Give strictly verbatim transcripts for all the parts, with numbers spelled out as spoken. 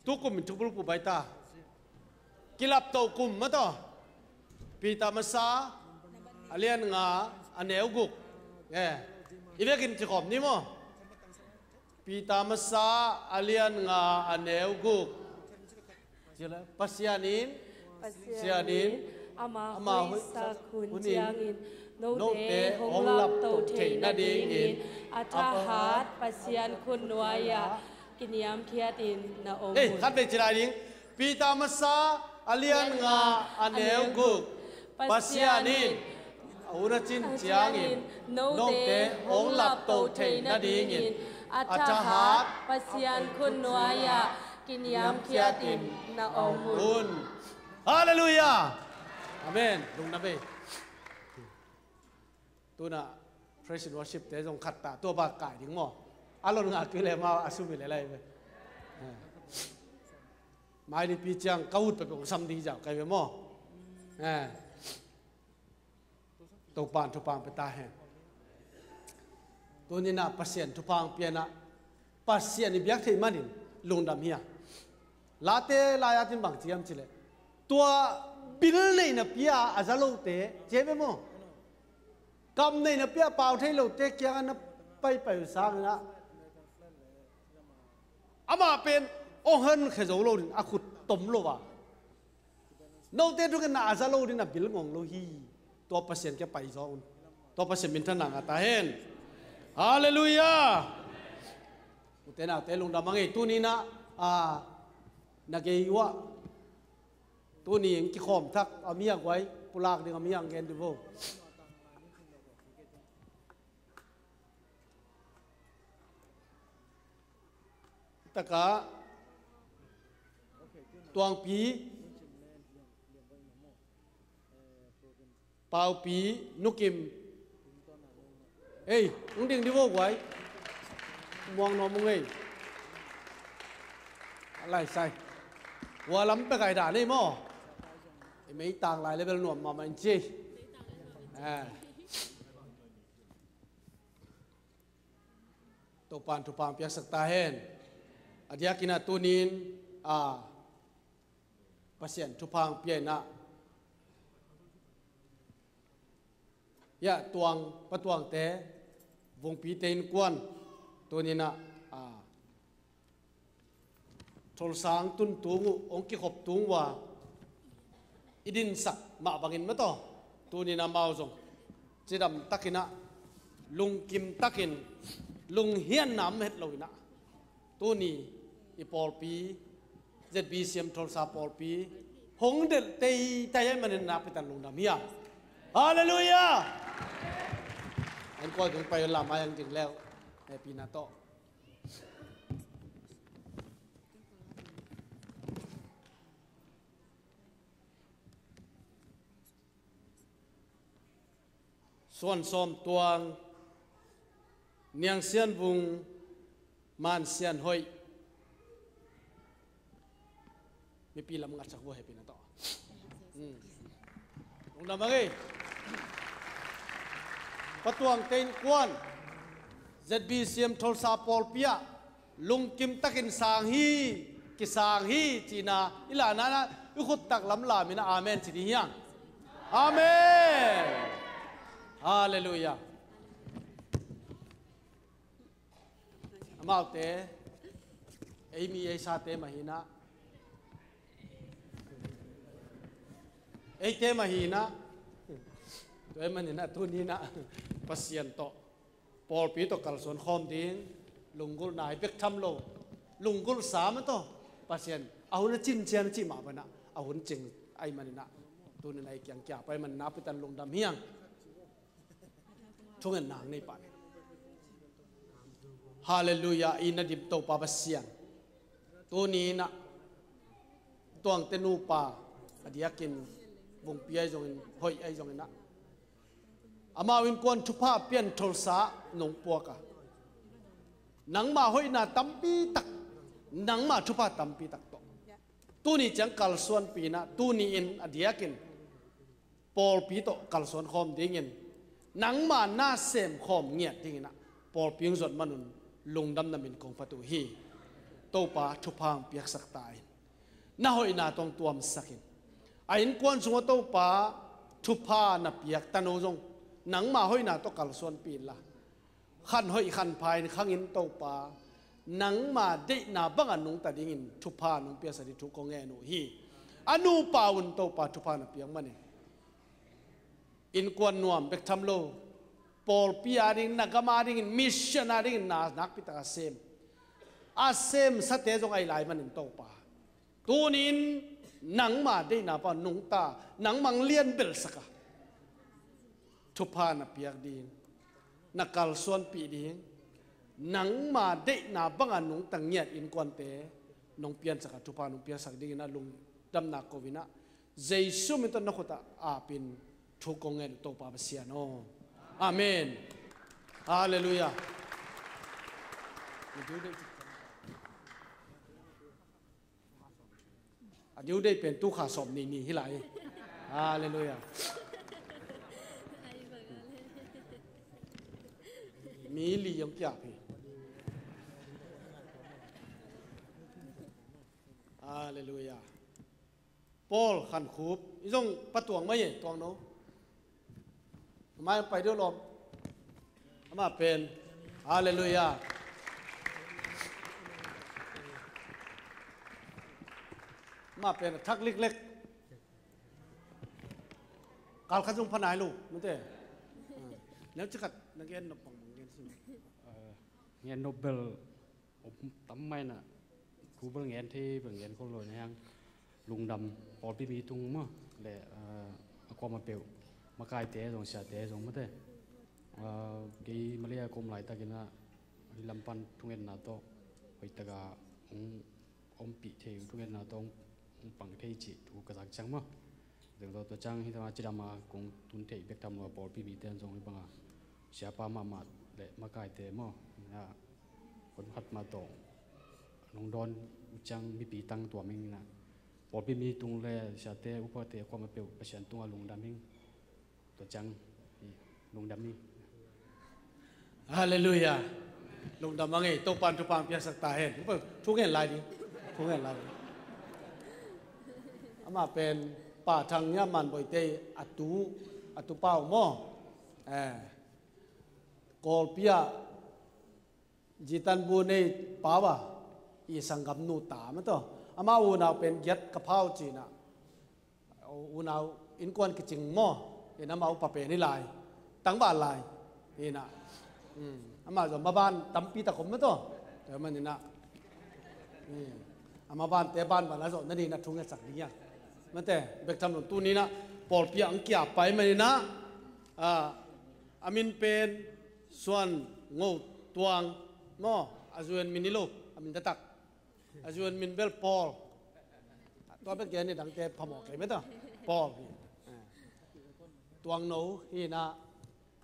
Tukum in thupulpu bai ta. Kilapto kum mah tawh. Peter masa a lian nga a neu guk. Eh, i vekin cikhawm ni maw? Peter masa a lian nga a neu guk. Pasian in, Pasian in, ama hoihsak hun ciangin note hong lapto theih nadingin a thahat Pasian khut nuai-ah kiniamkhiatin na om un. Ei, khat vei ci lai ding. Peter masa a lian nga a neu guk. Pasian in a hun a cin ciangin note hong lapto theih nadingin a thahat Pasian khut nuai-ah kiniamkhiatin na om un. Halleluiah. Amen. Lungdam ei. Tuna praise and worship te zong khat ta tua ba kai ding maw? A lon nga kile ma a sum i le lai ve. Mai lipi ciang ka ut pepeu sam ding zau kai ve maw? Topan thupang pe ta hen. Tunina Pasian thupang piana Pasian i biak theih manin lungdam hi a. Late lai-atin bang ciam cileh tua bil neihna pia a za lote ciam e maw? Kam neihna pia pau thei lote kiangah na paipai uh sanginah amah pen ong honkhia zo lo din a khut tom lo a. Note thungetna a za lo din a bil ngong lo hi. Tua Pasian kia pai zaw un. Tua Pasian minthanna ngah ta hen. Halleluiah. Ute naute lungdam a ngei tuninah a na gei uah tuni eng kikhawm thak a miak uai pulak ding a miak gen di vo. Taka tuangpi paupi nukim. Ei, ung ding di vo guai. Muang nuam ung ei. A lai sai. Ua lam pek ai dan ei maw? I mei tang lai level nuam mahmah in ci. Topan thupang piaksak ta hen. A diakinah tunin a Pasian thupang piainah ia tuang patuangte vungpite innkuan tuninah a Tholsang tun tung uh hong kikhop tung uh a i dinsak mah bangin mataw tunin amau zong cidam takinah lungkim takin lunghianna om het loinah tuni i pawlpi Z B C M Tholsa pawlpi hong delh teitai ahih manin nakpitan lungdam hi a. Halleluiah. An kuai kong pai lamai ang ding leu hehpihna tawh Suan Sawm Tuang, Niang Sian Vung, Man Sian Hoih. Mipi lam ngatsak vua hehpihna tawh. Lungdam a ngei. Patuang tein kuan Z B C M Tholsa pawlpi ah lungkim takin sang hi, kisang hi cihna i lahna i khut tak lam lamin amen ci ding hiang. Amen. Halleluiah. Amaute ei mi ei sate mahinah eite mahinah tua ei maninah tuninah Pasian tawh pawlpi tawh kalsuan khawm ding lunggulhna hi bek tham lo. Lunggulhsa mah tawh Pasian a hun a cin cian a cih mah banah a hun cing ahih maninah tuninah ei kiang kiap ahih maninah pitan lungdam hiang. Thungetna nei pah ni. Halleluiah. I na dim Topa Pasian, tuni inah tuangte nupa a diakin vungpi ahi zongin hoih ahi zonginah amau innkuan thupha pian tholsa nong puak a nangmah hoihna tampi tak nangmah thupha tampi tak tawh tuni ciang kalsuanpi inah tuni in a diakin pawlpi tawh kalsuan khawm dingin nangma na sem khawm ngiat dinginah pawlpi hong zuat manun lungdamna min kong phat uh hi. Topa thupha hong piaksak ta in. Na hoihna tawh hong tuamsak in. A innkuan sungah Topa thupha na piak tano zong nangma hoihna tawh kalsuanpih inla, khan hoih khan pha in khang in Topa nangma deihna banga nungta dingin thupha nong piaksak ding thu kong ngen uh hi. A nupa un Topa thupha na piak manin innkuan nuam bek tham lo, pawlpi ading, na gam adingin, mission adingin na nakpi taka sem, a semsate zong ahi lai manin Topa, tuni-in nangma deihna banga nungta, nangma hong lianbelsak a, thupha na piak ding, na kalsuanpih ding, nangma deihna banga nungta ngiat innkuante nong piansak a, thupha nong piaksak dingin a lungdamna ko in ah, Jesu min tawh na khut ah apin thu kong ngen uh Topa Pasian aw. Amen. Halleluiah. A due date pen tu kha sawm ni ni hi lai. Halleluiah. Mi li yong kia phi. Halleluiah. Paul Khankhup, i zong patuang mai e, tuang no. Amah pai deuh lawm. Amah pen. Halleluiah. Amah pen a thak liklek. Kal khat zong pha nai lo, mate. Neu cikhat na gen nop bang bang gen sin. Ngen nop bel om tam mai na, thu bel ngen thei bel ngen khol lo na hiang, lungdam pawlpi mi tung maw le, ah, a kuamah peuh, makaite zong siate zong mate. Ah, kei Malaysia ka om laitakin ah, hih lam pan thungetna tawh hoih taka hong ompih thei uh, thungetna tawh hong pang thei cih thu ka zak ciang maw. Zeng tawh tua ciang hih tama cidam a kong tun theih bek tham lo a, pawlpi mite in zong hih banga siapa mahmah le makaite maw, na, kon khat mah tawh nong dawn uh ciang mipi tang tuam ing na, pawlpi mi tung le siate upate kuamah peuh Pasian tungah lungdam ing. Tua ciang lungdam ing. Halleluiah. Lungdam a ngei, Topa'n thupha hong piaksak ta hen. Thu ngen lai ding. Thu ngen lai ding. Amah pen Pa Thang Ngiah Man Boite a tu, a tu pau maw. Eh. Kawlpi ah Jitan bu nei pau a, i sanggam nu ta mah tawh. Amah unau pen giat ka phau cih na. Unau innkuan kicing maw, in amah upa pen hi lai, tangval lai, hi na. Amah zong maban tampi tak om mah tawh. Tua manin ah, a mabante banban a zawh nadingin a thungetsak ding hiang. Mate, bek tham lo tuni-in ah pawlpi ah hong kia pai manin ah, a min pen Suan Ngo Tuang maw, a zuan min hi lo, a min taktak. A zuan min bel Paul. Tua bek gen ni, dangte phamawh kei mah ta. Paul hi. Tuangno hi na,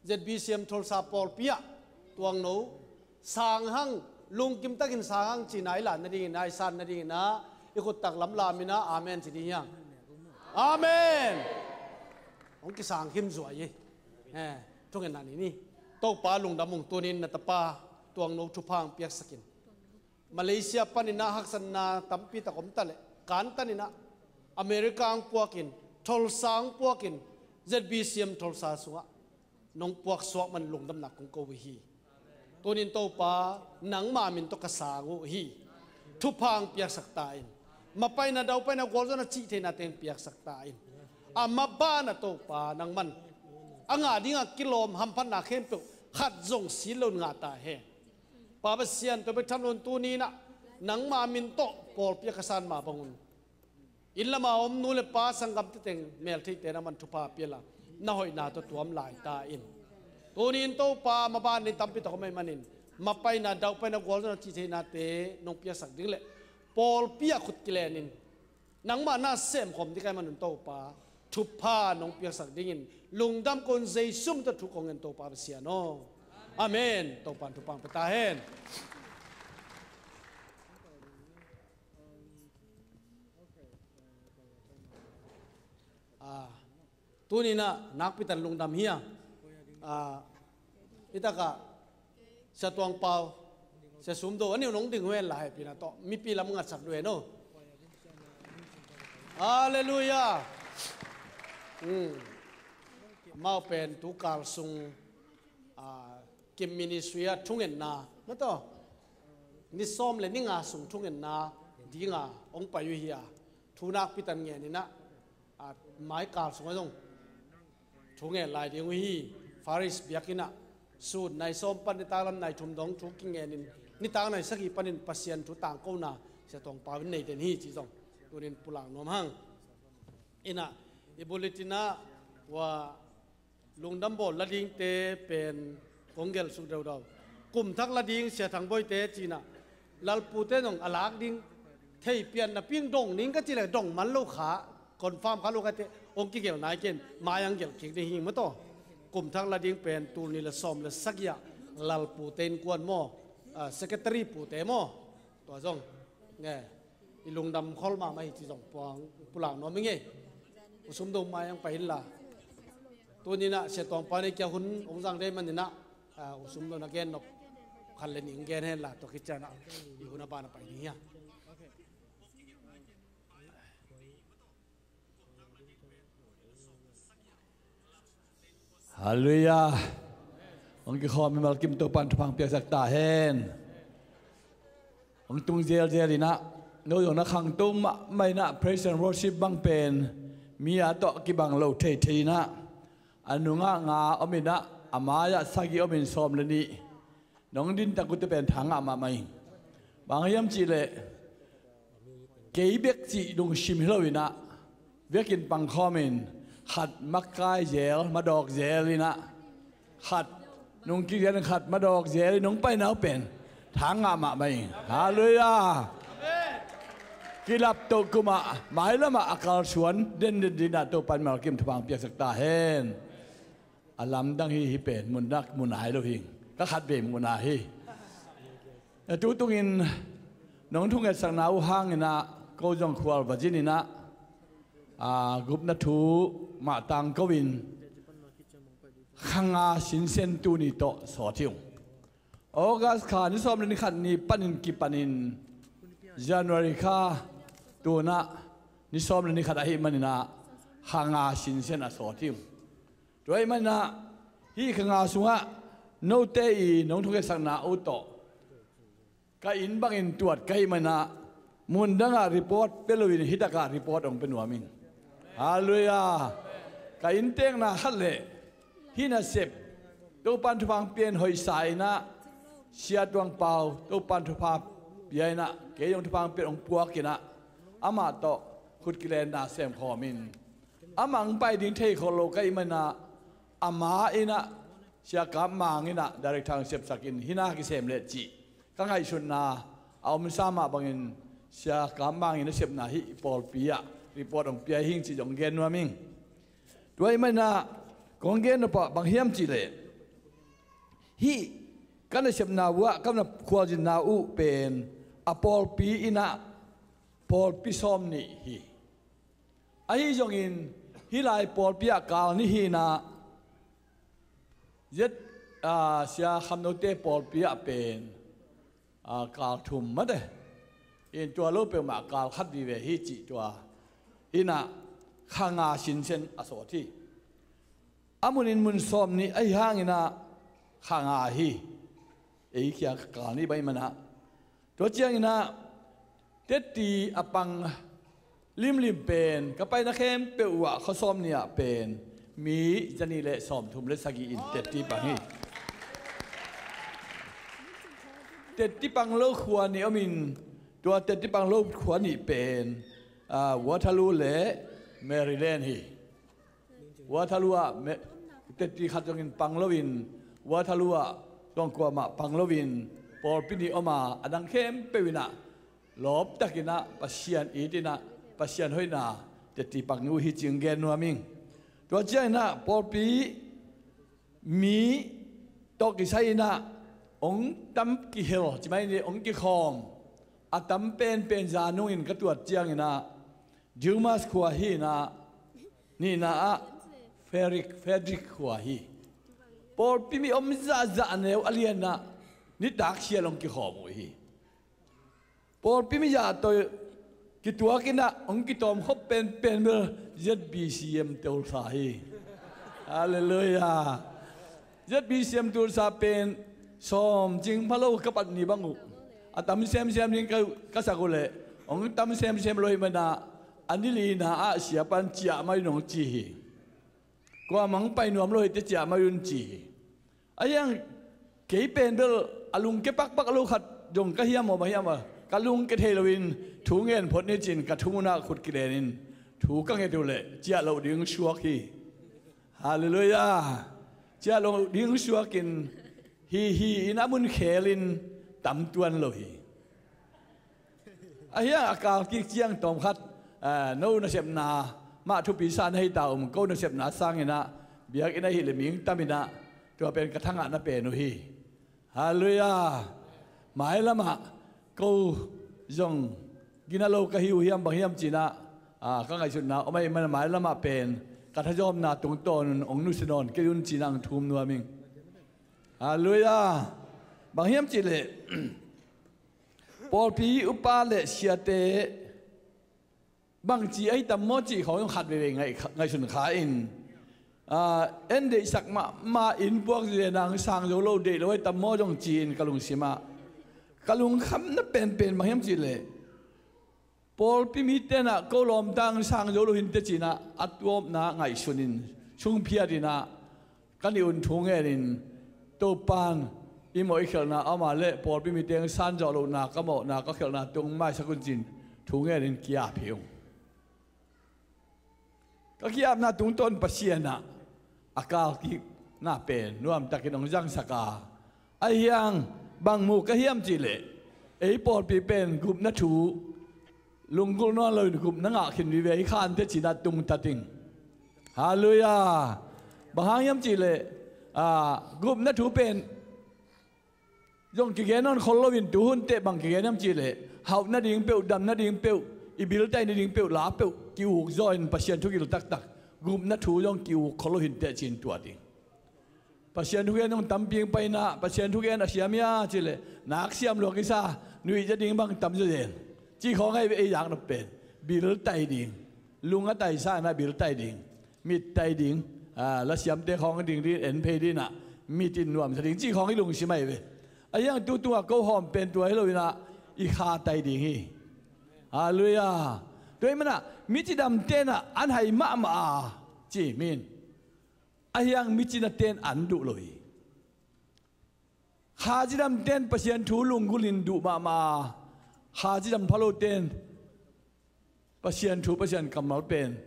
Z B C M Tulsa pawlpi ah tuangno sang hang, lungkim takin sang hang cina i la nadingin, i san nadingin ah, i khut tak lamlam in ah amen ci ding hiang. Amen. Hong kisang khin zuai hi. Eh, thungetna ni ni. Topa lungdam ung, tunin na tapa tuangno thupha hong piaksak in. Malaysia panin ah haksatna tampi tak om ta leh, kantan in ah America hong puakin, Tulsa hong puakin, Z B C M Tulsa sungah nong puaksuak man lungdamna kong ko uh hi. Tunin Topa, nangma min tawh ka sang uh hi. Thupha hong piaksak ta in. Mapaina, daupaina, gualzawhna, cihtheihna teng piaksak ta in. A maban ah Topa, nangman a ngah dingah kilawm hamphatna khempeuh khat zong si lo ngah ta hen. Pa Pasian, tua bek tham lo-in tuni-in ah nangma min tawh pawlpi ah ka san mah bangun, inn lama om nu le pa, sanggamte teng, meltheite nangman thupha pia la, na hoihna tawh tuam lai ta in. Tuni-in Topa, maban in tampi tak om ahih manin, mapaina, daupaina, gualzawhna, cihtheihnate nong piaksak ding le pawlpi ah khut kilenin nangmah na semkhawm ding ka hih manun Topa, thupha nong piaksak dingin lungdam ko-in, Jesu min tawh thu kong ngen, Topa Pasian aw. Amen. Topa'n thupha hong pia ta hen. Ah, tuni-in ah nakpi takin lungdam hi a. Ah, i takah Sia Tuang Pau, Sia Sum Do a niu nong ding uh hen la hehpihna tawh mipi lam ngatsak duh hen aw. Halleluiah. Hmm. Amau pen tu kal sung, ah, Kim Ministry ah thungetna mataw, ni sawm le ni nga sung thungetna dinga hong pai uh hi a, thu nakpi tan ngen in ah, ah, mai kal sungah zong thu ngen lai ding uh hi. Parish biakinn ah sun nai sawm pan nitak lam nai thum dong thu kingen in, nitak nai sagih panin Pasian thu tangkona Sia Tuang Pau in nei den hi cih zong tunin pulak nuam hang. In ah i bulletin ah ua lungdam bawl la dingte pen kong gelh suk deuhdeuh. Kum thak la ding Sia Thang Bawi te ci-in ah, Lalpu te zong a lak ding thei pian napi in dong ning ka cih leh dong man lo kha, confirm kha lo kha teh hong kigelh nai kei in, mai ah hong gelh kik ding hi mataw. Kum thak la ding pen tul nih le sawm le sagih ah Lalpu te innkuan maw, ah, secretary pute maw, tua zong nge, i lungdam khol mahmah hi cih zong puang pulak nuam ing ei. U Sum Do mai ah hong pai inla, tuni-in ah Sia Tuang Pau in ei kia hun hong zang dei manin ah, ah, U Sum Do in a gen nop khat le nih hong gen henla, tua khit ciangin ah i hun a ban ah pai ding hi a. Halleluiah. Hong kikhawm mimal kim Topa'n thupha hong piaksak ta hen. Hong tung zelzel in ah, no zong na khangto mahmah in ah, praise and worship bang pen mi a tawh kibang lo theithei in ah, a nungah nga om in ah, a mai-ah sagih om in sawm le nih nong din tak uh te pen tha ngah mahmah ing. Bang hiam cih leh kei bek cih dungsim hi lo in ah, vekin pangkhawm in, khat makai zel, madawk zel in ah, khat nungkik zel in, khat madawk zel in nong paina uh pen tha ngah mahmah ing. Halleluiah. Kilap toh kum ah mailam ah a kalsuan denden dingin ah Topa'n mimal kim thupha hong piaksak ta hen. A lamdang hi, hih pen mun dak mun a hi lo hi. Ka khat vei mun a hi. A tu tungin nong thungetsakna uh hangin ah ko zong khual va zin in ah, a, gupna thu mah tangko in kha nga sinsen tuni tawh sawt hi ung. August kha ni sawm le ni khat ni panin kipanin January kha tu-in ah ni sawm le ni khat ahih manin ah kha nga sinsen a sawt hi ung. Tua ahih manin ah hih kha nga sungah note i nong thungetsakna uh tawh ka inn bangin tuat ka hih manin ah mun dangah report pia loin hih takah report hong pia nuam ing. Halleluiah. Ka inntekna khat le hih nasep Topa'n thupha hong pia in hoihsa in ah, Sia Tuang Pau Topa'n thupha pia in ah, kei zong thupha hong pia in hong puak in ah, amah tawh khut kilenna sem khawm in, amah hong pai ding thei khol lo ka hih manin ah, a ma in ah Sia Kap Mang in ah director hong sepsak in hih na kisem leh cih ka ngaihsutna a omsa mah bangin Sia Kap Mang in a sepna hih pawlpi ah report hong pia hi ing cih zong gen nuam ing. Tua ahih manin ah kong gen nop ah bang hiam cih leh, hih ka nasepna uh ah ka na khualzinna uh pen a pawlpi in ah pawlpi sawm nih hi. Ahi zongin hih lai pawlpi ah kal nih hi in ah, zet, ah, Sia Kham Note pawlpi ah pen, ah, kal thum mate. In tua lo peuhmah kal khat vive hi cih tua in ah kha nga sinsen a sawt hi. A munin mun sawm nih ahi hangin ah kha nga hi. Ei kia kal nih bang ahih manin ah. Tua ciangin ah tetti a pang limlim pen ka paina khempeuh uh ah khuasawm nih ah pen mi zanih le sawmthum le sagih in tetti pang hi. Tetti pang lo khua nih om in, tua tetti pang lo khua nih pen, ah, Waterloo le Maryland hi. Waterloo ah me-, tetti khat zongin pang loin, Waterloo ah zong kuamah pang loin, pawlpi nih om a, a dang khempeuh in ah lawptakin ah Pasian it in ah Pasian hoihna tetti pang uh hi cih gen nuam ing. Tua ciangin ah pawlpi mi tawh kisai in ah hong tam kihel, ci mai ni, hong kikhawm a tam penpen za nungin ka tuat ciangin ah Dumas khua hi in ah, nihna ah Frederick, Frederick khua hi. Pawlpi mi om zahzah neu a lian ah Nitak sial hong kikhawm uh hi. Pawlpi mi zah tawh kituak in ah hong kitawm khop penpen bel Z B C M Tulsa hi. Halleluiah. Z B C M Tulsa pen sawm cing pha lo ka pat ni bang uh. A tam semsem ding ka, ka sak uh leh hong tam semsem lo hi man ah, a ni lina ah siapa'n ciah mai un hong ci hi. Kuamah hong pai nuam lo hi teh ciah mai un ci hi. A hiang kei pen bel a lungke pakpak lo khat zong ka hiam maw, bang hiam a, ka lungke thei loin thu ngen phot ni ci-in ka thungun ah khut kilenin thu ka nget uh leh ciah loh ding suak hi. Halleluiah. Ciah loh ding suakin hi hi in a mun khelin tam tuan lo hi. A hiang a kal kik ciang tawm khat, ah, no nasepna mah thupi sa na hi ta um, ko nasepna sangin ah biakinn ahih leh mi tam in ah, tua pen ka thangahna pen uh hi. Halleluiah. Mailam ah ko zong gina lo ka hi uh hiam, bang hiam ci-in ah, ah, ka ngaihsutna om ahih man mailam ah pen ka thazawmna tungtawn un hong nusia nawn kei un ci-in ah hong thum nuam ing. Halleluiah. Bang hiam cih leh pawlpi upa le siate bangci ahi tam maw cih khawng zong khat veivei ngaih, ngaihsun kha in, ah, en deihsak mahmah in puak zia nang sang zo lo, deih lo ahi tam maw zong ci-in ka lungsim ah ka lungkhamna penpen bang hiam cih leh pawlpi mite in ah ko lawmta hong sang zo lo hi inteh ci-in ah a tuamna ngaihsun in sungphiat in ah ka nih un thu ngenin, Topa'n i mawh i khelhna a om a leh pawlpi mite hong san zawh lohna ka mawhna ka khelhna tung maisak un ci-in thu ngenin ki-ap hi ung. Ka ki-apna tungtawn Pasian ah a kal kikna pen nuamtakin hong zangsak a, a hiang bang mu ka hiam cih leh ei pawlpi pen gupna thu lunggulh nawn loin gupna ngah khin vive hi kha inteh ci-in ah tungta ding. Halleluiah. Bang hang hiam cih leh, ah, gupna thu pen zong kigen nawn khol loin tuhun teh bang kigen hiam cih leh hauh nading peuh, dam nading peuh, i biltai nading peuh, la peuh ki-uk zaw in Pasian thugil taktak gupna thu zong ki-uk khol lo hi inteh ci-in tuat ding. Pasian thugen zong tampi hong pai in ah, Pasian thugen a siam hia cih leh nak siam lua kisa, nuihzia ding bang tam zawzen cih khawng ahi ve. Ei zaknop pen biltai ding, lung a taisa in ah biltai ding, mittai ding, ah, lasiamte khawng ding ding, en phei ding in ah mit in nuamsa ding cih khawng i lungsim ahi ve. A hiang tu tungah ko hawm pen tua hi lo in ah i khatai ding hi. Halleluiah. Tua ahih man ah micidamte in ah an hai mahmah a ci min. A hiang micinate in an duh lo hi. Khacidamte in Pasian thu lunggulhin duh mahmah a, khacidam phalote in Pasian thu, Pasian kammal pen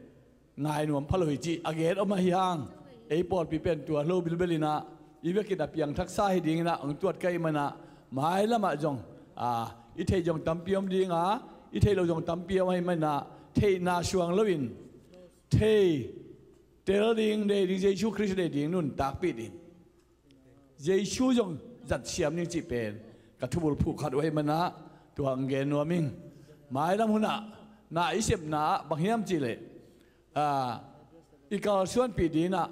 ngai nuam phalo hi cih a gen om ahi hang, ei pawlpi pen tua lo bilbel in ah i vekin a piangthaksa hi dingin ah hong tuat ka hih man ah, mailam ah zong, ah, i theih zong tampi om ding a, i theih loh zong tampi om ahih man ah, theihna suang loin thei, tel ding, deih ding, Jesu Khrist deih ding nuntakpih ding, Jesu zong zat siam ding cih pen ka thubulphuh khat uh ahih man ah tua hong gen nuam ing. Mailam hun ah na i sepna ah bang hiam cih leh, ah, i kalsuanpih ding in ah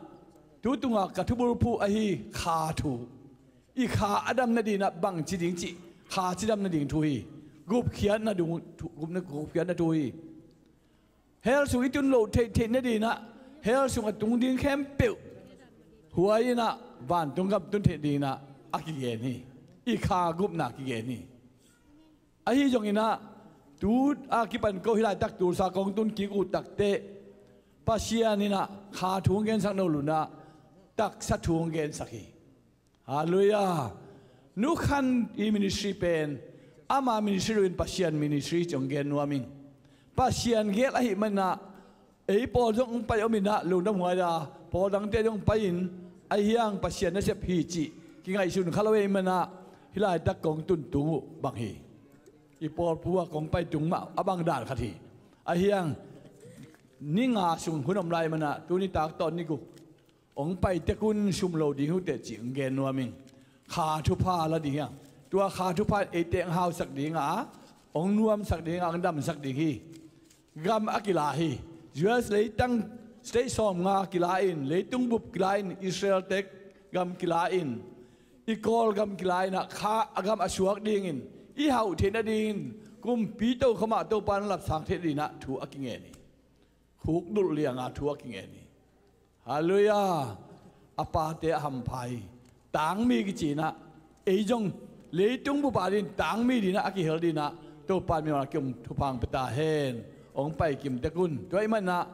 tu tungah ka thubulphuh ahi kha thu, i kha a dam nading in ah bangci ding cih khaci dam nading thu hi. Gupkhiatna dung thu, gupna, gupkhiatna thu hi. Hell sung i tun loh theihtheih nading in ah, hell sung a tung ding khempeuh huai in ah vantung gam tun theih ding in ah a kigen hi. I kha gupna kigen hi. Ahi zongin ah tu a kipan ko hih laitak Tulsa kong tun kik uh takteh Pasian in ah kha thu hong gensak nawn lo in ah taksa thu hong gensak hi. Halleluiah. Nu Khan i ministry pen ama ministry loin Pasian ministry ci hong gen nuam ing. Pasian gel ahih man ah ei pawl zong hong pai om in ah lungdam huai a, pawl dangte zong hong pai in, ahi hang Pasian nasep hi cih kingaihsun kha lo ahih man ah hih laitak kong tun tung uh bang hi. I pawlpi ah kong pai tung mah a bang dan khat hi. Ahi hang ni nga sung hun om lai man ah tuni tak tawh ni guk hong pai tek un sum lo ding uh teh cih hong gen nuam ing. Kha thupha la ding hiam? Tua kha thupha in eite hong hausak ding a, hong nuamsak ding a, hong damsak ding hi. Gam a kila hi. U S leitang state sawmnga kila in, leitung bup kila in, Israel tek gam kila in, I Kawlgam kilai inah kha a gam a suak dingin i hauh theih nadingin kumpi tokhom ah Topa na lapsang theih dinah thu a kingen hi. Khukdulh lianga thu a kingen hi. Halleluiah. A pate a hampha hi. Tangmi kici inah ei zong leitung bup a dingin tangmi dinah a kihel dinah Topa in mimal kim thupha hong pia ta hen. Hong pai kim tek un. Tua ahih maninah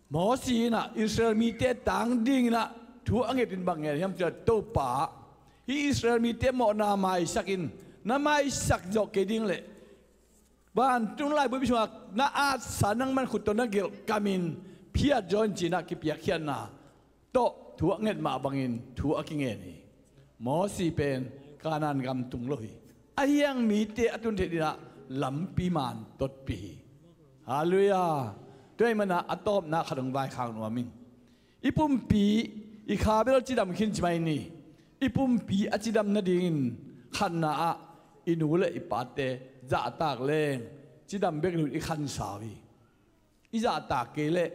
Mosi inah Israel mite tang dinginah thu a ngetin bang ngen hiam cih leh, Topa, hih Israel mite mawhna maisak in, na maisak zawh kei ding leh vantung laibupi sungah na atsa nangman khut tawh na gelh kamin phiat zaw in cinah kipiakkhiatna tawh thu a nget mah bangin thu a kingen hi. Mosi pen Kanaan gam tung lo hi. Ahi hang mite a tun theih dinah lampi man totpi hi. Halleluiah. Tua ahih maninah a tawpna khat hong vaikhak nuam ing. I pumpi, i kha bel cidam khin ci mai ni. I pumpi a cidam nadingin khatna ah i nu le i pate zahtak leng cidam bek lo in i khansau hi. I zahtak kei leh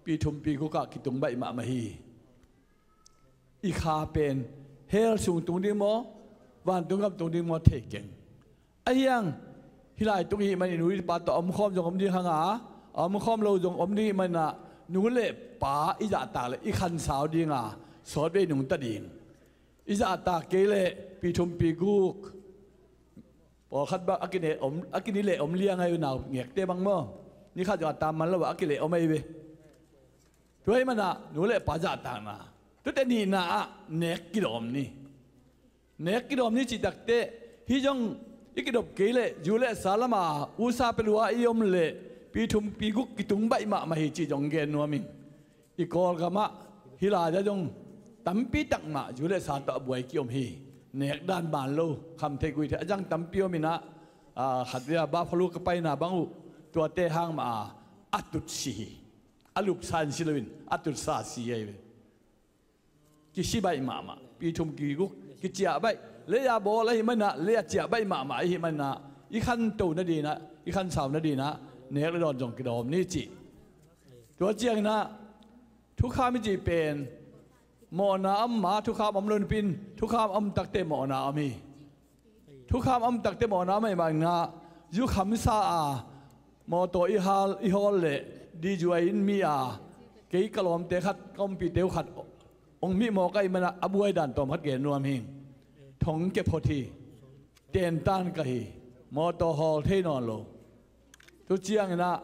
pi thum pi guk ah kitung baih mahmah hi. I kha pen hell sung tung ding maw, vantung gam tung ding maw thei keng. Ahi hang hih lai tung i hih manin i nu i pa tawh a omkhawm zong om ding hang a, a omkhawm lo zong om ding i hih maninah nu le pa i zahtak leh i khansau dinga sawtvei nungta ding. I zahtak kei leh pi thum pi guk, pawlkhat bang a kine om, a kini leh om liang ahi ve, nau ngekte bang maw. Ni khat zong a tam man lo a a kileh om ahi ve. Tua ahih maninah nu le pa zahtakna. Tuate nihna ah nek kidawm ni. Nek kidawm ni cih takteh hih zong i kidop kei leh zu le sa lama usa pelua i om leh pi thum pi guk kitung baih mahmah hi cih zong gen nuam ing. I Kawlgamah hih lai-ah zong tampi tak mah zu le sa tawh a buai ki-om hi. Nek dan man lo, kham thei gui thei a zang tampi om inah, a, khat vei a Buffalo ka paina bang uh, tuate hang mah a, a tutsi hi. A lupsa in si loin a tutsa si ahi ve. Kisi baih mahmah, pi thum pi guk kiciah baih, lei-a bawl ahih maninah, lei-a ciah baih mahmah ahih maninah i khanto nadinah, i khansau nadinah nek le dawn zong kidawm ni cih. Tua cianginah thukham i cih pen mawhna a om ma, thukham om lo napi-in thukham a om takteh mawhna a om hi. Thukham a om takteh mawhna a om ahih maninah zu khamsa a mawtaw i hal, i hawl leh D J I in mi a, kei ka lawmte khat, ka ompihte uh khat hong mih mawk ahih maninah a buai dan tawm khat gen nuam hi. Thong ke phot hi. Tentan ka hi. Mawtaw hawl thei nawn lo. Tu cianginah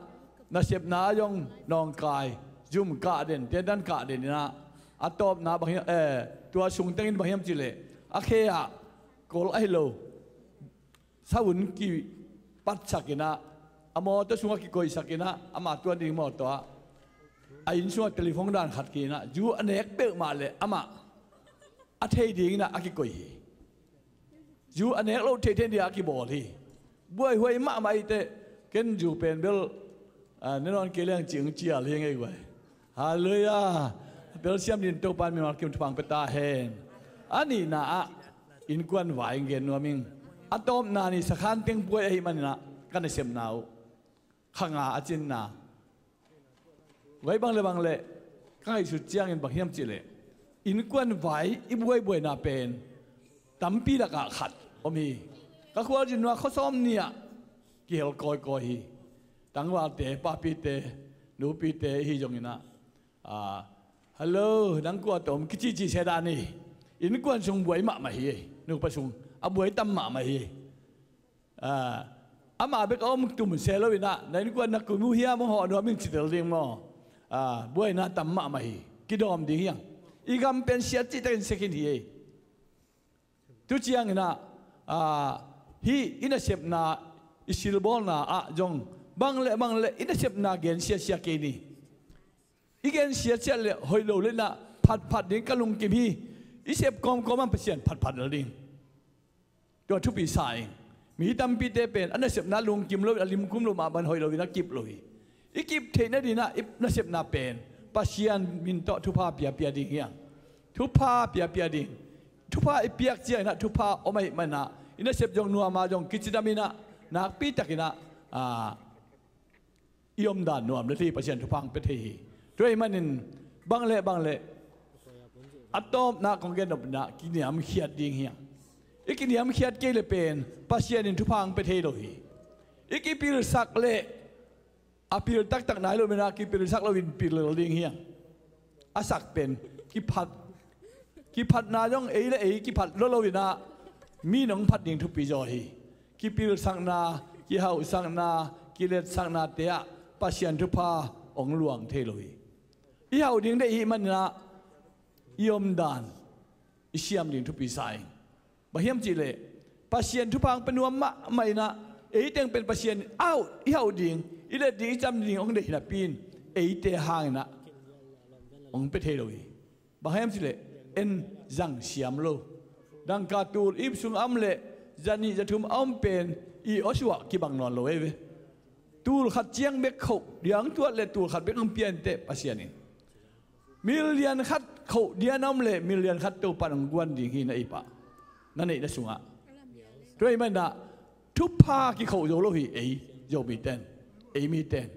nasepna ah zong nawngkai, zum kah den, tentan kah den inah a tawpna bang hiam, eh, tua sung tengin bang hiam cih leh a khe ah kol ahi lo savun kipatsak inah a mawtaw sungah kikoihsak inah amah tuan ding mawtaw ah a inn sungah telephone dan khat kih inah zu a nek peuhmah leh amah a thei dinginah a kikoih hi. Zu a nek loh theithei dinah a kibawl hi. Buaihuai mahmah hi teh, ken zu pen bel, a, ne nawn kei leng cih hong cial hi ngei guai. Halleluiah. Bel siam din Topa in mimal kim thupha hong pia ta hen. A nihna ah innkuan vai hong gen nuam ing. A tawpna ni sakhan teng buai ahih maninah ka nasepna uh kha nga a cinna. Vai bang le bang le ka ngaihsut ciangin bang hiam cih leh innkuan vai i buaibuaina pen tampi lakah khat om hi. Ka khualzin nuah khuasawm ni-ah kihel kawikawi hi. Tangvalte, papite, nupite hi zonginah, a, "Hello, nang kua tawh om?" kicici se dan hi. Innkuan sung buai mahmah hi. Nupa sung a buai tam mahmah hi. A, amah bek a om tum se lo inah, "Na innkuan na kum uh hiam, hong hawh nuam ing," ci tel ding maw? A, buaina tam mahmah hi. Kidawm ding hi hang. I gam pen siat cihtakin se khin hi ei. Tu cianginah, a, hih i nasepna, i silbawlna ah zong bang le bang le i nasepna gen siasia kei ni. I gen siatsiat le hoih lo le inah phatphat ding ka lungkim hi. I sep kawmkawm ah Pasian phatphat lel ding. Tua thupi sa ing. Mi tampite pen a nasepna lungkim lo, a limkum lo mah bang hoih lo inah kip lo hi. I kip theih nadinah i nasepna pen Pasian min tawh thupha piapia ding hi hang. Thupha piapia ding. Thupha i piak cianginah thupha om ahih maninah i nasep zong nuam a zong kicidam inah nakpi takinah, a, i omdan nuam le thei Pasian thupha hong pia thei hi. Tua ahih manin bang le bang le A tawpna kong gen nop inah kiniamkhiat ding hi hang. I kiniamkhiat kei le pen Pasian in thupha hong pia thei lo hi. I kipilsak le a pil taktak nai lo inah kipilsak loin pil ding hi hang. A sak pen kiphat, kiphatna zong ei le ei kiphat lo lo inah mi nong phat ding thupi zaw hi. Kipilsakna, kihauhsakna, kiletsaknate ah Pasian thupha hong luang thei lo hi. I hauh ding deih hi maninah i omdan i siam ding thupi sa ing. Bang hiam cihleh Pasian thupha hong pia nuam mahmah inah ei teng pen Pasian in a hauh, i hauh ding, i let ding, i cam ding hong deih hi napi in eite hanginah hong pia thei lo hi. Bang hiam cihleh en zang siam lo. Dangka tul ip sung a om le zanih zathum a om pen i awsuah kibang nawn lo ei ve. Tul khat ciang bek khoh diang tuat le tul khat bek hong pia inteh Pasian in. Million khat khoh dian a om le million khat Topan hong guan ding hi na ipah na neihna sungah. Tua ahih maninah thupha kikhoh zo lo hi ei Zomite in, ei mite in.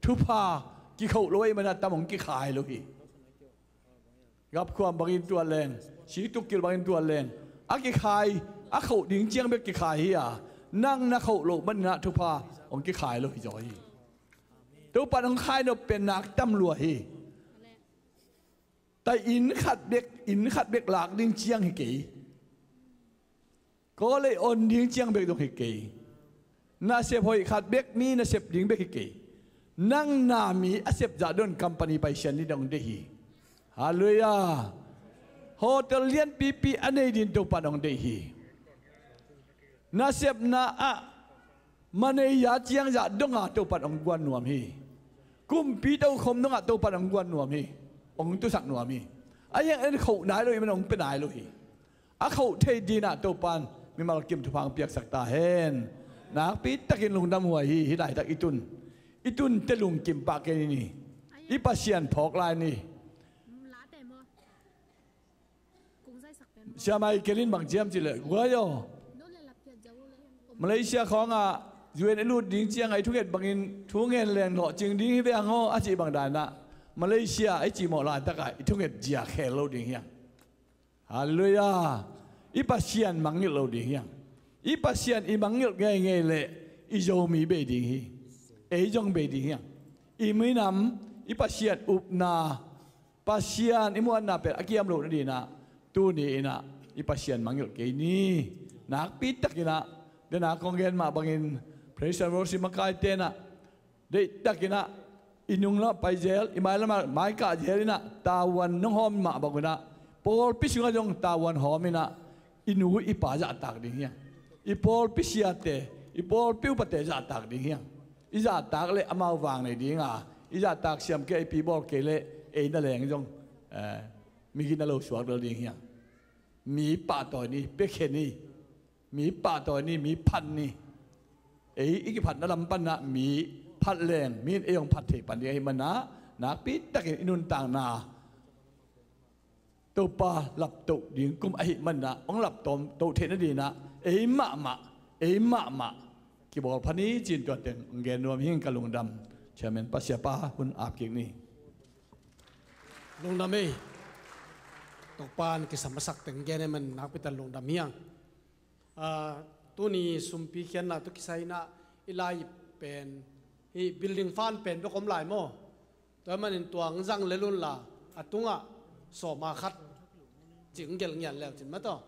Thupha kikhoh lo ahih maninah tam hong kikhai lo hi. Gapkhuam bangin tuat leng, situk kil bangin tuat leng, a kikhai, a khoh ding ciang bek kikhai hi a, nang na khoh loh maninah thupha hong kikhai lo hi zaw hi. Topan hong khai nop pen nak tam lua hi. Tua inn khat bek, inn khat bek lak ding ciang hi kei. Kawlei on ding ciang bek dong hi kei. Nasep hoih khat bek mi nasep ding bek hi kei. Nang na mi a sep zah dong company paisian ni dong deih hi. Halleluiah. Hotel lianpipi a nei din Topan dong deih hi. Nasepna ah manei ya ciang zah donga Topan hong guan nuam hi. Kumpi tokhom dongah Topan hong guan nuam hi. Hong tusak nuam hi. A hiang en khoh nai lo hi, man hong pia nai lo hi. A khoh thei dinah Topan mimal kim thupha hong piaksak ta hen. Nakpi takin lungdam huai hi, hih laitak i tun, i tunte lungkim pah kei ni. I Pasian phawk lai ni. Siamai kelin bang ciam cileh guai aw. Malaysia khawngah U N i lut ding ciangah i thunget bangin thu ngen leng lawhcing ding hi ve hang aw a cih bang danah Malaysia i cihmawh laitakah i thunget zia khel lo ding hiang. Halleluiah. I Pasian mangngilh lo ding hiang. I Pasian i mangngilh ngeingei leh i Zomi bei ding hi. Ei zong bei ding hiang. I minam, i Pasian upna, Pasian i muanna pen a kiam loh nadinah tuni inah i Pasian mangngilh kei ni. Nakpi takinah dena kong gen mah bangin Praise and Worship makaite inah deihtakinah i nunglamah pai zel, i mailamah maikah zel inah tavuan nong hawm mah bangunah pawlpi sungah zong tavuan hawm inah i nu i pa zahtak ding hiang. I pawlpi siate, i pawlpi upate zahtak ding hiang. I zahtak le amau vang nei dinga, i zahtak siam kei, i pi bawl kei le ei na leng zong, eh, migitna lo suak lel ding hiang. Mi pahtawi ni, piakhia ni. Mi pahtawi ni, mi phat ni. Ei i kiphatna lam panah mi phat leng, mi in ei hong phat thei pan ding ahih manah nakpi takin i nuntakna Topa laptoh ding kum ahih manah hong laptoh theih nadinah ei mahmah, ei mahmah kibawl pha ni ci-in tua teng hong gen nuam hi ing. Ka lungdam. Chairman, Pasiapa hun ap kik ni. Lungdam ei. Topa in kisam a sak teng gen ahih man nakpi tak lungdam hi ing. Ah, tuni sumpi khiatna tawh kisai inah i lai pen hih building fund pen bek om lai maw? Tua ahih manin tua hong zang lel unla a tungah sawma khat cih hong gelh ngian leu cin mataw.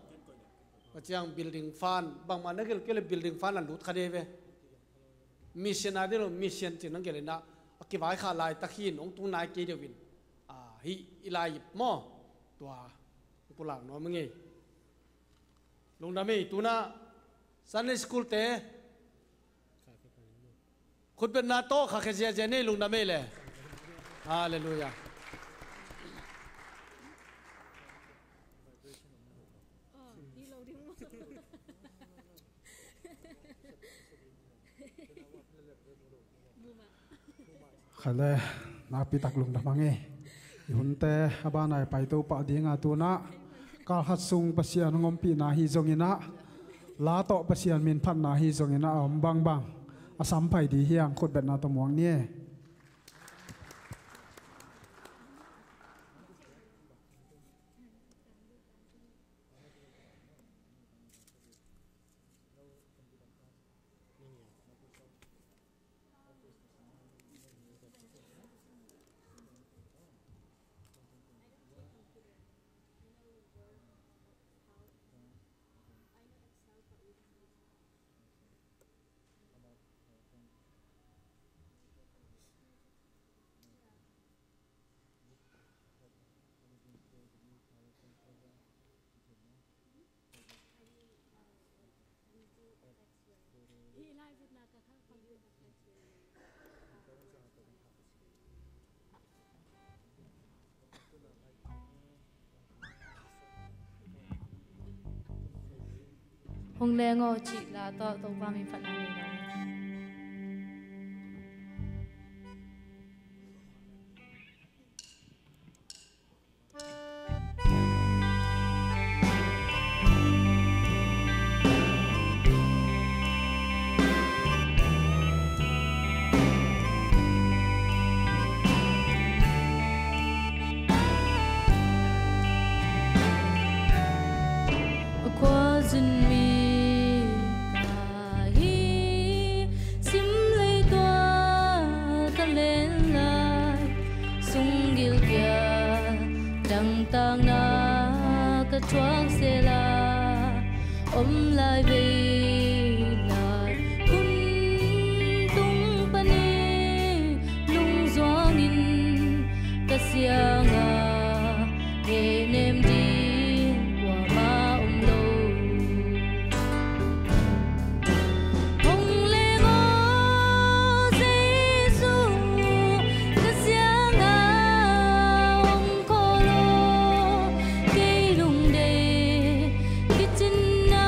Tua ciang building fund bangmah na gelh kei le building fund a lut kha dei ve. Mission a ding lo, mission cih hong gelh inah a kivaikhah laitak hi in hong tung nai kei deuh in, ah, hih i lai ip maw? Tua hong pulak nuam ing ei. Lungdam ei. Tunah Sunday School te khutbetna tawh khakhia ziazia ni. Lungdam ei le. Halleluiah. Kha le, nakpi tak lungdam hang ei. I hunte a banah i paito pah dinga tunah kalkhat sung Pasian hong ompihna hi zonginah, la tawh Pasian minphatna hi zonginah a om bangbang a samphai ding hiang. Khutbetna tawh muak ni ei. Hong leng aw cih la tawh Topa min phatna nei lo. A khuazin mi ka hi, sim lei tua ka len lai, sunggil kia dangtakna ka thuak sela, om lai vei lai hun tung panin lungzuangin ka sianga hehnem ding kuamah om lo. Hong leng aw Jesu, ka sianga hong khawl aw, kei lungdei kicinna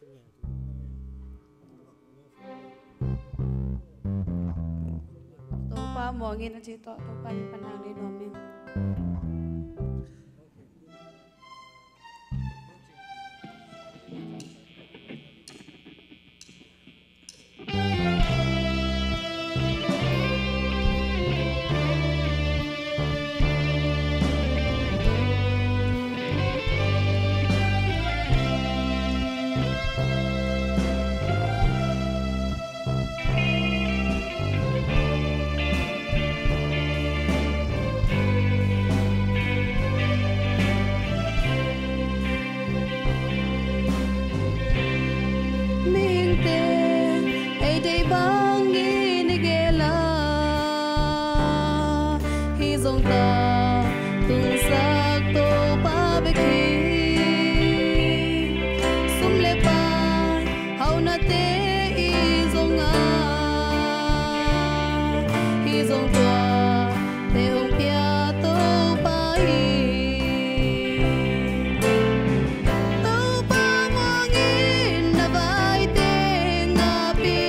Topa muang in a ci tawh Topa min pan nang nei nuam ing. Mihingte ei deih bangin i gel a, hi zong ta tungsak Topa bek hi. Sum le pai haunate i zong a, hi zong tuate hong pia Topa hi. Topa muang in na vaite ngap hi.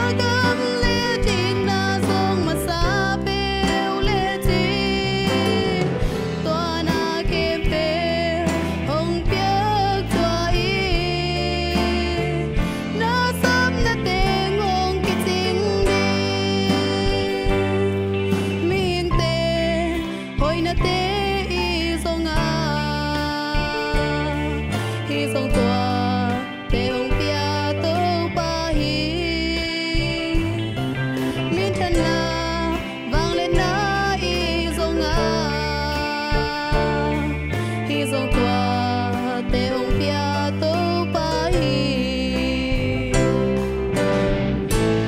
A gam le dikna zong masa peuh le cin, tua na khempeuh hong piak tua hi. Na sapna teng hong kicing ding. Mihingte hoihnate i zong a, hi zong tuate hong pia Topa hi. Minthanna vangliatna i zong a, hi zong tuate hong pia Topa hi.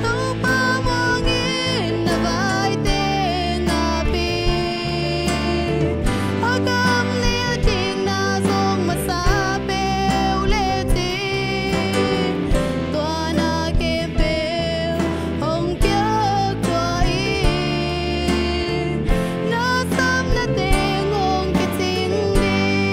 Topa muang in na vaite ngap hi. A gam le dikna zong masa peuh le cin, tua na khempeuh hong piak tua hi. Na sapna teng hong kicing ding.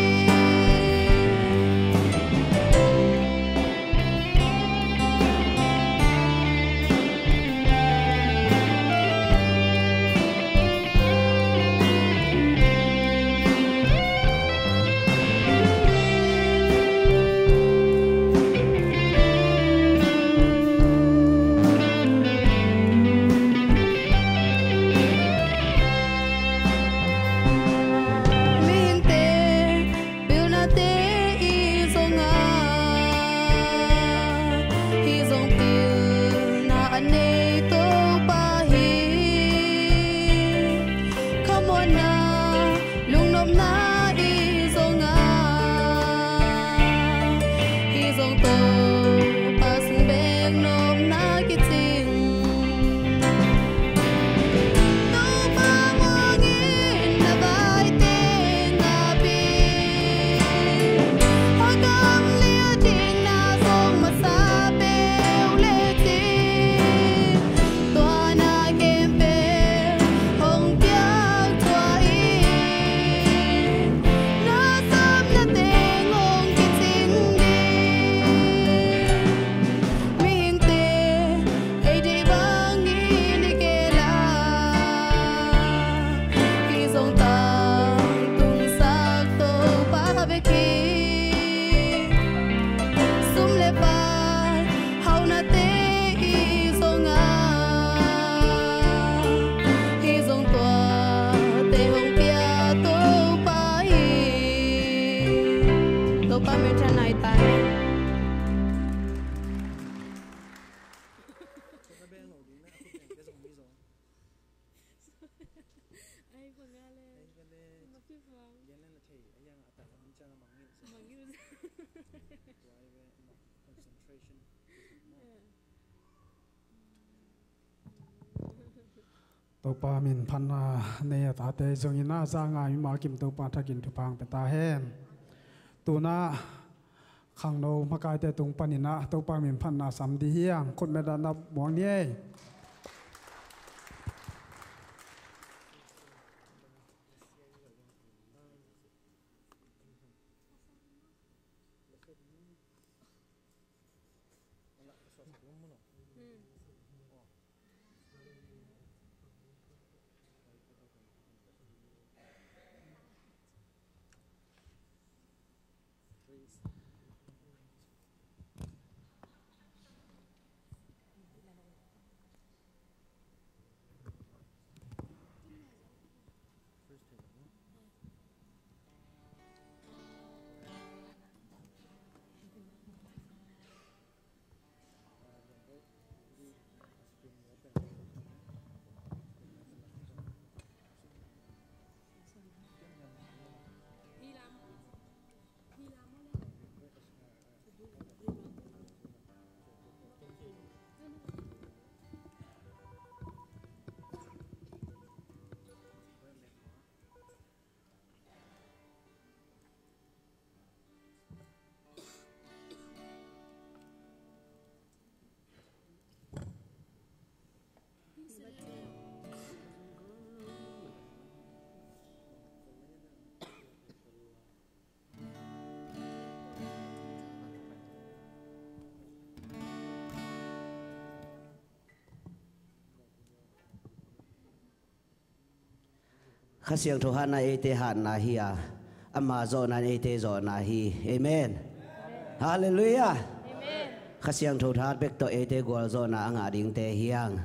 Mihingte pilnate i zong a, hi zong pilna a nei Topa hi. Khamuanna lungnopna i zong a, hi zong Topa sung bek nopna kicing. Topa muang in na vaite ngap hi. A gam le a dikna zong masa peuh le cin, tua na khempeuh hong piak tua hi. Na sapna teng hong kicing ding. Mihingte ei deih bangin i gel a, hi zong tangtungsak Topa bek hi. Sum le pai hauhnate i zong a, hi zong tuate hong pia Topa hi. Topa minthanna hi ta hen. Ai, pangale. Ai, pangale. Mapipang. Yan na thei, ayang ata, ang chang mangil. Mangil. Why we not concentration? Yeah. Topa min phatna nei a tate zongin a za ngai mi ma kim Topa thakin thupha hong pia ta hen. Tuna khangno makaite tung panin a Topa min phatna sam dih hiang, khutmet a nap muang ni ei. Kha Siangtho hatna eite hatna hi a, ama zawhna in eite zawhna hi. Amen. Halleluiah. Kha Siangtho that bek tawh eite gualzawhna a ngah dingte hi hang.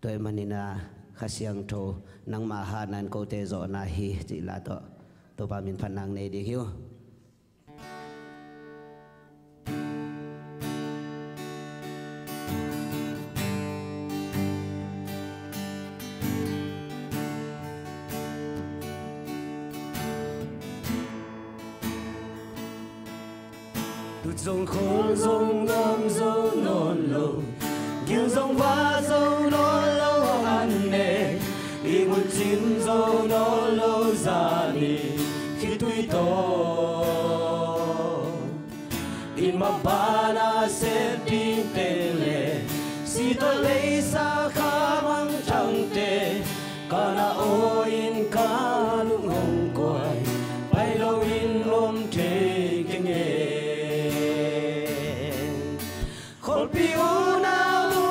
Tua ahih manin a, Kha Siangtho nangma hatna in kote zawhna hi cih la tawh Topa min phatna nei ding hi uh. Lut zong khol zong nuam zo nawn lo, gil zong va zo nawn lo, an ne i mut cin zo nawn lo, zani khitui tawh i mabana set dingte le, si tawh leisa kha mangthangte, ka na aw in ka lung hong kuai, pai loin om thei keng e. Kholpi unau nu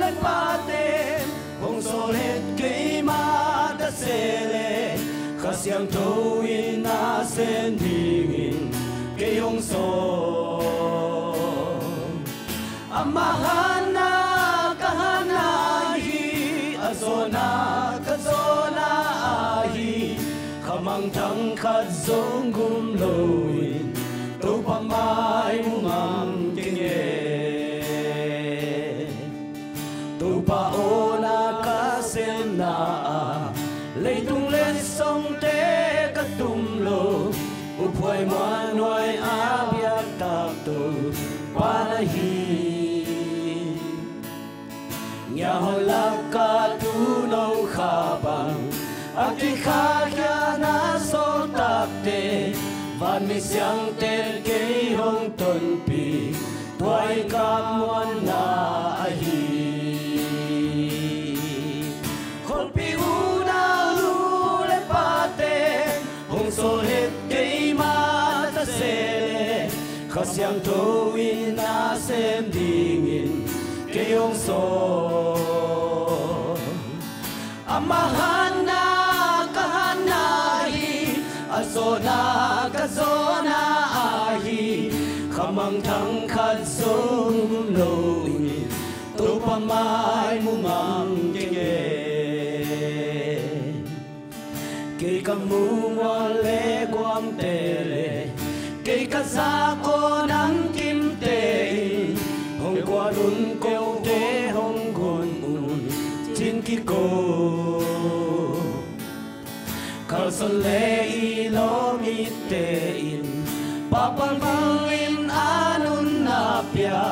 le pate, hong sawl het keima ta se le, Kha Siangtho in na sem dingin kei hong sawl. Ama hatna ka hatna hi, a zawhna ka zawhna ahi, kha mangthang khat zong gum loin Topa mai mu ngam keng e. Topa aw na ka semna ah, leitung letsongte ka tum lo, uphuai muanhuai a biak tak Topa na hi. Ngiahon lak a tuuno kha bang a kikhakhia na sawltakte, vanmi siangte kei hong tonpih, tua i kammuanna ahi. Kholpi unau nu le pate, hong sawl het keima ta se le, Kha Siangtho in na sem dingin kei hong sawl. Ama hatna ka hatna hi, a zawhna ka zawhna ahi, kha mangthang khat zong gum loin Topa mai mu ngam keng e. Kei ka muh mual le guamte le, kei ka zak aw namkimte in, hong kuan un, kote hong gun un, cin kiko. Kalsuan le i lawm itte in, papal bangin a nunna pia,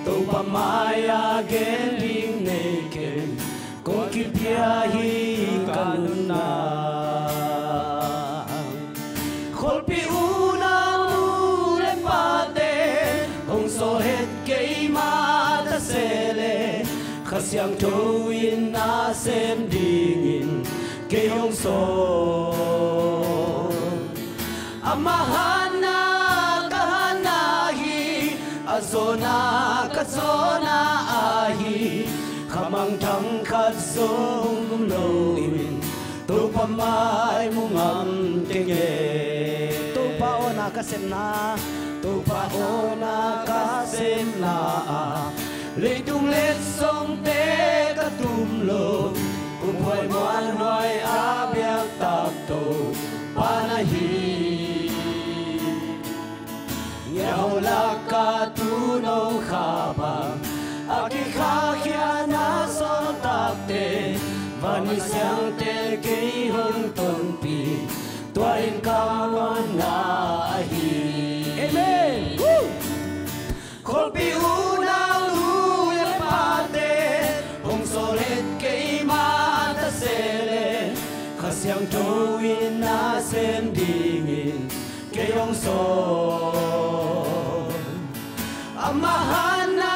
Topa mai-ah gen ding nei keng, kong kipia hi ka nunna. Kholpi unau nu le pate, hong sawl het keima ta se le, Kha Siangtho in na sem dingin kei hong sawl. Ama hatna ka hatna hi, a zawhna ka Zawhna ahi, khamang thang khat zong um loin Topa mai mu ngam keng e. Topa awna ka sepna, Topa awna ka sepna ah leitung letsongte ka tum lo, uphuai muanhuai a biak tak Topa na hi. Ngiau laka tuno khapa a kikhakhiana sawltakte, vanmi siangte kei hong tonpih, tua in ka muanna ahi. Amen. Woo! Kholpi unau nu le pate hong sawl het keima ta se le, Kha Siangtho in na sem dingin kei hong sawl. Ama hatna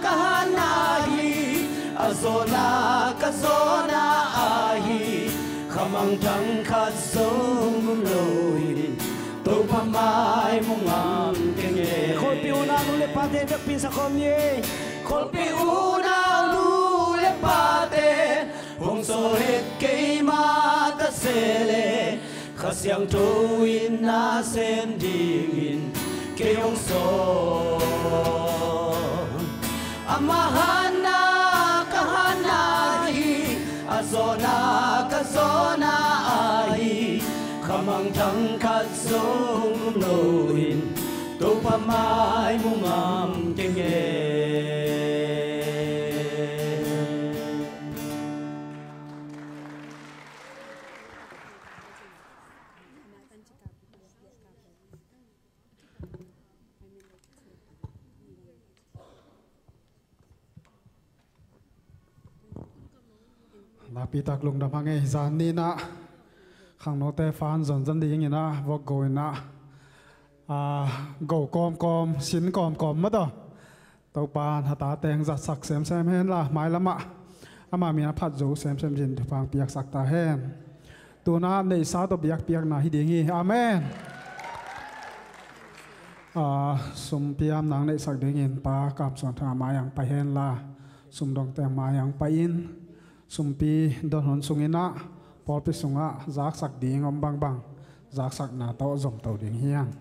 ka hatna hi, a zawhna ka zawhna ahi, khamang thang khat zong um loin Topa mai mu ngam keng e. Kholpi unau nu le pate vekpi in sa khawm ni. Kholpi unau nu le pate hong sawl het keima ta se le, Kha Siangtho in na sem dingin kei hong sawl. Ama hatna ka hatna hi, a zawhna ka zawhna ahi, khamang thang khat zong um loin Topa mai mu ngam keng e. Nakpi tak lungdam hang e. Zan ni-in ah khangnote fan zonzan dingin ah vok go in ah, ah, go kawmkawm, sin kawmkawm mah tawh Topa'n a tate hong zatsak semsem hen la, mailam ah ama min a phat zo semsem dingin thupha hong piaksak ta hen. Tu-in ah neihsa tawh biakpiakna hi ding hi. Amen. Ah, sumpiam nang neihsak dingin Pa Kam Suan Thang a mai-ah hong pai hen la, sumdongte mai-ah hong pai in, sumpi don hun sungin ah pawlpi sungah zaksak ding om bangbang zaksakna tawh zomto ding hi hang.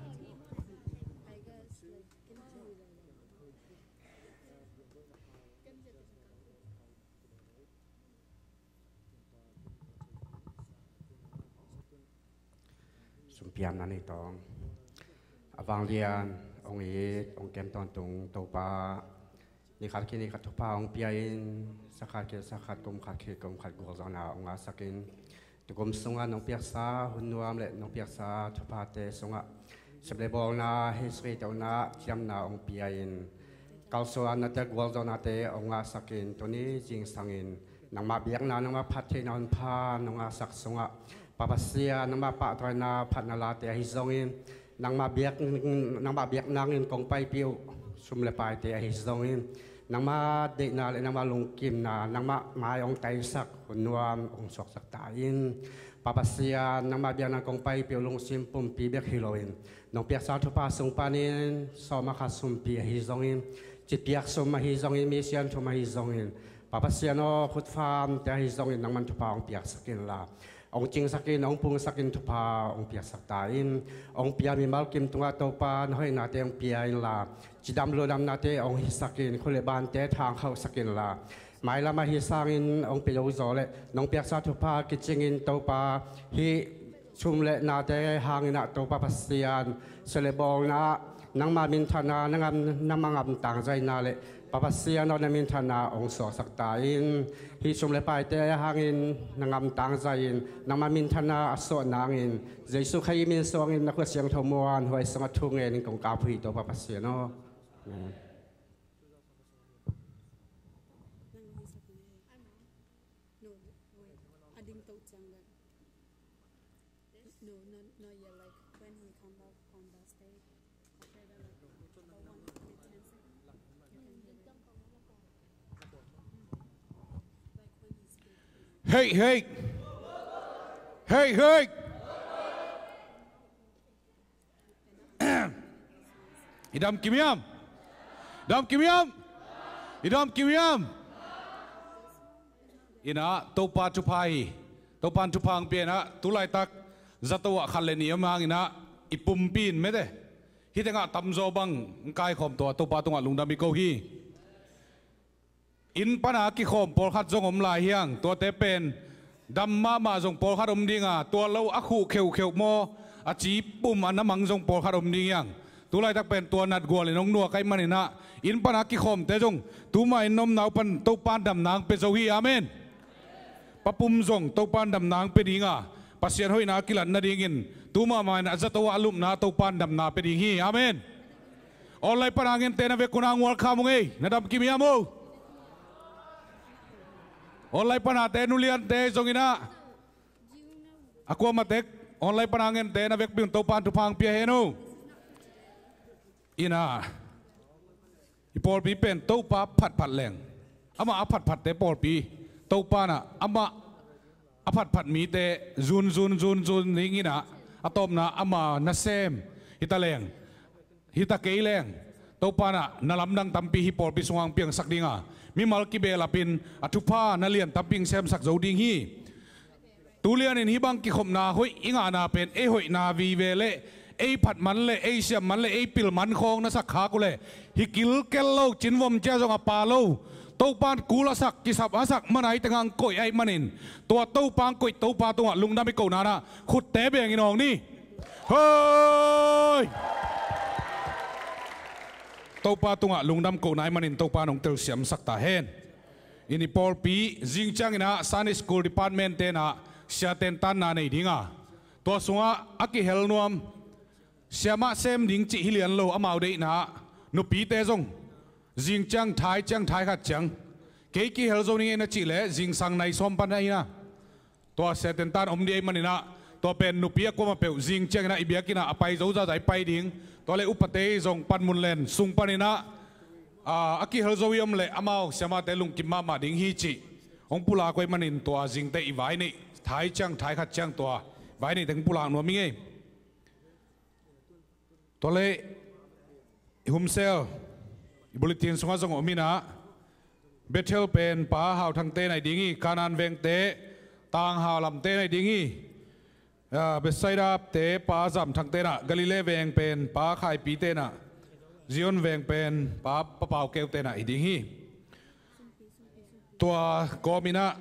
Sumpiamna nei tawng. A vanglian hong it hong kem tawntung Topa, ni khat khit ni khat thupha hong pia in, sa khat khit sa khat, kum khat khit kum khat gualzawhna hong ngahsak in, tukum sungah nong piaksa hun nuam le nong piaksa thuphate sungah sep le bawlna, history tawh na ciamna hong pia in, kalsuannate, gualzawhnate hong ngahsak in, tuni zingsangin nangmah biakna, nangmah phattheihna hun pha nong ngahsak sungah, Pa Pasian, nangmah pahtawina phatna late ahi zongin, nangmah biak, nangmah biak nangin kong paipih uh sum le paite ahi zongin, nangmah deihna le nangmah lungkimna, nangmah mai hong taisak hun nuam hong suaksak ta in. Pa Pasian, nangmah biak nang kong paipih uh lungsim pumpi bek hi loin, nong piaksa thupha sung panin sawm a khat sumpi ahi zongin, citpiak sum ahi zongin, misiam thum ahi zongin, Pa Pasian aw, khutfamte ahi zongin nangman thupha hong piaksak inla, hong cingsak in, hong pungsak in, thupha hong piaksak ta in. Hong pia mimal kim tungah Topa na hoihnate hong pia inla, cidam ludamnate hong hisak in, khut le bante thangkhauhsak inla, mailam ahi sangin hong pia lo zaw le nong piaksa thupha kicingin Topa, hih sum le nate hangin ah Topa Pasian, sep le bawlna ah nangma minthanna, nangam, nangma ngamtang zaina le Pa Pasian aw, na minthanna hong suaksak ta in. Hih sum le paite hangin na ngamtang zai in, nangma minthanna a suah nangin, Jesuh Khazih min suangin na khut siangtho muanhuai sungah thu ngenin kong kap uh hi, Topa Pasian aw. Amen. Hei, hei. Hei, hei. I dam kim hiam? Dam kim hiam? I dam kim hiam? Inah Topa thupha hi. Topa in thupha hong pia inah tu laitak zato ah khat le nih om hang inah i pumpi in mete hih tengah tamzaw bang hong kaikhawm tua Topa tungah lungdam i ko hi. Inn pana kikhawm pawlkhat zong om lai hi hang, tuate pen dam mahmah zong pawlkhat om ding a, tua lo a khuh kheuhkheuh maw, a ci pum a na mang zong pawlkhat om ding hi hang. Tu laitak pen tua natgual in hong nuak ahih maninah inn pana kikhawmte zong tuma inn omna uh pan Topa in damna hong pia zo hi. Amen. Pa pum zong Topa in damna hong pia ding a, Pasian hoihna a kilat nadingin tu mahmah in a zato ah a lupna Topa in damna pia ding hi. Amen. Online pana ngente na vek un a ngual kham ung ei, na dam kim hiam o? Online panate nuliante zong inah a kuamah tek online pana ngente na vekpi un Topa in thupha hong pia hen o. Inah i pawlpi pen Topa phatphat leng, amah a phatphatte pawlpi Topa inah amah a phatphat mite zun zun zun zun ding inah a tawpna ama nasem hita leng, hita kei leng, Topa inah na lamdang tampi hih pawlpi sungah hong piangsak ding a, mimal kibehlapin a thupha na lian tampi hong semsak zo ding hi. Tulian in hih bang kikhopna hoih i ngahna pen ei hoihna vive le ei phat man le ei siam man le ei pil man khawng na sak khak uh le, hih kilkel lo cinvom cia zong a pa lo, Topa in kul a sak, kisap a sak mana hih tengah hong koih ahih manin tua Topa hong koih Topa tungah lungdam i kohna inah khutte bengin awng ni. Hoi! Topa tungah lungdam kohna ahih manin Topa in hong telsiamsak ta hen. Inah i pawlpi zing ciang inah Sunday School Department te inah siate in tanna nei ding a, tua sungah a kihel nuam siamah sem ding cih hi lian lo amau deihna ah nupite zong zing ciang thai ciang thai khat ciang kei kihel zo ning ei na cih leh zingsang nai sawm pan ahi inah tua siate in tan om ding ahih maninah tua pen nupi a kuamah peuh zing ciang inah i biakinn ah a pai zo zahzah i pai ding. Tua le upate zong panmun len sung paninah a kihel zo i om leh amau siamahte lungkim mahmah ding hi cih hong pulak uh ahih manin tua zingte i vai neih thai ciang thai khat ciang tua vai neih teng pulak nuam ing ei. Tua le i humsel i bulletin sungah zong om inah Bethel pen Pa Hau Thangte inah hi ding hi. Kanaan vengte Tang Hau Lamte inah hi ding hi. Bethsaida te Pa Zam Thangte inah, Galilee veng pen Pa Khaipite inah, Zion veng pen Pa Papau Keute inah hi ding hi. Tua kawm inah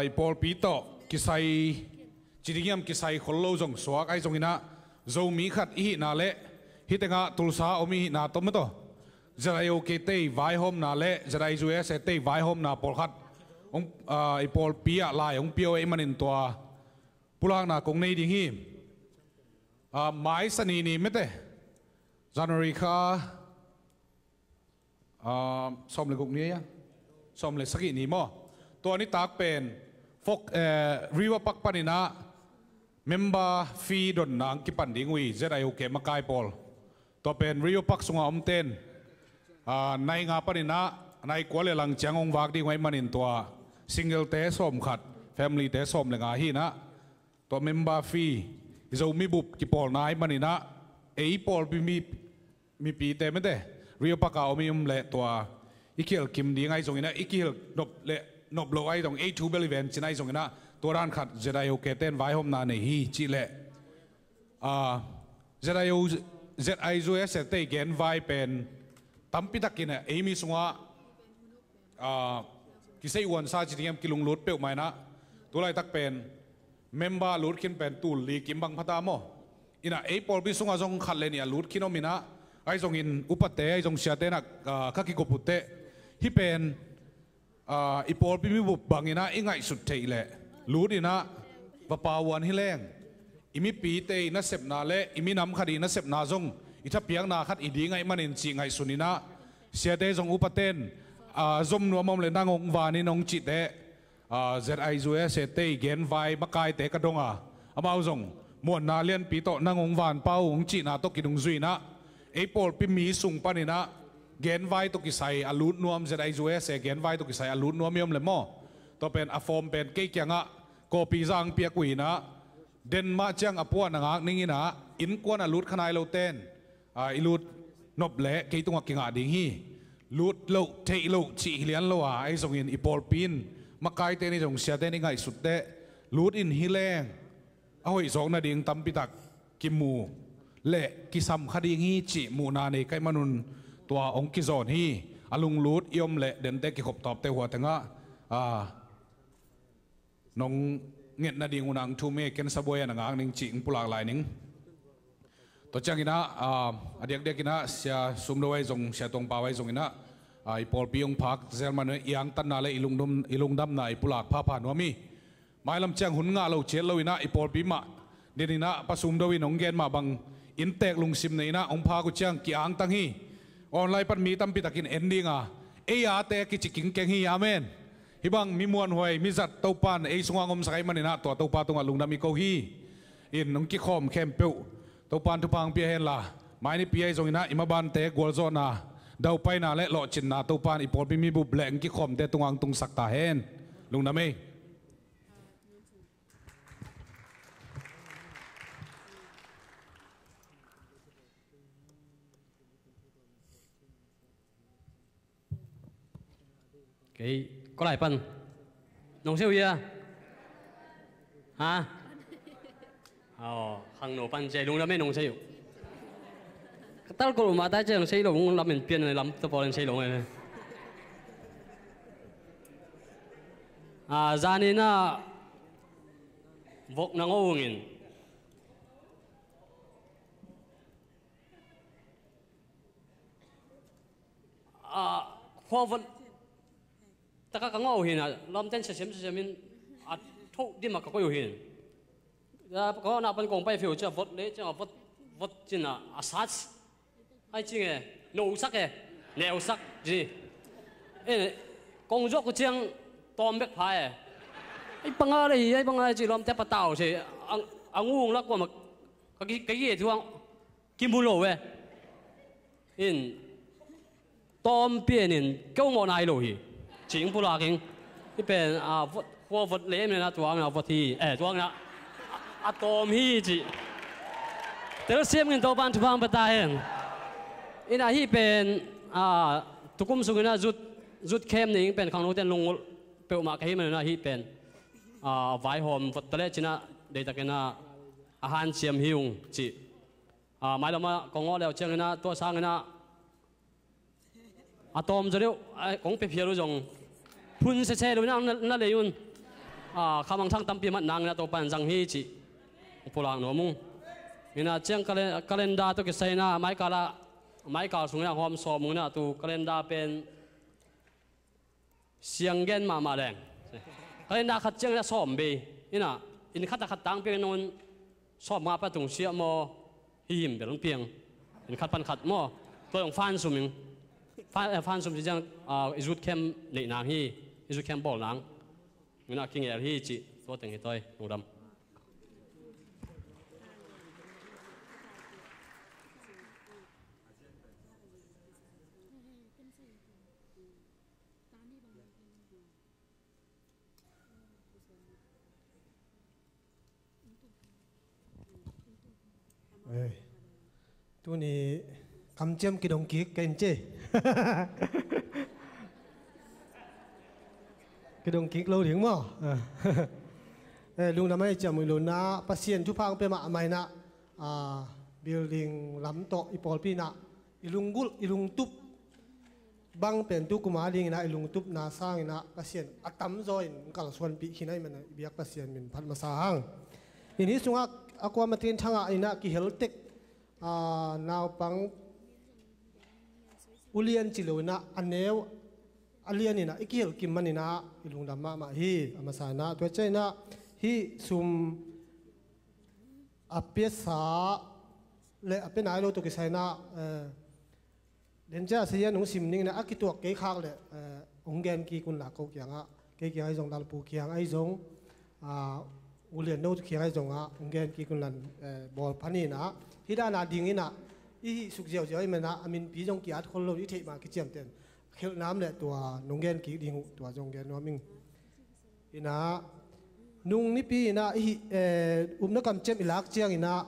i pawlpi tawh kisai ci ding hiam, kisai khol lo zong suak ahi zong inah Zomi khat i hihna le hih tengah Tulsa om i hihna tawh mataw ZIOK te i vaihawmna le ZIUSA te i vaihawmna pawlkhat i pawlpi ah lai hong pia uh ahih manin tua pulakna kong nei ding hi. Mai Sani ni mete January kha sawm le guk ni a, sawm le sagih ni maw? Tua nitak pen River Park paninah member fee donna hong kipan ding uh hi, ZIOK makai pawl. Tua pen River Park sungah omten nai nga paninah nai kua le lang ciang hong vak ding uh ahih manin tua single te sawm khat, family te sawm le nga hi inah tua member fee i Zomi bup kipawlna ahih maninah ei pawlpi mi mipite mete River Park a om i om leh tua i kihel kim ding ahi zong inah i kihel nop le nop lo ahi zong ei thu bel i ven cin ahi zong inah tua dan khat ZIOK te in vaihawmna nei hi cih leh ZIO, ZIUSA te i genvai pen tampi takin ei mi sungah kisei uansa ci ding hiam, kilunglut peuhmah inah tu laitak pen member a lut khin pen tul li kim bang phata maw? Inah ei pawlpi sungah zong khat le nih a lut khin om inah ahi zongin upate ahi zong siate inah ka kigop uh teh hih pen i pawlpi mibup bang inah i ngaihsut theih leh lut inah va pauan hi leng i mipite i nasepna le i minam khat i nasepna zong i thapiakna khat i ding ahih manin cih ngaihsun inah siate zong upate in zom nuam om le nang hong van in hong cih teh ZIUSA te i genvai makaite ka dong a, amau zong muanna lianpi tawh nang hong van pah uh hong cihna tawh kidungzui inah ei pawlpi mi sung paninah genvai tawh kisai a lut nuam, ZIUSA genvai tawh kisai a lut nuam i om le maw? Tua pen a form pen kei kiangah copy zang piak uh inah den mah ciang a puan a ngak ning inah innkuan a lut kha nai lote in i lut nop leh kei tungah kingah ding hi. lut loh theih loh cih hi lian lo a, ahi zongin i pawlpi in makaite ni zong siate ni ngaihsut teh lut in hi leng a hoih zawk nading tampi tak kimu le kisam kha ding hi cih muhna nei ka hih manun tua hong kizawn hi. A lunglut i om le dente kikhop tawpte hua tengah, a, nong nget nading un a hong thum hi. Ken sabuai a na ngak ning cih hong pulak lai ning. Tua cianginah, a, a diakdiakinah Sia Sumdo ahi zong, Sia Tongpau ahi zonginah, a, i pawlpi hong phak zel man i angtanna le i lungdam, i lungdamna i pulak phapha nuam hi. Mailam ciang hun ngah lo ciat loinah i pawlpi mah deninah Pa Sumdo in hong gen mah bang inntek lungsim neinah hong phak uh ciang ki-angtang hi. Online pan mi tampi takin en dinga ei ate kici kingkeng hi. Amen. Hih bang mi muanhuai mi zat Topan ei sungah hong omsak ahih maninah tua Topa tungah lungdam i ko hi. In hong kikhawm khempeuh Topan thupha hong pia henla, mai nipi ahi zonginah i mabante gualzawhna, daupaina le lawhcinna Topan i pawlpi mibup le hong kikhawmte tungah hong tungsak ta hen. Lungdam ei. Kei, ko lai pan. Nong sei uh hia? Ha? Aw, khangno pan cia lungdam ei nong sei uh. Ka tal kol uh mah tai cia nong sei lo, ung lam in pian lam ta pawl in sei lo ngai. A, zaninah vok nang ungin. A, khua vot taka ka ngawh uh hinah, lawmten sesiam sesiamin a thoh dimah ka koih uh hin. Ka ngawhna pan kong pai fiu ciah vot le ciangah vot, vot cinah a sat. Ai cinge, nosak e, neusak ci. E, kong zuak uh ciang tawm bek pha e. Ai panga le hi, ai panga le ci lawmte patau se. A, a ngung lak kuamah ka ki, ka ki e thuang. Kimu lo e. In tawm pianin keu mawh nai lo hi. Cing pulak ing. Hih pen, a, vot, khua vot le mena tuang na vot hi. Eh, tuang na. A tawm hi ci. Telsiam ngin Topan thupha hong pia ta hen. Ina hih pen, a, tukum sungina zut, zut khem ning pen khangnoten lungngulh peuhmah ka hih manina hih pen, a, vaihawm vot tale cina deitakin a, a hanciam hi ung ci. A, mailamah kong ngawh leu ciangin ah, tua sangin ah, a tawm zaw deuh, a, kong pia phial uh zong phun sese lo in ah na, na lei un. A, khamangthang tampi mat nangin ah Topa in zang hi cih pulak nuam ung. In ah ciang kalen-, kalenda tawh kisai in ah, maikal ah, maikal sungin ah hawm sawm ung in ah, tu kalenda pen siang gen mahmah leng. Kalenda khat ciangin a sawm bei. Ina, inn khat a khat tang piangin nong sawm nga pa tung siah maw? Hihim bel hong piang. Inn khat pan khat maw? Tua zong fan sum ing. Fan, eh, fan sum ci ciang, ah, i zut khem neih nang hi. I zut khem bawl nang. Ina kingel hi cih. Tua teng hi toi. Lungdam. Eh, tuni kamciam kidong kik ka in ci. Kidong kik lo ding maw? Eh, lungdam a i ciam uh i lo na Pasian thupha ang pia mahmah in ah, ah, building lam tawh i pawlpi in ah i lunggulh, i lungtup bang pen tu kuma dingin ah i lungtupna sangin ah Pasian a tamzaw in kalsuanpih khin ahih manin i biak Pasian min phat masa hang. In hih sungah a kuama tin thangah in ah kihel tek, ah, naupang ulian ci lo in ah a neu a lian in ah i kihel kim man in ah i lungdam mahmah hi. A masa in ah tua ciang in ah hih sum a piasa le a pia nai lo tawh kisai in ah, eh, den cia a sia nong sim ning in ah a kituak kei khak le, eh, hong gen kik un la ko kiangah, kei kiang ahi zong, Lalpu kiang ahi zong, ah, ulian no kiang ahi zongah hong gen kik un la, eh, bawl phan in ah hih dan a ding in ah i hih suk ziauziau ahih manin ah a minpi zong ki-at khol lo, i theih ma kiciamteh in khelhnam le tua nong gen kik ding uh tua zong gen nuam ing. In ah nung nipi in ah i hih, eh, upna kamciam i lak ciangin ah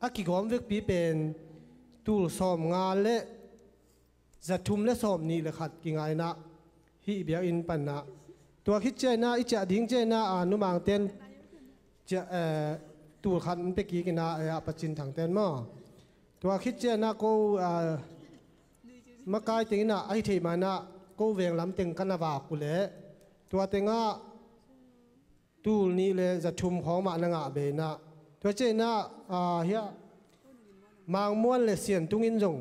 a kigawm vekpi pen tul sawm nga le za thum le sawm nih le khat kingaina hih biakinn panna. Tua khit ciaina i ciah ding ciaina a numangten ciah, eh, tul khat in pe kik ina, eh, a pacin thangten maw. Tua khit ciaina ko, ah, makai tengina ahi theih mana ko veng lam teng ka na vak uh leh tua tengah tul nih le za thum khawng mah na ngah beina. Tua ciaina, ah, hiah Mangmuan le Siantung in zong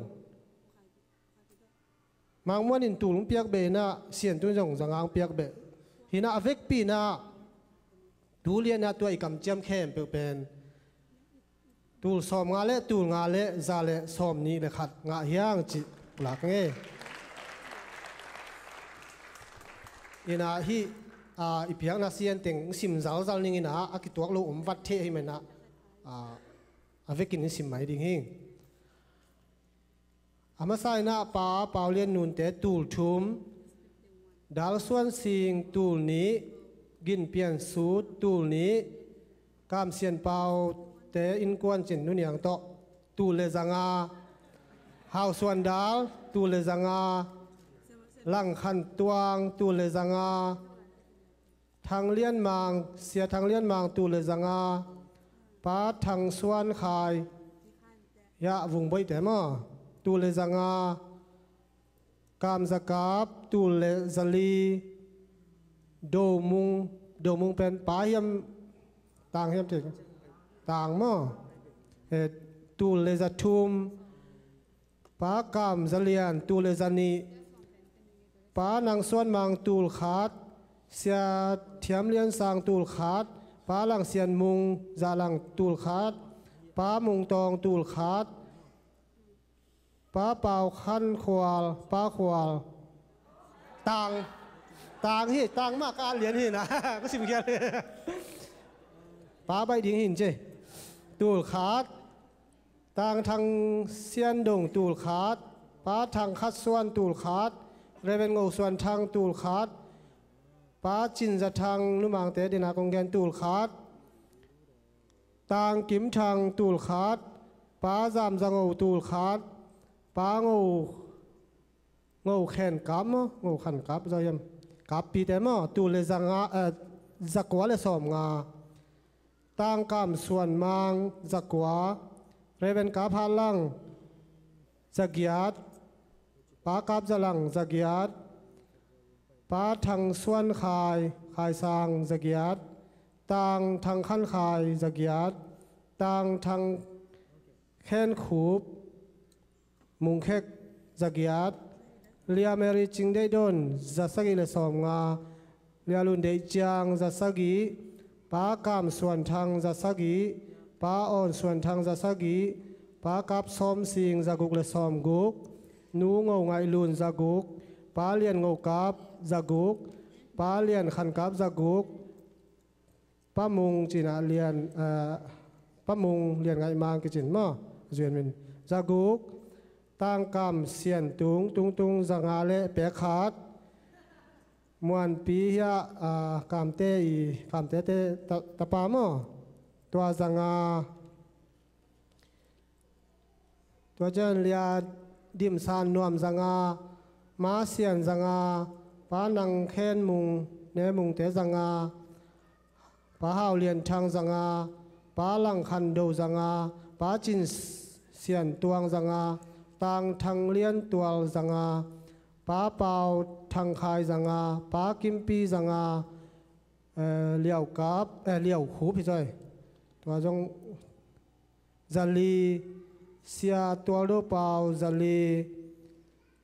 Mangmuan in tul hong piak beh inah Siantung zong za nga hong piak beh. Hinah a vekpi inah tu lianah tua i kamciam khempeuh pen tul sawm nga le tul nga le za le sawm nih le khat ngah hiang cih lak ngei. Inah hih, a, i piakna sian teng sim zalzal ning inah a kituak lo om vat theh hi menah, a, a vekin i sim mai ding hi. A masa inah Pa Pau Lian Nunte tul thum, Dal Suan Sing tul nih, Gin Pian Sut tul nih, Kam Sian Paute innkuan cin nuniang tawh tul le za nga, Hau Suan Dal tul le za nga, Lang Khan Tuang tul le za nga, Thang Lian Mang, Sia Thang Lian Mang tul le za nga, Pa Thang Suan Khai, hiah Vung Boih te maw, tul le za nga, Kam Za Kap tul le za li, Do Mung, Do Mung pen pa hiam tang hiam te, tang maw, eh, tul le za thum, Pa Kam Za Lian tul le za nih, Pa Nang Suan Mang tul khat, Sia Thiam Lian Sang tul khat, Pa Lang Sian Mung Za Lang tul khat, Pa Mung Tawng tul khat, Pa Pau Khan Khual, Pa Khual, tang, tang hi, tang mah ka lian hi na, ka sim khial hi. Pa baih ding hin ce, tul khat, Tang Thang Sian Dong tul khat, Pa Thang Khat Suan tul khat, Reven Ngo Suan Thang tul khat, Pa Cin Za Thang numangte dina kong gen tul khat, Tang Kim Thang tul khat, Pa Zam Za Ngo tul khat, Pa Ngo Ngo Khen Kap maw, Ngo Khan Kap zaw hiam? Kap pite maw, tul le za nga, eh, za kua le sawm nga. Tang Kam Suan Mang za kua. Reven Kap Hat Lang za giat. Pa Kap Za Lang za giat. Pa Thang Suan Khai, Khai Sang za giat. Tang Thang Khan Khai za giat. Tang Thang Khen Khup Mungkhek za giat, Lia Mary Cing Deih Don za sagih le sawm nga, Lia Lun Deih Ciang za sagih, Pa Kam Suan Thang za sagih, Pa Awn Suan Thang za sagih, Pa Kap Sawm Sing za guk le sawm guk, Nu Ngo Ngaih Lun za guk, Pa Lian Ngo Kap za guk, Pa Lian Khan Kap za guk, Pa Mung cina Lian, eh, Pa Mung Lian Ngaih Mang kicin maw, Zuan Min za guk, Tang Kam Sian Tung, Tung Tung za nga le pek khat, Muanpi hiah, ah, Kamte i, Kamte te ta, tapa maw, tua za nga. Tua ciang Lia Dim San Nuam za nga, Ma Sian za nga, Pa Nang Khen Mung, Ne Mungte za nga, Pa Hau Lian Thang za nga, Pa Lang Khan Do za nga, Pa Cin Sian Tuang za nga, Tang Thang Lian Tual za nga, Pa Pau Thang Khai za nga, Pa Kimpi za nga, eh, Liau Kap, eh, Liau Khup hi zaw. Tua zong za li, Sia Tual Do Pau za li,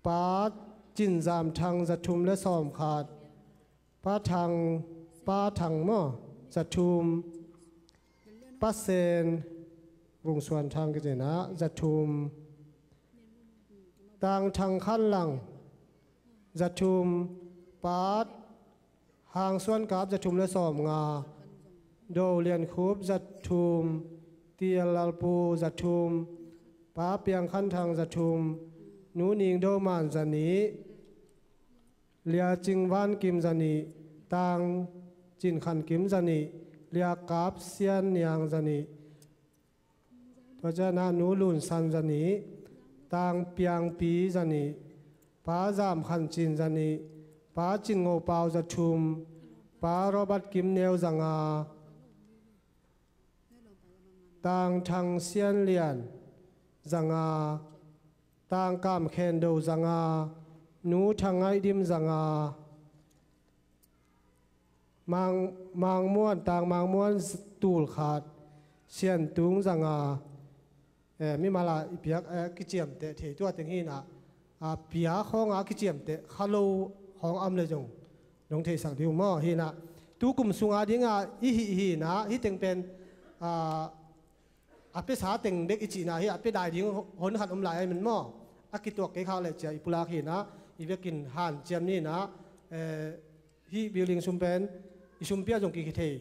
Pa Cin Zam Thang za thum le sawm khat, Pa Thang, Pa Thang maw, za thum, Pa Sen, Vung Suan Thang kicina, za thum, Tang Thang Khan Lang, za thum, Pa Hang Suan Kap za thum le sawm nga, Do Lian Khup za thum, Tial Lal Pu za thum, Pa Piang Khan Thang za thum, Nu Ning Do Man za nih, Lia Cing Van Kim za nih, Tang Cin Khan Kim za nih, Lia Kap Sian Niang za nih, tua ciangah Nu Lun San za nih, Tang Piang Pi za nih, Pa Zam Khan Cin za nih, Pa Cin Ngo Pau za thum, Pa Robert Kim Neu za nga, Tang Thang Sian Lian za nga, Tang Kam Khen Do za nga, Nu Thang Ngaih Dim za nga, Mang, Mang Muan, Tang Mang Muan tul khat, Sian Tung za nga, eh, mimal a i piak, eh, kiciamteh thei tua teng hi inah, a, piak khawng a kiciamteh kha lo khawng a om le zong nong theisak ding uh maw? Hi inah tu kum sung a ding a i hih hi inah hih teng pen, a, a piasa teng bek i cihna hi a pia dai ding hon khat om lai a i man maw? A kituak kei khak le cia i pulak hi inah i vekin hanciam ni inah, eh, hih building sum pen i sumpi ah zong kikhia thei.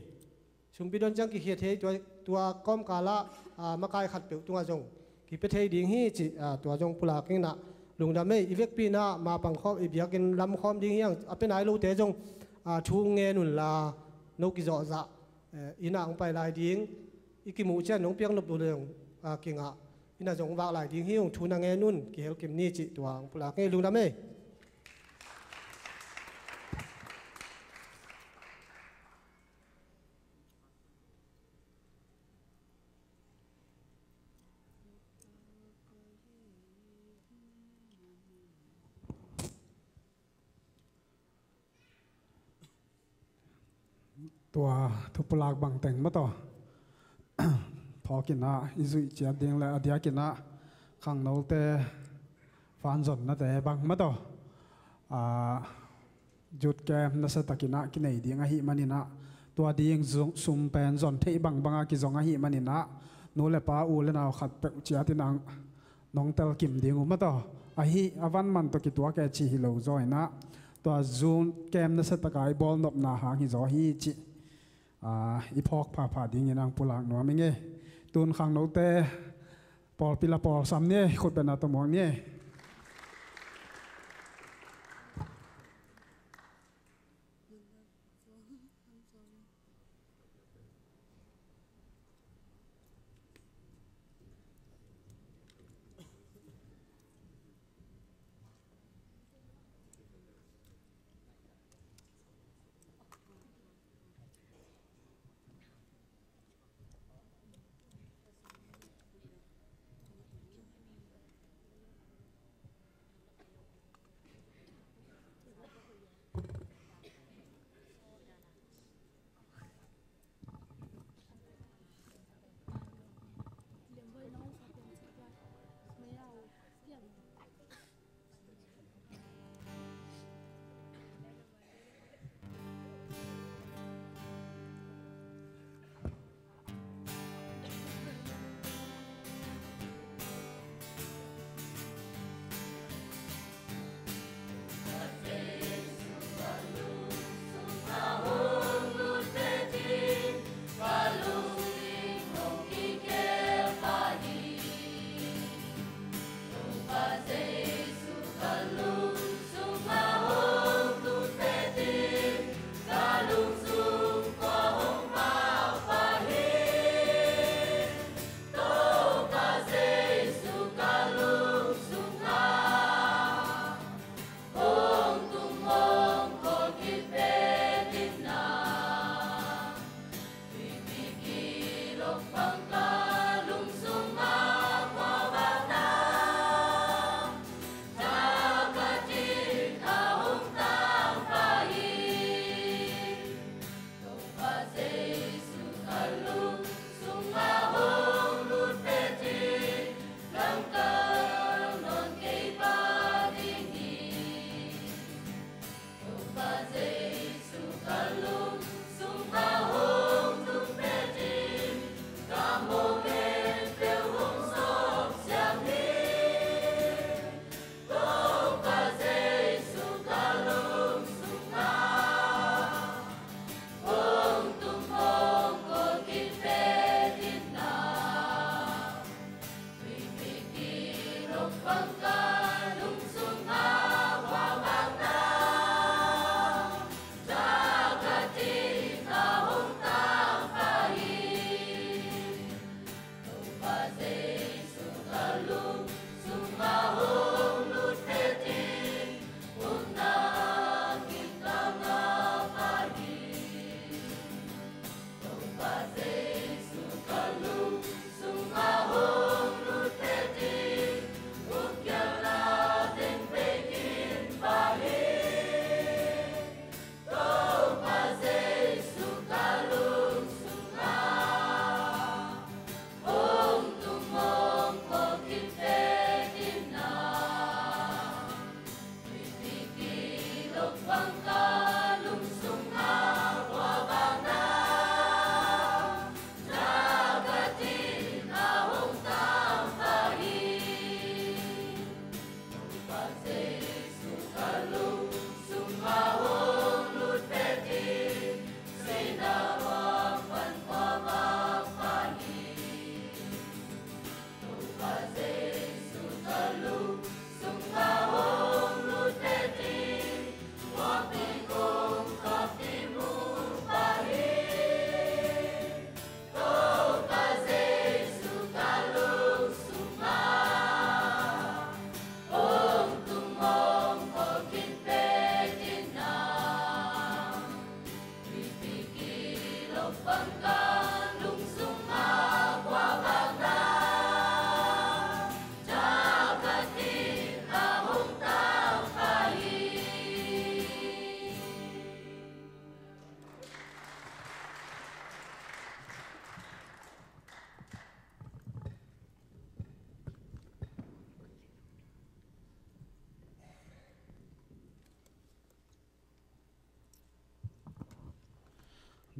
Sumpi don ciang kikhia thei, tua, tua kawmkal ah, a, makai khatpeuh tungah zong kipia thei ding hi cih, a, tua zong pulak inah lungdam ei. I vekpi inah mapang khawm i biakinn lam khawm ding hi hang, a pia nai lote zong, a, thu ngen unla no kizawhzah, eh, innah hong pai lai ding, i kimuh ciang nong piak nop uh le zong, a, kingah innah zong vak lai ding hi ung, thu na ngen un, kihel kim ni cih tua hong pulak ing ei, lungdam ei. Tua thupulak bang teng mataw, phawk inah i zuih ciat ding le a diak inah khangnote fan zonnate bang mataw, a, youth camp nasia tak inah kinei ding ahih man inah tua ding zong, sum pen zon theih bangbang a kizong ahih man inah nu le pa u le nau khatpeuh ciat inah nong telkim ding uh mataw. Ahi a van man tawh kituak e cih hi lo zaw inah tua youth camp nasia tak a i bawl nopna hang hi zaw hi cih, a, i phawk phapha dingin hong pulak nuam ing ei. Tun khangnote pawlpi la pawlsam ni ei, khut beng a tawmuak ni ei.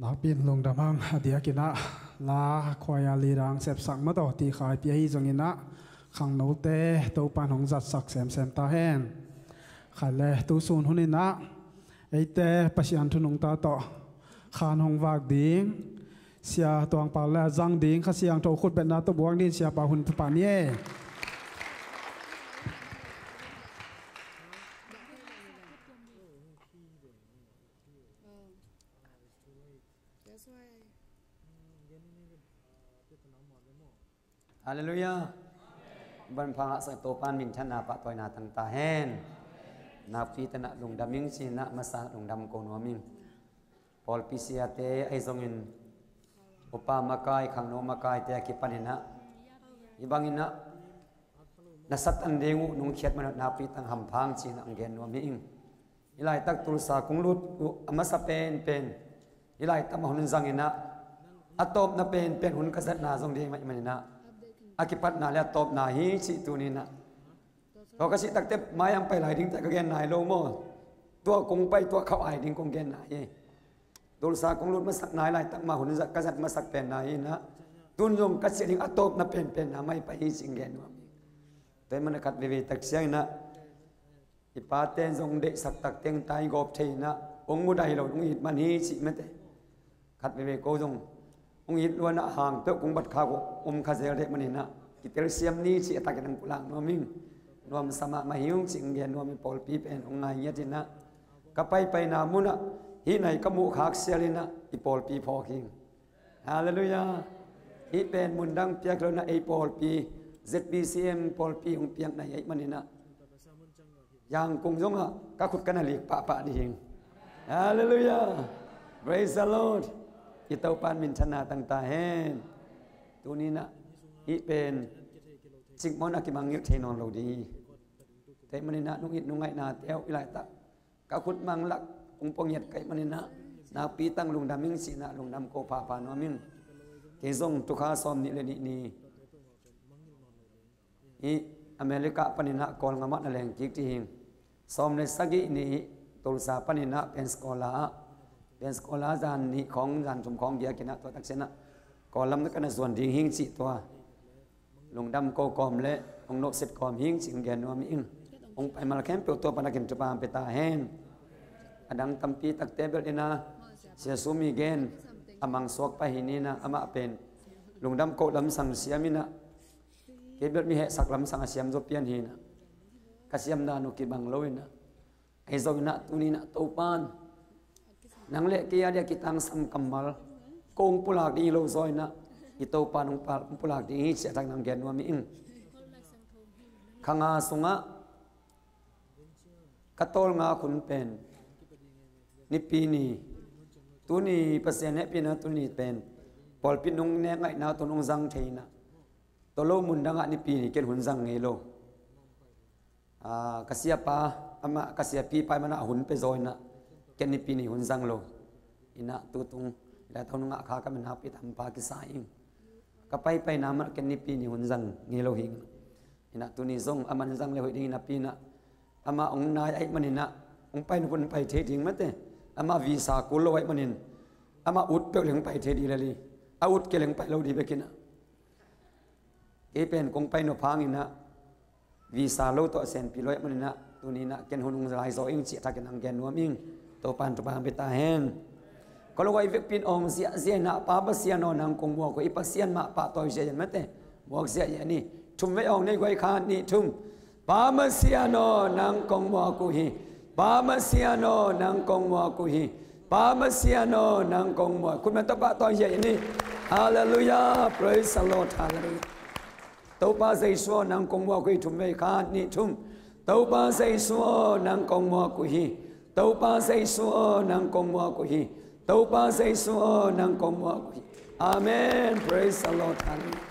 Nakpi in lungdam hang, a diakin ah la khuaia lidang sepsak mataw ti khaipi ahi zongin ah khangnote Topan hong zatsak semsem ta hen. Khat le tusun hun in ah eite Pasian thu nungta tawh khan hong vak ding Sia Tuang Pau le a zang ding Kha Siangtho khutbetna tawh buang ding Siapa hun pha pah ni e. Halleluiah. Ban phang ah sa Topan minthanna pahtawina tang ta hen. Nakpi tanah lungdam ing cinah masa lungdam ko nuam ing. Pawlpi siate ahi zongin upa makai, khangno makaite a kipaninah hih banginah na satan ding uh nungkhiat manah nakpi tang hamphang cinah ang gen nuam hi ing. Hih laitak Tulsa kong lut uh a masa penpen hih laitak mah hun zanginah a tawpna penpen hun ka zatna zong ding mah i maninah a kipatna le a tawpna hi cih tuninah. Tua ka cih takte mai ang pai lai dingte ka gen nai lo maw? Tua kong pai tua khauh ai ding kong gen nai hi. Tulsa kong lut masak nai laitak mah hun zat ka zat masak pen nai hinah tun zong ka cih ding a tawpna penpen na mai pai hi cih gen nuam hi. Tua hi mana khat veve tak cianginah i pate zong deihsak tak teng tai gawp thei inah ong mudah hi lo ong it man hi cih mate. Khat veve ko zong ong it luanah hang peuh kong bat khak uh om kha zel deh maninah kitel siam ni cih a takin ang pulak nuam ing. Nuamsa mahmah hi ung cih ang gen nuam ing. Pawlpi pen ong ngai ngiat inah ka paipaina munah hih nai ka muh khak sial inah i pawlpi phawk hi ing. Halleluiah. Hih pen mundang piak lo inah ei pawlpi Z B C M pawlpi hong piak nai aih maninah Yangon zongah ka khut ka na lik pahpah ding hi ing. Halleluiah. Praise the Lord. I Topan minthanna tang ta hen. Tuninah hih pen cikmawh a kimangngilh thei nawn lo ding hi. Tua hi maninah nungit nungaihnate uh i laitak ka khut mang lak ung pua ngiat ka hih maninah nakpi tang lungdam ing cinah lungdam ko phapha nuam ing. Kei zong tukha sawm nih le nih ni hih America paninah Kawlngam ah na leng kik ding hi ing. Sawm le sagih ni Tulsa paninah Pensacola ah, Pensacola zan nih khawng zan thum khawng biakinah tua takcianah Kawl lam na ka na zuan ding hi ing cih tua lungdam ko kawm le hong nawhset kawm hi ing cih hong gen nuam hi ing. Hong paimal khempeuh tua pan a kin thupha hong pia ta hen. A dang tampi takte belh inah Sia Sumi gen a mangsuak pai hi ninah amah pen lungdam ko lamsang siam inah kei belh mi hehsak lamsang a siam zaw pian hinah ka siamna nu kibang lo inah ahi zong inah tuninah Topan nang le kei a dia kitangsam kammal ko hong pulak ding hi lo zaw inah i Topan hong pulak ding hi ciah tak nang gen nuam hi ing. Kha nga sungah ka tawlngak hun pen Nipi ni, tuni Pasian hehpihna tuni pen pawlpi nung nek ngaihna tawh nung zang thei inah tua lo mundangah Nipi ni ken hun zang ngei lo. Ka siapa amah ka siapi pai manah a hun pia zaw inah ken Nipi ni hun zang lo. Inah tutung lai tawh nungah kha ka minakpi tampa kisa ing. Ka paipaina manah ken Nipi ni hun zang ngei lo hi ing. Inah tuni zong a man zang le hoih ding inah pi inah amah ong nai aih maninah Hong pai nop un pai thei ding mate. Amah visa kul lo ahih manin amah ut peuh leng pai thei ding lel hi. A ut kei leng pai lo ding bek hi na. Kei pen kong pai nop hangin ah visa lo tawh senpi lo ahih manin ah tuni in ah ken hun hong lai zaw ing cih a thakin hong gen nuam ing. Topa'n thupha hong pia ta hen. Ka lungsim vekpi in awng ziahziah in ah, Pa Pasian aw, nang kong muak uh hi. Pasian mah pahtawi ziahziah in mate. Muak ziahziah ni. Thum vei awng nei guai, khat, nih, thum. Pa Pasian aw, nang kong muak uh hi. Pa Pasian aw, nang kong muak uh hi. Pa Pasian aw, nang kong muak. Khut beng tawh pahtawi ziahziah ni. Halleluiah. Praise the Lord. Halleluiah. Topa Jesu aw, nang kong muak uh hi. Thum vei, khat, nih, thum. Topa Jesu aw, nang kong muak uh hi. Topa Jesu aw, nang kong muak uh hi. Topa Jesu aw, nang kong muak uh hi. Amen. Praise the Lord. Halleluiah.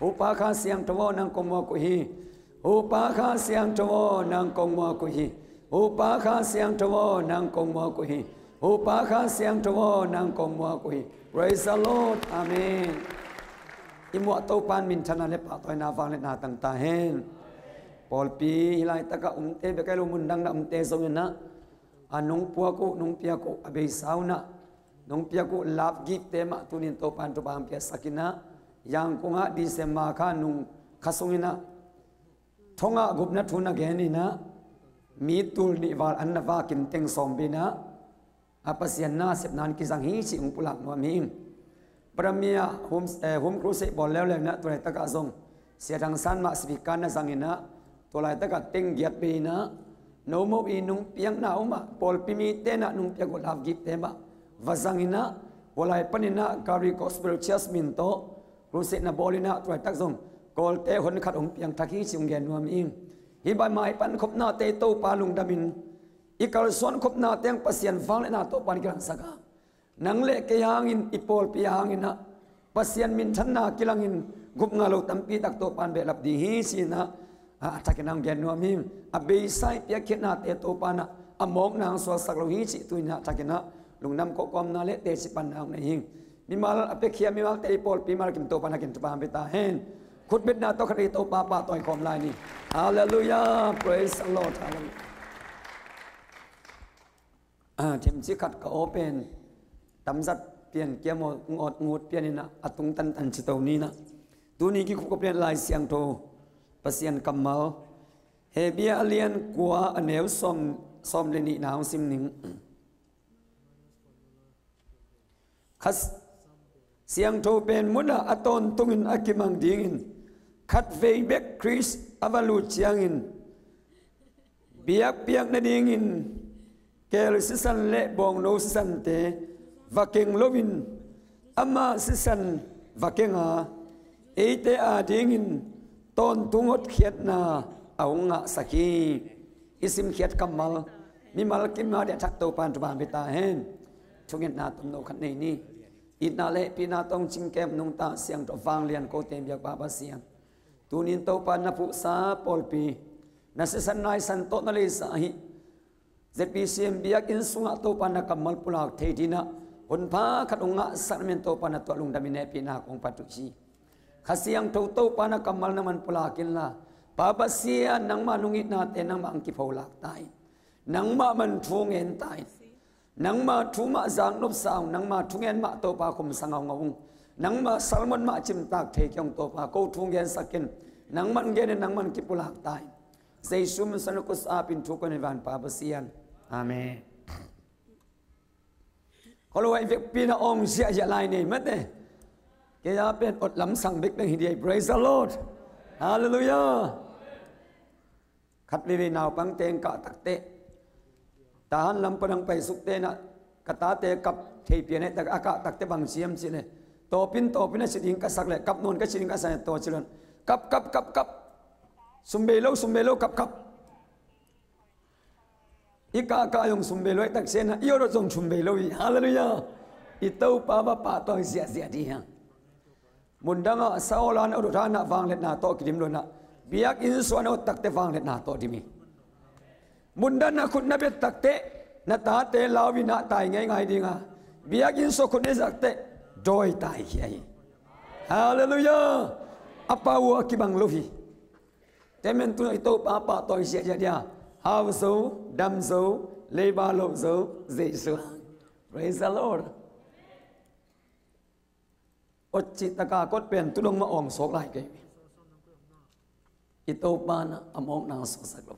Hupa Kha Siangtho aw, nang kong muak uh hi. Hupa Kha Siangtho aw, nang kong muak uh hi. Hupa Kha Siangtho aw, nang kong muak uh hi. Hupa Kha Siangtho aw, nang kong muak uh hi. Praise the Lord. Amen. I muak Topa'n minthanna le pahtawina vangliatna tang ta hen. Pawlpi hih laitakah umte bek hi lo, mundang na umte zongin ah, a nong puak uh, nong piak uh, a beisa un ah nong piak uh love gift-te mah tuni in Topa'n thupha hong piaksak in ah, Yangon ah December kha nung kha sungin ah thongah gupna thu na gen in ah, mi tul nih val an na vak in teng sawm bek in ah, a Pasian nasepna in kizang hi cih hong pulak nuam hi ing. Premier Home, eh, Home Crusade bawl leuleu in ah tua laitakah zong Sia Thang San mah speaker na zang in ah, tua laitakah teng giat bek in ah, no mo i nong piakna uh mah, pawlpi mite in ah nong piak uh love gift-te mah va zang in ah, tua lai panin ah Calvary Gospel Church min tawh crusade na bawl in ah tua laitak zong Kawlte hon khat hong piang thak hi cih hong gen nuam ing. Hih bang maipan khopnate Topa lungdam in, i kalsuan khopnate hang Pasian vangliatna Topa'n kilangsak a, nang le kei hangin, i pawlpi hangin ah Pasian minthanna kilangin gupna lo tampi tak Topa'n behlap ding hi ci-in ah, a, a thakin hong gen nuam hi. A beisa i piakkhiatnate Topa'n ah a mawkna hong suaksak lo hi cih tuni in ah a thakin ah lungdam kawmkawmna le teci panna hong nei hi. Mimal a piakhia mimalte, i pawlpi mimal kim Topa'n a kin thupha hong pia ta hen. Khutbetna tawh khat i Topa pahtawi khawm lai ni. Halleluiah. Praise the Lord. Halleluiah. Ah, themci khat ka aw pen tamzat pian kia maw, ngut ngut pian in ah a tung tantan ci to ni in ah, tuni kikhup ka pen Lai Siangtho Pasian kammal Hebru a lian kua, a neu sawm, sawm le nihna hong sim ning. Kha Siangtho pen munah a tawntungin a kimang dingin, khatvei bek Khrist a va lut ciangin, biakpiak nadingin keel sisan le bawngno sisante va keng loin, ama sisan va keng a, eite adingin tawntung hotkhiatna a hong ngahsak hi. I simkhiat kammal mimal kim a diah thak Topa'n thupha hong pia ta hen. Thungetna tomno khat nei ni. Itna le hehpihna tawh hong cingkem nungta siangtho vanglian kote biak Pa Pasian, tuni in Topa na phuhsa pawlpi, na sisan naisan tawh na leisa hi Z P C M biakinn sungah Topa na kammal pulak thei dingin ah hun pha khat hong ngahsak na min Topa na tuah lungdam in hehpihna kong phat uh hi. Kha Siangtho Topa na kammal nangman pulak inla, Pa Pasian, nangma nung itnate nangmah hong kipholak ta in, nangmah man thu ngen ta in. Nangma thu mah zaknop sa ung, nangma thungen mah Topa khum sa ngaungau ung. Nangma sermon mah cimtak thei kei ung Topa, ko thu gensak in, nangman gen in, nangman kipulak ta in. Jesu min suangin kut sa apin thu kong ngen hi vang Pa Pasian. Amen. Ko lo ai vekpi na awng ziahziah lai nei mate. Kei a pen ot lamsang bekbek hi ding. Praise the Lord. Hallelujah. Khat veivei naupangte in kah takteh, tahan lam pan hong paisukte in ah, ka tate kap thei pian eh, tak a kah takteh bang ci hiam cih leh, tawpin, tawpin a ci ding ka sak leh, kap nawn ka ci ding ka sak leh, taw ci lo in, kap, kap, kap, kap. Sum bei lo, sum bei lo, kap, kap. I kah, kah zong sum bei lo, i tak ciang a i awdawt zong sum bei lo hi. Hallelujah. I Topa va pahtawi ziahziah ding hi hang. Mundang ah sa aw la na awdawt hang in ah vangliatna tawh kidim lo in ah, biakinn sungah na awt takteh vangliatna tawh dim hi. Mundang ah khut na beng takteh na tate lau in ah tai ngeingai ding a, biakinn sungah khut na beng takteh dawi taikhia hi. Hallelujah. A pau uh a kibang lo hi. Tua manin tu-in i Topa pahtawi ziahziah ding a, Hau zo, dam zo, leiba loh zo, Jesu hang. Praise the Lord. Otcih taka kot pen tudong mah awng sawk lai kei. I Topa na a mawkna suaksak lo.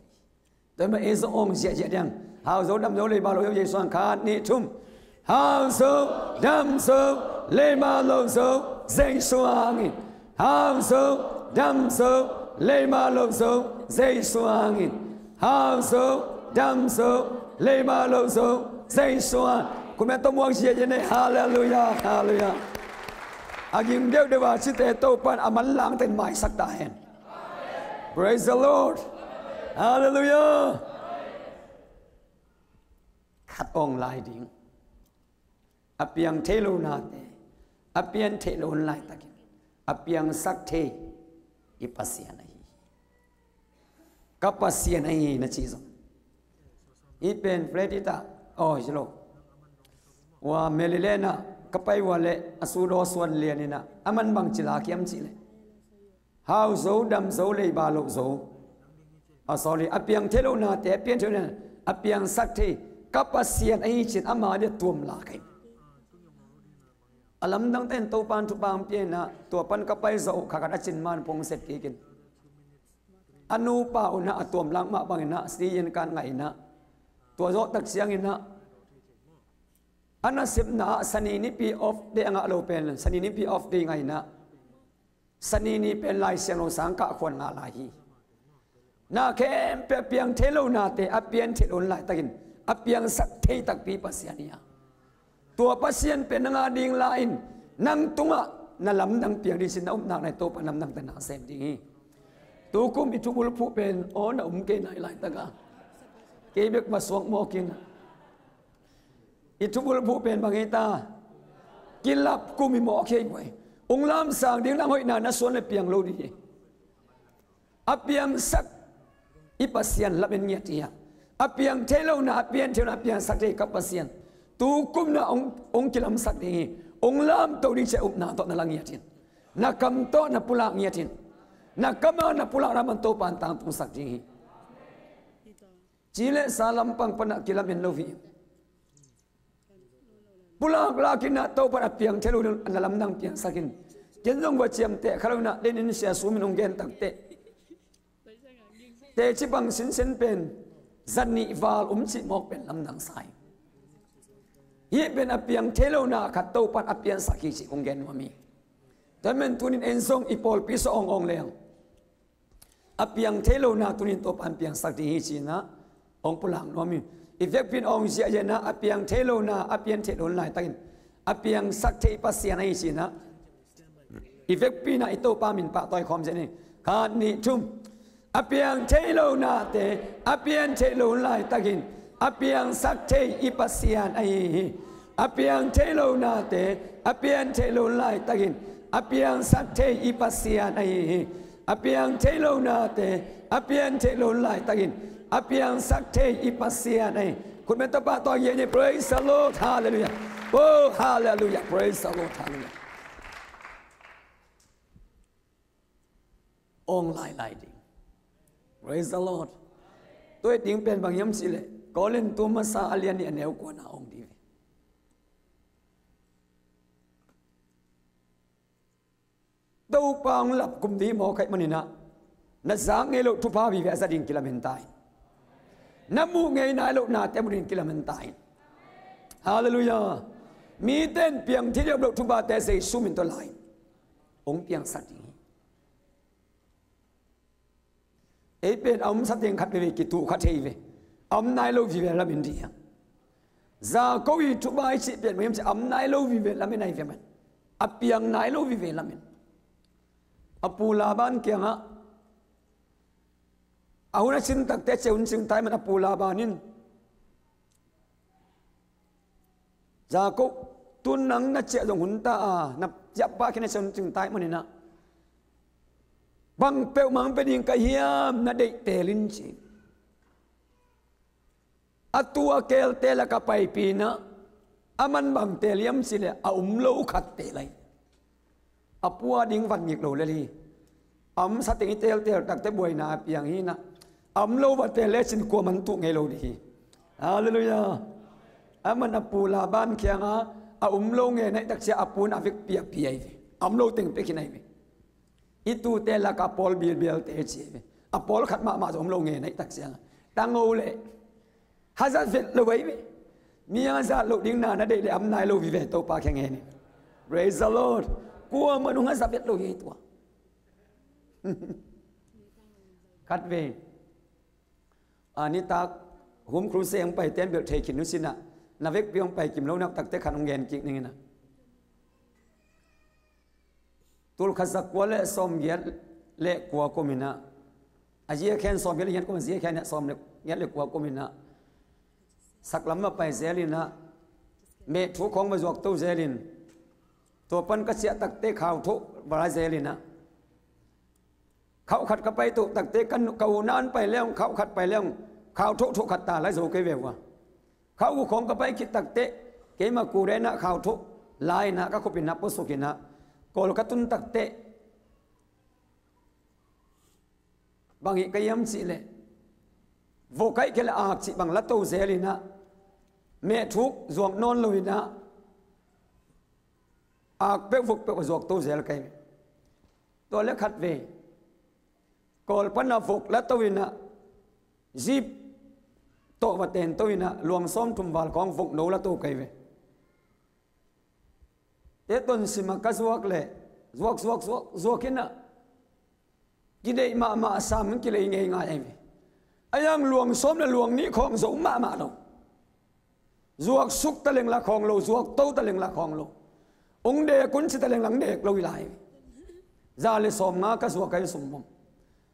Tua mah ei zong awng ziahziah diang. Hau zo, dam zo, leiba loh zo, Jesu hang. Khat, nih, thum. Hau zo, dam zo, leiba loh zo, Jesu hang in. Hau zo, dam zo, leiba loh zo, Jesu hang in. Hau zo, dam zo, leiba loh zo, Jesu hang. Khutbeng tawh muak ziahziah ni. Halleluiah, halleluiah. A ging deuhdeuh a cite Topa in a manlang teng maisak ta hen. Praise the Lord. Halleluiah. Khat awng lai ding. A piang thei lo nate a pian theih loh hun laitakin a piangsak thei i Pasian ahi hi. Ka Pasian ahi hi na ci zong. Hih pen Fred ita, aw hi lo. Ua Maryland ah ka pai ua leh a sudaw suan lian inah a man bang ci lak hiam cih leh, hau zo, dam zo, leiba loh zo. A, sorry, a piang thei lo nate a pian thei lo nate a piangsak thei ka Pasian ahi cin ama dia tuam lak ahi. A lamdang ten Topan thupha hong pia inah tua pan ka pai zawh uh kha khat a cin man phung set kik in. A nupa unah a tuam lak mah bang inah station kan ngah inah tua zawh tak ciang inah a nasepna ah Sani nipi off day a ngah lo pen Sani nipi off day ngah inah Sani ni pen Lai Siangtho sang kah khuan ngah lai hi. Na khempeuh a piang thei lo nate a pian theih loh hun laitakin a piangsak thei takpi Pasian hi a. Tua Pasian pen nang a ding la in nang tungah na lamdang piang ding cin na upna nai Topa lamdang tana sem ding hi. Tukum i thubulphuh pen aw na um kei nai laitaka kei bek va suak mawk in. I thubulphuh pen bang hi ta? Kilap kum i mawh khei buai. Ung lamsang ding nang hoihna na suan le piang lo ding hi. A piangsak i Pasian lamen ngiat hi a. A piang thei lo na a pian thei lo na a piangsak thei ka Pasian. Tukum na ung, ung kilamsak ding hi. Ung lamto ding cia upna tawh na la ngiat hin. Na kam tawh na pulak ngiat hin. Na kam a na pulak raman Topan tangtungsak ding hi. Ci le sa lampang panah kilamen lo hi. Pulak lak inah Topan a piang thei lo na lamdang piangsak in. Ken zong va ciamteh kha lo inah denin sia sumin hong gen takteh teci bang sinsen pen zanih val um cih mawk pen lamdang sa hi. Hih pen a piang thei lo na khat Topan a piansak hi cih hong gen nuam hi. Tua men tunin en zong i pawlpi sawh awngawng leng a piang thei lo na tunin Topan piangsak ding hi cinah hong pulak nuam hi. I vekpin awng ziahziah na a piang thei lo na a pian theih loh hun laitakin a piangsak thei Pasian ahi cinah i vekpin ah i Topa min pahtawi khawm ziah ni. Khat, nih, thum. A piang thei lo nate a pian theih loh hun laitakin a piangsak thei i Pasian ahi hi. A piang thei lo nate a pian theih loh hun laitakin a piangsak thei i Pasian ahi hi. A piang thei lo nate a pian theih loh hun laitakin a piangsak thei i Pasian ahi. Khutbeng tawh pahtawi ngiat ni. Praise the Lord. Halleluiah. Oh, halleluiah. Praise the Lord. Halleluiah. Awng lailai ding. Praise the Lord. Tua i ding pen bang hiam cih leh Korin tu masa a lian nih a neu kuana awng ding hi. Topa hong lap kum ding mawk ahih maninah na zak ngei loh thupha vive a za ding kilamen ta in. Na muh ngei nai loh nate mu ding kilamen ta in. Halleluiah. Mite in piang thei ding om loh thuphate Jesu min tawh la in hong piangsak ding hi. Ei pen a omsa teng khat veve kituh kha thei ve. A om nai lo vive lamen dih hiam? Jakob i thubai cih pen mah hiam cih a om nai lo vive lamen ahi ve man. A piang nai lo vive lamen. A pu Laban kiangah a hun a cin takte cia hun cing tai man a pu Laban in Jakob, tun nang na ciah zong hun ta a, na ciah pah khin a ciah hun cing tai maninah bang peuhmah hong pia ding ka hiam na deih teel in ci. A tu a keelte lak a paipih inah a man bang teel hiam cih leh a um lo khat teel ahi. A pu a ding van ngik lo lel hi. A omsa teng i teelteel takte buaina a piang hi inah A um lo va teel lecin kuaman tuh ngei lo ding hi. Halleluiah. Aman a pu Laban kiangah a um lo ngen ahih takciang a pu in a vekpi a pia hi ve. A um lo teng pia khin ahi ve. I tute lakah a pawl bilbialte ci hi ve. A pawlkhat mahmah zong um lo ngen ahih takciang a tango leh hazat vet lo ahi ve. Mi hazat loh ding na na deih leh a om nai lo vive, Topa kiang ngen hi. Praise the Lord. Kuaman hong hazat vet lo hi tua. Khat vei a nitak home crusade hong paite in bel thei khin nusinah, na vekpi hong pai kim lo nak takte khat hong gen kik ning inah. Tul khat za kua le sawmgiat le kua kum inah, a ziakhen sawmgiat le giat kum, a ziakhen inah sawm le giat le kua kum inah, saklam mah pai zel inah, mehthuk khawng va zuak to zel in, tua pan ka ciah takte khau thoh va la zel inah, khauh khat ka pai toh takte ka nu, ka u nan pai leng, khauh khat pai leng, khau thoh thoh khat ta lai zo kei ve ua. Khauh guk khawng ka pai khit takte keima kure inah khau thoh la inah ka khupin ah puasuk inah Kawl ka tun takte bang hih ka hiam cihleh, vok ahih kei leh ak cih bang la to zel inah, mehthuk zuak nawn lo inah, ak peuh vok peuh a zuak to zel kei. Tua le khat vei Kawl pana vok la to inah, zip tawh va ten to inah, luang sawm thum val khawng vok no la to kei ve. Te ton simah ka zuak leh, zuak, zuak, zuak, zuak inah, kideih mahmah sam in kilei ngeingai ahi ve. A hiang luang sawm le luang nih khawng zo mahmah lo. Zuak suk taleng la khawng lo, zuak to taleng la khawng lo. Ung dek un ci taleng lang dek lo hi lai. Za le sawmnga ka zuak ahi sum bom.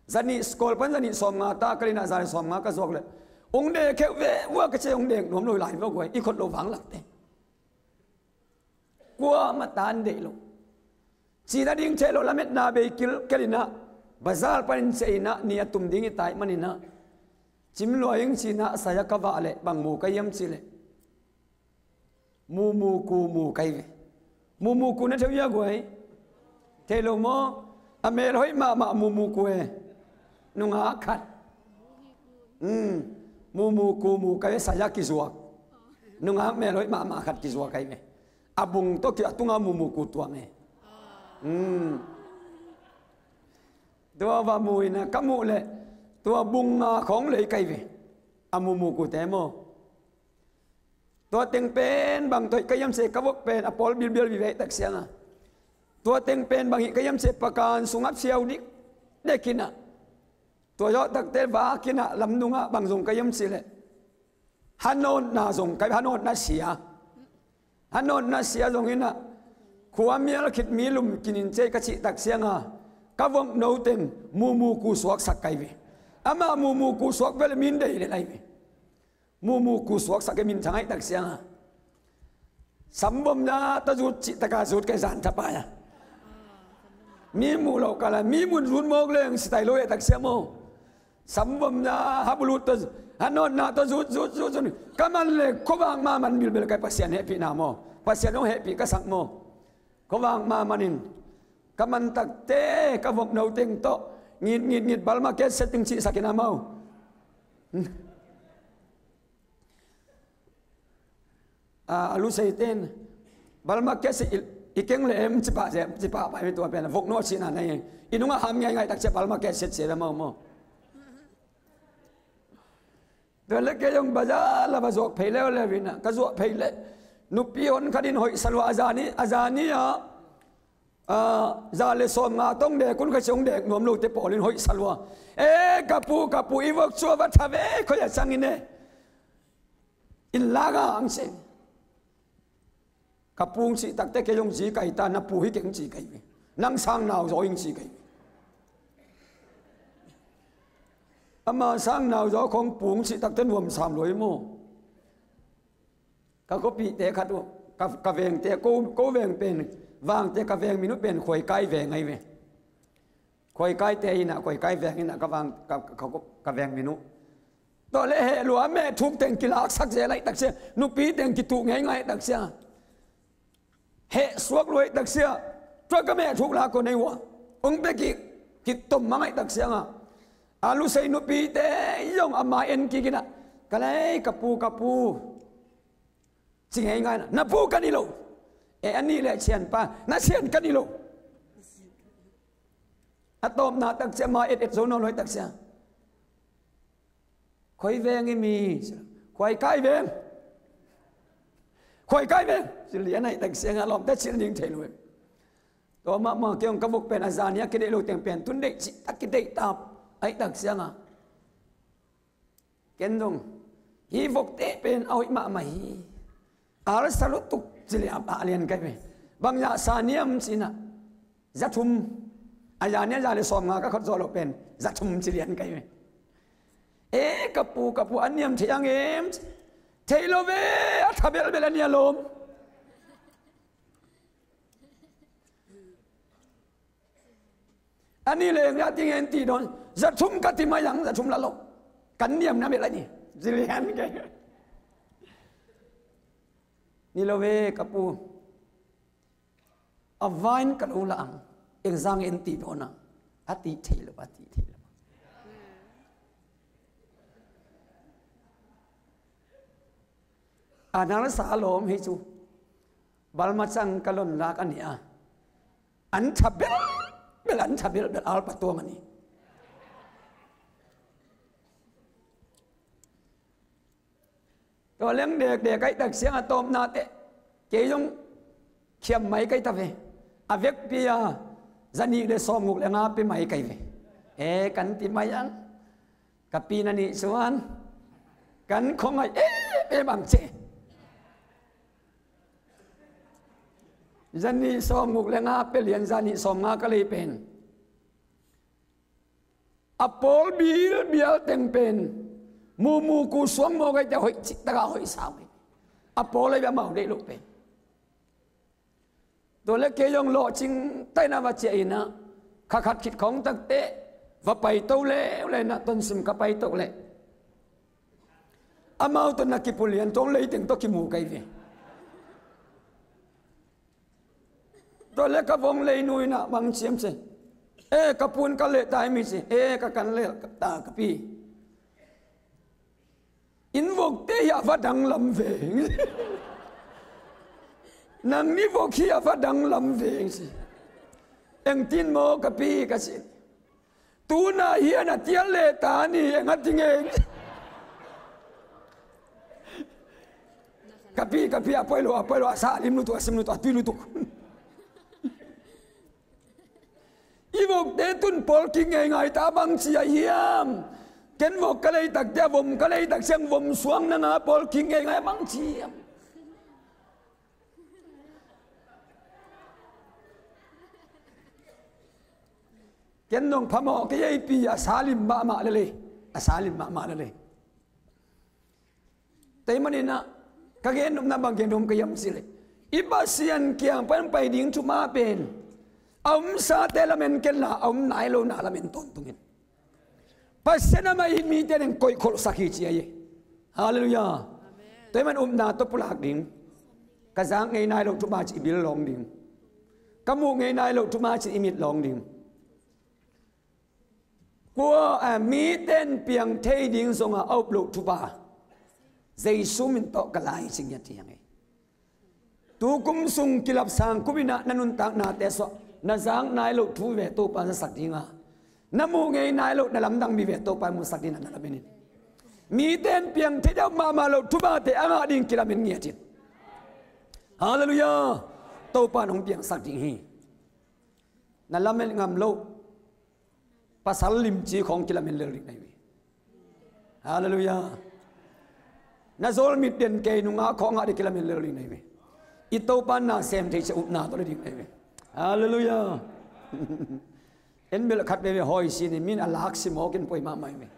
Zanih, Kawl pan zanih sawmnga ta ka linah za le sawmnga ka zuak leh, ung dek kheuh ve ua ka ci, ung dek nuam lo hi lai vua guai, i khot lo vanglakte. Kuamah tan deih lo. Cina ding ceh lo lametna bei kilkel inah, bazar panin ciah inah, ni a tum ding hi ta ahih maninah, cim lua ing cinah saya ka vah leh bang mu ka hiam cihleh, mumuku mu ka hi ve. Mumuku na thei uh hia guai? Thei lo maw? A mel hoih mahmah mumuku e. Nungak khat. Mumuku mu ka hi ve, saya kizuak. Nungak mel hoih mahmah khat kizuak ka hi ve. A bung tawh ki a tunga mumuku tuang e. Tua va mu inah ka muh leh, tua bung nga khawng lei ka hi ve. A mumukute maw? Tua teng pen bang tawh hih ka hiam cihleh, ka vok pen a pawl bilbial vive ahih takciang a, tua teng pen bang hih ka hiam cihleh, pakan sungah phiau dikdek inah, tua zawh takte vak inah, lamdungah bang zong ka hiam cihleh, hanawtna zong ka, hanawtna sia. Hanawtna sia zong inah, khua mial khit mi lum kinin cei ka cih takciang a, ka vok no teng mumuku suaksak ka hi ve. Amah mumuku suak vele min deih lel ahi ve. Mumuku suaksak e, minthang ahih takciang a. Sambomna tawh zut cih taka zut kei zan thapai a. Mi muh loh kala, mi mun zut mawk leng sitai lo ahih takciang maw. Sambomna, habulut tawh, hanawtna tawh zut, zut, zut, zut. Ka man le khuavak mahmah in bilbel ka hi, Pasian hehpihna maw. Pasian hong hehpih ka sak maw. Khuavak mahmah in ka man takte, ka vok no teng tawh ngit, ngit, ngit, balma ke setting cihsak in a maw. A, a luseite in, balma ke set i, i keng le em cipah, cipah pai mi tua pen, vok no cihna na hi. I nungah ham ngeingai takciang balma ke set sia ve maw maw. Tua le kei zong baza la va zuak phei leuleu inah, ka zuak phei leh, nupi hon khat in hoih sa lua, a zani, a zani ah, ah, za le sawmnga tawh hong dek un ka ci, hong dek nuam lote pawl in hoih sa lua. E, ka pu, ka pu, i vok cu a va tha ve, khoi a cang in e. In lak a ang ci. Ka pu hong cih takte kei zong ci ka hi ta, na pu hi keng ci ka hi ve. Nang sang nau zaw ing ci ka hi ve. Ama sang nau zaw khawng pu hong cih takte nuam sam lua hi maw. Ka khuapihte khat uh, ka, ka vengte, ko, ko veng pen, vangte ka veng min uh pen Khuaikai veng ahi ve. Khuaikaite inah, Khuaikai veng inah ka vang, ka, ka, ka, ka veng min uh. Tua le heh lua, mehthuk teng kilaksak zel ahih takciang, nupi teng kituh ngeingai ahih takciang, heh suak lua ahih takciang, tua ka mehthuk lak ko nei uh a, ung pia ki, kitom mang ahih takciang a, A lusei nupite zong a mai en kik in ah, ka lei, ka pu, ka pu, ci ngeingai in ah, na pu ka ni lo. E, a nih leh cianpa, na cian ka ni lo. A tawpna tak ciang mai et et zo nawn lo hi tak ciang, koi veng i mi? Khuaikai veng. Khuaikai veng. Ci lian ahih tak ciang a lawmte cil ding thei lo hi. Tua mahmah kei hong ka vok pen a zan hi a kideih lo teng pen tun deih cih tak kideih tap ahih tak ciang a, ken dong, hih vokte pen a hoih mahmah hi. Alsa lutuk ci lian a lian kai ve. Bang zah sa niam ci in ah, za thum. A zan hi a, zan le sawmnga ka khot zawh loh pen za thum ci lian kai ve. E, ka pu, ka pu, a niam thei ang em? Thei lo ve, a tha belbel a nia lawm. A nih leng a ti ngen ti dawn. Za thum ka ti mai ang, za thum la lo. Kan niam na bel a ni. Ci lian kei. Ni lo ve, ka pu. A vain ka lo la ang. Eng zang en ti dawn a. A ti thei lo, a ti thei lo. A nal sa lawm hi cu. Balma cang ka lon lak a ni a. An tha belbel, an tha belbel, alpa tuang a ni. Tua leng dekdek kai tak ciang a tawpna teh, kei zong khiam mai kai ta ve. A vekpi a, za nih le sawmguk le nga pe mai kai ve. E, kan ti mai ang. Ka pi na nih suan, kan khuangaih em em ang ci. Za nih sawmguk le nga pe lian, za nih sawmnga ka lei pen. A pawl bilbial teng pen. Mumu ku suang maw gai te hoih cik taka hoih sau hi. A pawl a bia mau deih loh pen. Tua le kei zong lawhcing taina va ciah in ah, kha khat khit khawng takteh va paito leuleu in ah, tonsim ka paito leh amau tawh na kipulian tuang leiteng tawh kimu kai ve. Tua le ka vong leinu in ah bang ciam ci. E, ka pun ka leh tai mi ci. E, ka kan leh ta ka pi. In vokte hi a va danglam veng. Nang ni vok hi a va danglam veng ci. Engtin maw ka pi ka ci. Tuna hi a na tial le ta ni eng a ti ngeng. Ka pi, ka pi a poi lo, a poi lo, a sa a lim lutuk, a sim lutuk, a tui lutuk. I vokte tun pawl kik ngeingai ta bang ci a hiam? Ken vok ka lei takte a vom ka lei tak ciang vom suang nanga pawl kik ngeingai a bang ci hiam? Ken dong phamawh kei ei pi a salim mahmah lele. A salim mahmah lele. Tei maninah ka gen nopna bang gen nuam ka hiam cih leh i Pasian kiang pan pai ding thuma pen a omsate lamen kenla a om nai lo na lamen tawntungin. Pasian amah i mite nen koihkholhsak hi ci ahi. Halleluiah. Tua hi man upna tawh pulak ding. Ka zak ngei nai lo thuma cih i bil lawng ding. Ka muh ngei nai lo thuma cih i mit lawng ding. Kua a miten piang thei ding zonga a up loh thupa Jesu min tawh ka lai cing hi a ti hi. Tu kum sung kilap sang kum inah na nuntaknate suah na zak nai loh thu ve Topa na sak dinga, na muh ngei nai loh na lamdang mi ve Topa musak dinah na lamen in. Miten piang thei deuh mahmah loh thupate a ngah ding kilamen ngiat in. Halleluiah. Topa nong piangsak ding hi. Na lamen ngam loh pasal limci khawng kilamen lel ding na hi ve. Halleluiah. Na zawl mit den kei nungak khawng ah ding kilamen lel ding na hi ve. I Topa na sem thei cia upna tawh le ding na hi ve. Halleluiah. En bel khat veve hawi sin in min a lak si mawk in poi mahmah hi ve.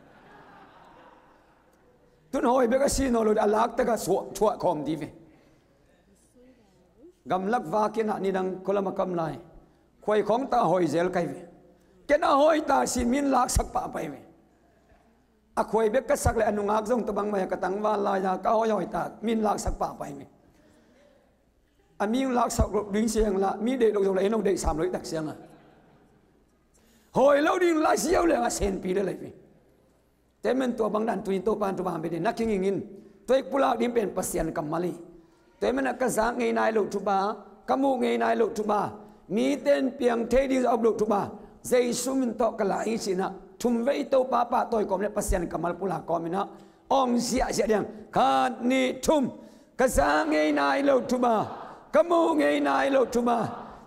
Tun hawi bek a si nawn lo a lak taka suah thuah khawm dih ve. Gamlak vak inah nidang khualam a kam lai khuai khawng ta hawi zel kai ve. Ken a hawi ta sin min laksak pah pai ve. A khuai bek ka sak le a nungak zong tua bangmai a ka tangval lai-a ka hawi hawi ta min laksak pah pai ve. A mi laksak lo ding siang la mi deih lo zong la eno deih sam lo i tak siang a hawi lo ding la siau le a senpi le lai ve. Tua ahih manin tua bang dan tuni Topa in tua bang bek ding na kinging in. Tua i pulak ding pen Pasian kammal hi. Tua ahih manin ka zak ngei nai loh thupha, ka muh ngei nai loh thupha, mite in piang thei ding zong a up loh thupha, Jesu min tawh ka la hi ci-in ah thum vei Topa pahtawi kawm le Pasian kammal pulak kawm in ah awng ziahziah ding. Khat, nih, thum. Ka zak ngei nai loh thupha, ka muh ngei nai loh thupha,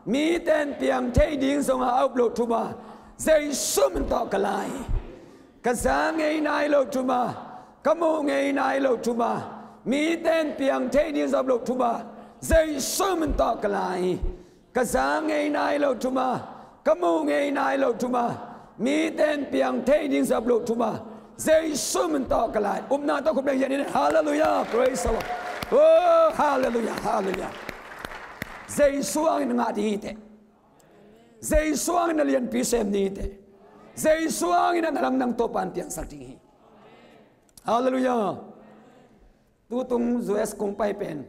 mite in piang thei ding zong a up loh thupha, Jesu min tawh ka la hi. Ka zak ngei nai loh thupha, ka muh ngei nai loh thupha, mite in piang thei ding zong a up loh thupha, Jesu min tawh ka la hi. Ka zak ngei nai loh thupha, ka muh ngei nai loh thupha, mite in piang thei ding zong a up loh thupha, Jesu min tawh ka la hi. Upna tawh khut beng ziahziah in, Halleluiah, praise the Lord. Oh, Halleluiah, Halleluiah. Jesu hangin na ngah ding hi teh. Jesu hangin na lianpi sem ding hi teh. Jesu hangin na lamdang Topa in piangsak ding hi. Halleluiah. Tutung U S kong pai pen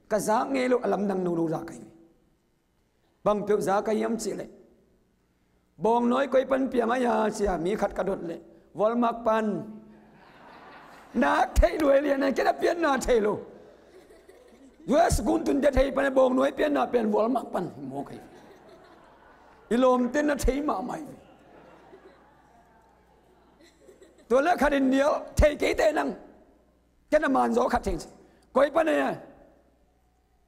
ka zak ngei loh a lamdang nono zak ahi hi. Bang peuh zak ka hiam cih leh, bawngnawi koi pan piang a hia ci-a mi khat ka dot leh, Walmart pan. Nak theih lua hi lian a, kei na pianna thei lo. U S gun tun dia thei pan a, bawngnawi pianna pen Walmart pan hi maw kei. I lawmte na thei mahmah hi. Tua leh khat in nial, thei kei teh nang. Kei na man zaw khat thei ci. Koi pan a hia?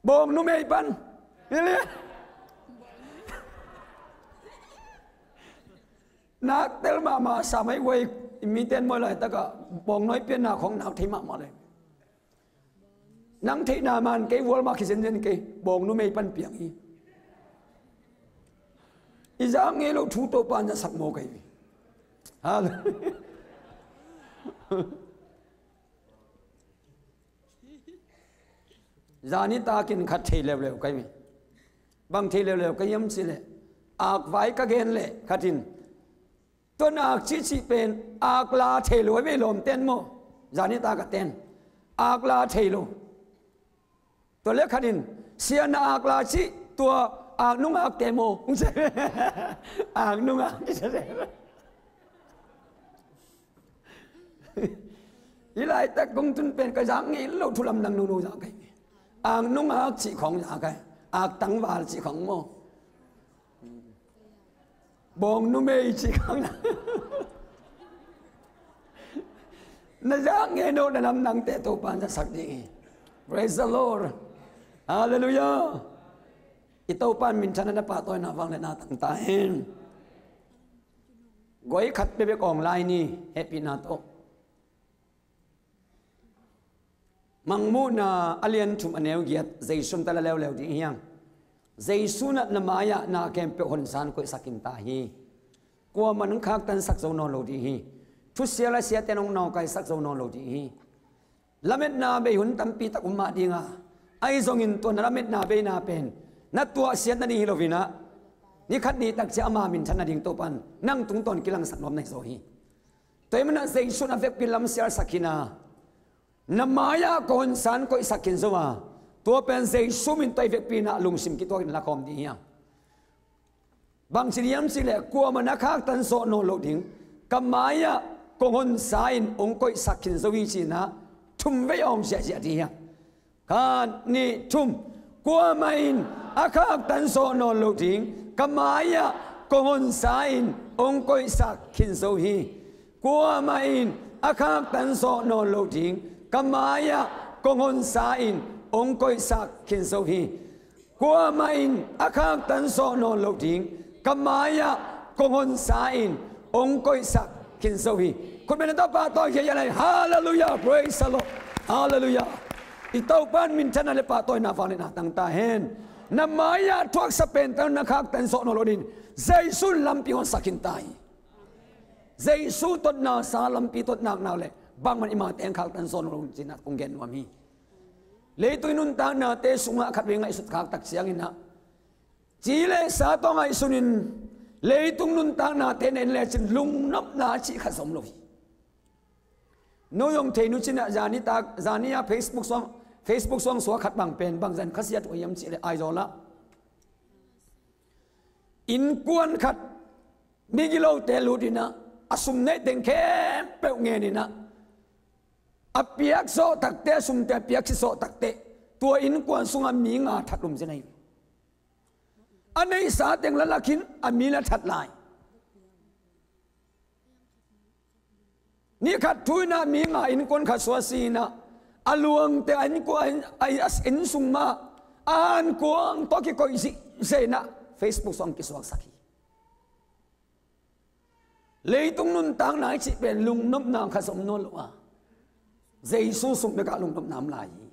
Bawng numei pan. Hi lian. Nak tel mahmah sa mai guai, mite in mawi laitak ah bawngnawi pianna khong nak thei mahmah leh. Nang theihna man kei, Walmart khit zenzen kei, bawng numei pan piang hi. I zak ngei loh thu Topa in na sak maw kei hi. Hallelujah. Zan nitak in khat thei leuleu ka hi hi. Bang thei leuleu ka hiam cih leh, akvai ka gen leh khat in, tua nak cihcih pen ak la thei lo hi ve, lawmte in maw. Zan nitak a ten ak la thei lo. Tua leh khat in, sia na ak la cih, tua ak nung akte maw. Ak nung ak. Hih laitak kong tun pen ka zak ngei loh thu lamdang nono zak ahi. Ak nung ak cih khong zak ahi. Ak tangval cih khong maw. Bawng numei cih khong zak. Na zak ngei loh na lamdangte Topa in zahsak ding hi. Praise the Lord. Hallelujah. I Topa in minthanna, na pahtawina vangliatna tang ta hen. Guai khat bekbek awng lai ni, hehpihna tawh. Mangmuhna a lian thum a neu giat, Jesu min tawh la leuleu ding hi hang. Jesu in na mai-ah na khempeuh honsa in koihsak khin ta hi. Kuamah in hong khaktansak zo nawn lo ding hi. Thusia lasiate'n hong nawngkaisak zo nawn lo ding hi. Lametna bei hun tampi tak om mah ding a, ahi zongin tua na lametna beina pen na tuahsiat nading hi lo-in ah, ni khat ni tak ciang ama minthan nading Topa in nang tungtawn kilangsak nuam na hi zaw hi. Tua ahih manin ah Jesu in a vekpi in lamsialsak khin a, na mai-ah kong honsa in koihsak khin zo a, tua pen Jesu min tawh i vekpi in ah lungsim kituak in la khawm ding hi hang. Bangci ding hiam cih leh, kuamah in a khaktan zawh nawn loh ding, ka mai-ah kong honsa in hong koihsak khin zo hi ci-in ah thum vei awng ziahziah ding hi hang. Khat, nih, thum. Kuamah in a khaktan zawh nawn loh ding, ka mai-ah kong honsa in hong koihsak khin zo hi. Kuamah in a khaktan zawh nawn loh ding, ka mai-ah kong honsa in hong koihsak khin zo hi. Kuamah in a khaktan zawh nawn loh ding, ka mai-ah kong honsa in hong koihsak khin zo hi. Khut beng na tawh pahtawi kei a lai. Hallelujah, praise the Lord. Hallelujah. I Topa in minthanna le pahtawina vangliatna tang ta hen. Na mai-ah thuaksa pen tawh na khaktan zawh nawn loh ding, Jesu in lampi hong sak khin ta hi. Jesu totna sa lampi tawh nak nak leh bangmah in i mate in khaktan zawh nawn lo ding ci-in ah kong gen nuam hi. Leitung i nuntaknate sungah khatvei ngaihsut khak tak ciangin ah, ci le sa tawh ngaihsun in leitung nuntaknate na en lecin lungnopna cih khat zong om lo hi. No zong thei nu cin ah, zani tak, zani a Facebook suang, Facebook suang suak khat bang pen bangzah in khasiat uh hiam cih leh, Aizawl ah innkuan khat migilote lut in ah, a sum neih teng khempeuh ngen in ah, a piak zawh takteh, a sumte a piak zawh takteh, tua innkuan sungah mi nga that lum zen ahi. A neihsa teng la lak in a mi la that lai. Ni khat thu in ah mi nga innkuan khat suak si in ah, a luangte a innkuan, a, a inn sung mah a ankuang tawh kikoih zihziah in ah Facebook sung kisuaksak hi. Leitung nuntakna i cih pen lungnopna khat zong om nawn lo a, Jesu sung bekah lungnopna om lai hi.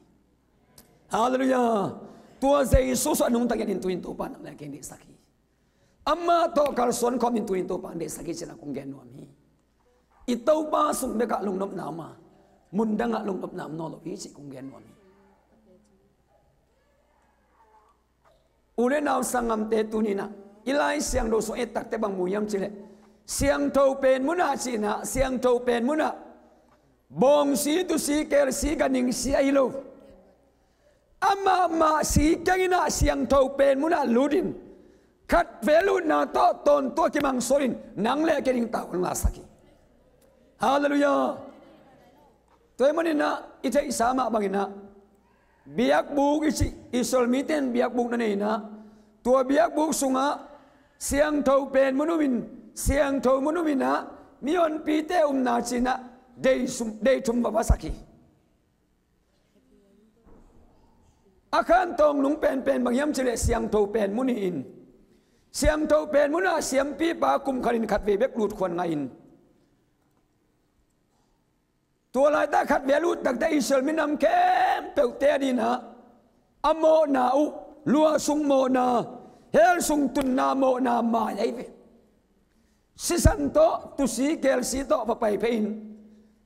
Halleluiah. Tua Jesu sung a nungta ngen in tu-in Topa nang le kei deihsak hi. Amah tawh kalsuan khawm in tu-in Topa deihsak hi cih na kong gen nuam hi. I Topa sung bekah lungnopna om a, mundangah lungnopna om nawn lo hi cih kong gen nuam hi. U le nau sanggamte, tuni-in ah i Lai Siangtho sung et takteh bang mu hiam cih leh, siangtho pen mun ah cih in ah, siangtho pen mun ah bawngsi, tusi, kelsi, ganhingsi ahi lo, amah mah si keng in ah siangtho pen mun ah lut in, khatvei lutna tawh tawntung a kimangsual in nang le kei ding tavuan hong laksak hi. Halleluiah. Tua ahih manin ah i theihsa mah bangin ah, biakbuk i cih, Israel mite in biakbuk na nei in ah, tua biakbuk sungah siangtho pen mun um in, siangtho mun um in ah, mihonpite umna cih in ah, dei sum, dei thum va vasak hi. A khantawng nung penpen bang hiam cih leh siangtho pen mun hi in, siangtho pen mun ah siampipa kum khat in khatvei bek lut khuan ngah in, tua laitak khatvei a lut takteh Israel minam khempeuhte ading in ah, a mawhna uh, luah sung mawhna, hell sung tunna mawhna mai ahi ve. Sisan tawh, tusi, kelsi tawh va pai phei in,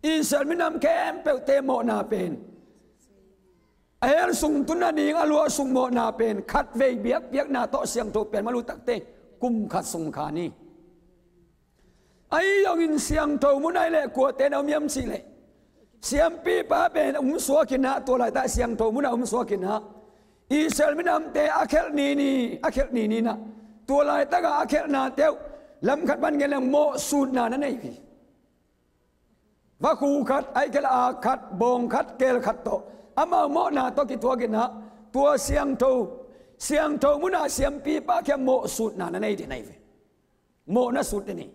Israel minam khempeuhte mawhna pen, a hell sung tun nading a luah sung mawhna pen khatvei biakpiakna tawh siangtho pen mun ah lut takteh kum khat sung khan hi. Ahi zongin siangtho mun ah leh kuate na om hiam cih leh, siampipa pen om suak in ah, tua laitak siangtho mun ah om suak in ah, Israel minamte a khelh ni ni, a khelh ni ni in ah, tua laitak ah a khelhnate uh, lam khat pan gen leng mawhsutna na nei hi. Vakhu khat, ahih kei leh ak khat, bawng khat, keel khat tawh, amau mawhna tawh kituak in ah, tua siangtho, siangtho mun ah siampipa kiang mawhsutna na nei den ahi ve. Mawhna sut den hi.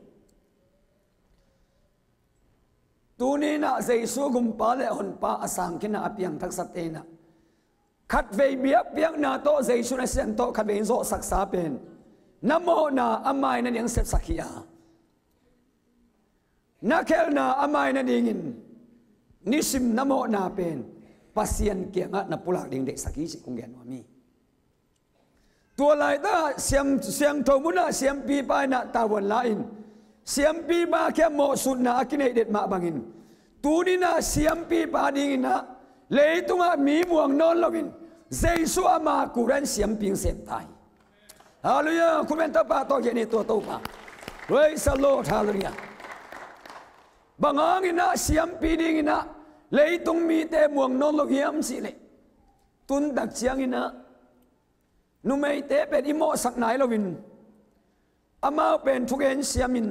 Tuni-in ah Jesu gumpa le honpa a sang khin a, a piangthaksate in ah, khatvei biakpiakna tawh Jesu na sian tawh khatvei in zawhsaksa pen, na mawhna a mai nading sepsak hi a, na khelhna a mai nadingin nisim na mawhna pen Pasian kiangah na pulak ding deihsak hi cih kong gen nuam hi. Tua laitak siam, siangtho mun ah siampipa in ah tavuan la in, siampipa kiang mawhsutna a kineih det mah bangin, tuni-in ah siampipa dingin ah leitungah mi muang nawn loin, Jesu ama kul in siampi hong sem ta hi. Halleluiah. Khut beng, Topa tawh gen ni, tua Topa. Praise the Lord. Halleluiah. Bang hangin ah siampi dingin ah leitung mite muang nawn lo hiam cih leh, tun tak ciangin ah numeite pen i mawhsak nai loin, amau pen thugen siamin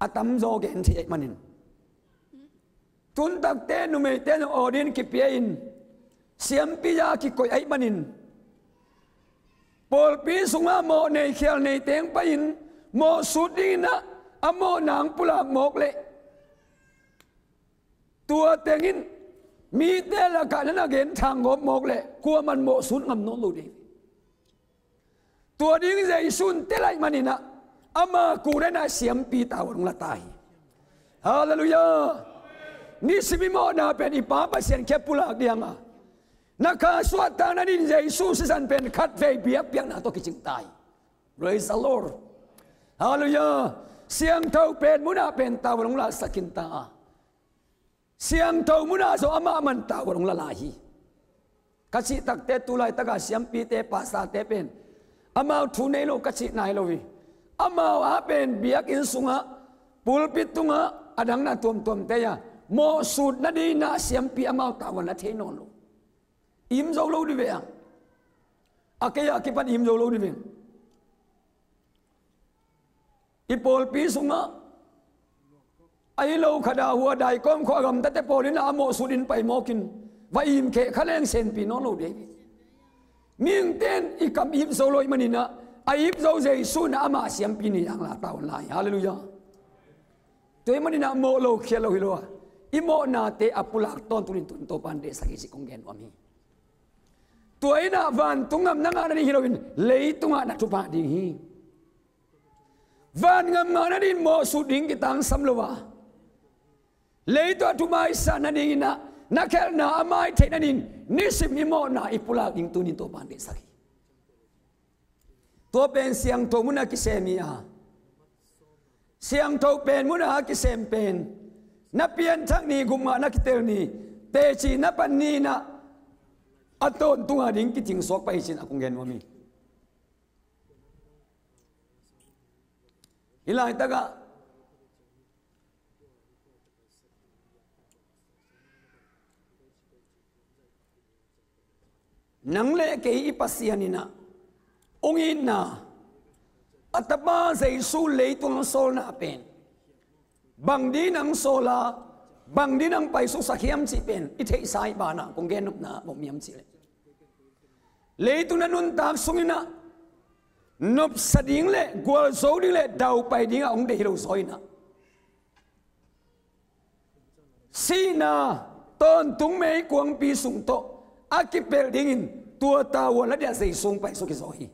a tamzaw gen thei ahih manin, tun takte numeite in ordain kipia in, siampi a kikoih ahih manin, pawlpi sungah mawh nei khial nei teng pai-in mawhsut dingin ah a mawhna hong pulak mawk leh, tua tengin mite lakah na na gen thang gawp mawk leh kuaman mawhsut ngam nawn lo ding. Tua ding Jesu in tel ahih manin ah, ama kul in ah siampi tavuan hong la ta hi. Halleluiah. Nisim i mawhna pen i Pa Pasian kiang pulak ding a, na kha suahtakna dingin Jesu sisan pen khatvei biakpiakna tawh kicing ta hi. Praise the Lord. Halleluiah. Siangtho pen mun ah pen tavuan hong laksak khin ta a, siangtho mun ah zong amah man tavuan hong la lai hi. Ka cih takteh tu laitak a siampite, pastorte pen amau thu nei lo ka cih nai lo hi. Amau a pen biakinn sungah, pulpit tungah, a dang na tuamtuamte a mawhsut nadingin ah siampi amau tavuan la thei nawn lo. Im zo lo ding ve a, a kei a kipan im zo lo ding ve. I pawlpi sungah Ahi lo khat ah hua daikawm khua a gamtate pawl in ah a mawhsut in pai mawk in, va imkheh kha leng senpi nawn lo ding hi. Mihingte in i kam ip zo lo ahih manin ah, a ip zo Jesu in ah amah siampi ni hang la ta un lai. Halleluiah. Tua ahih manin ah mawh lo khial lo hi lo a, i mawhnate a pulak tawntung in tun Topa'n deihsak hi cih kong gen nuam hi. Tua in ah vantung ngam na ngah nading hi loin leitungah na thupha ding hi. Van ngam ngah nadingin mawhsut ding kitangsam lo a, leitungah thupha i sa nadingin ah na khelhna a mai theih nadingin nisim i mawhna i pulak ding tuni-in Topa'n deihsak hi. Tua pen siangtho munah kisem hi a, siangtho pen munah kisem pen na pianthak ni, gupngah na kitel ni, teci na pan ni-in ah a tawntung a ding kicingsuak pah hi ci-in a kong gen nuam hi. Hih laitakah nang le kei i Pasian in ah hong itna, a Tapa Jesu leitung hong sawlna pen bang dingin hong sawl a, bang dingin hong paisuksak hiam cih pen i theihsa ahih banah kong gen nopna bang hiam cih leh, leitung na nuntak sungin ah nopsa ding le gualzo ding le daupai dingah hong deih hi lo zaw in ah, sihna tawntung meikuangpi sung tawh a kipelh dingin tua tavuan la diah Jesu hong paisuk hi zaw hi.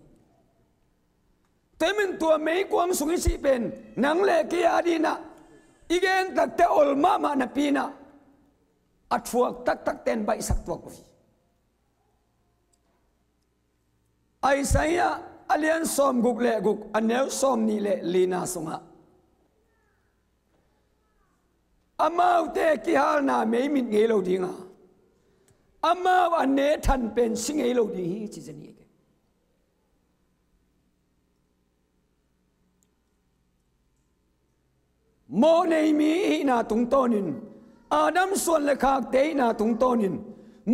Tua ahih manin tua meikuang sung i cih pen nang le kei a dingin ah i gen takteh ol mahmah napi-in ah a thuak taktakte in baihsak tuak lo hi. Isaiah a lian sawmguk le guk, a neu sawmnih le lina sungah, amaute kihalna meimit ngei lo ding a, amau a ne than pen si ngei lo ding hi ci zen hi. Mawhnei mi i hihna tungtawnin, Adam suan le khakte i hihna tungtawnin,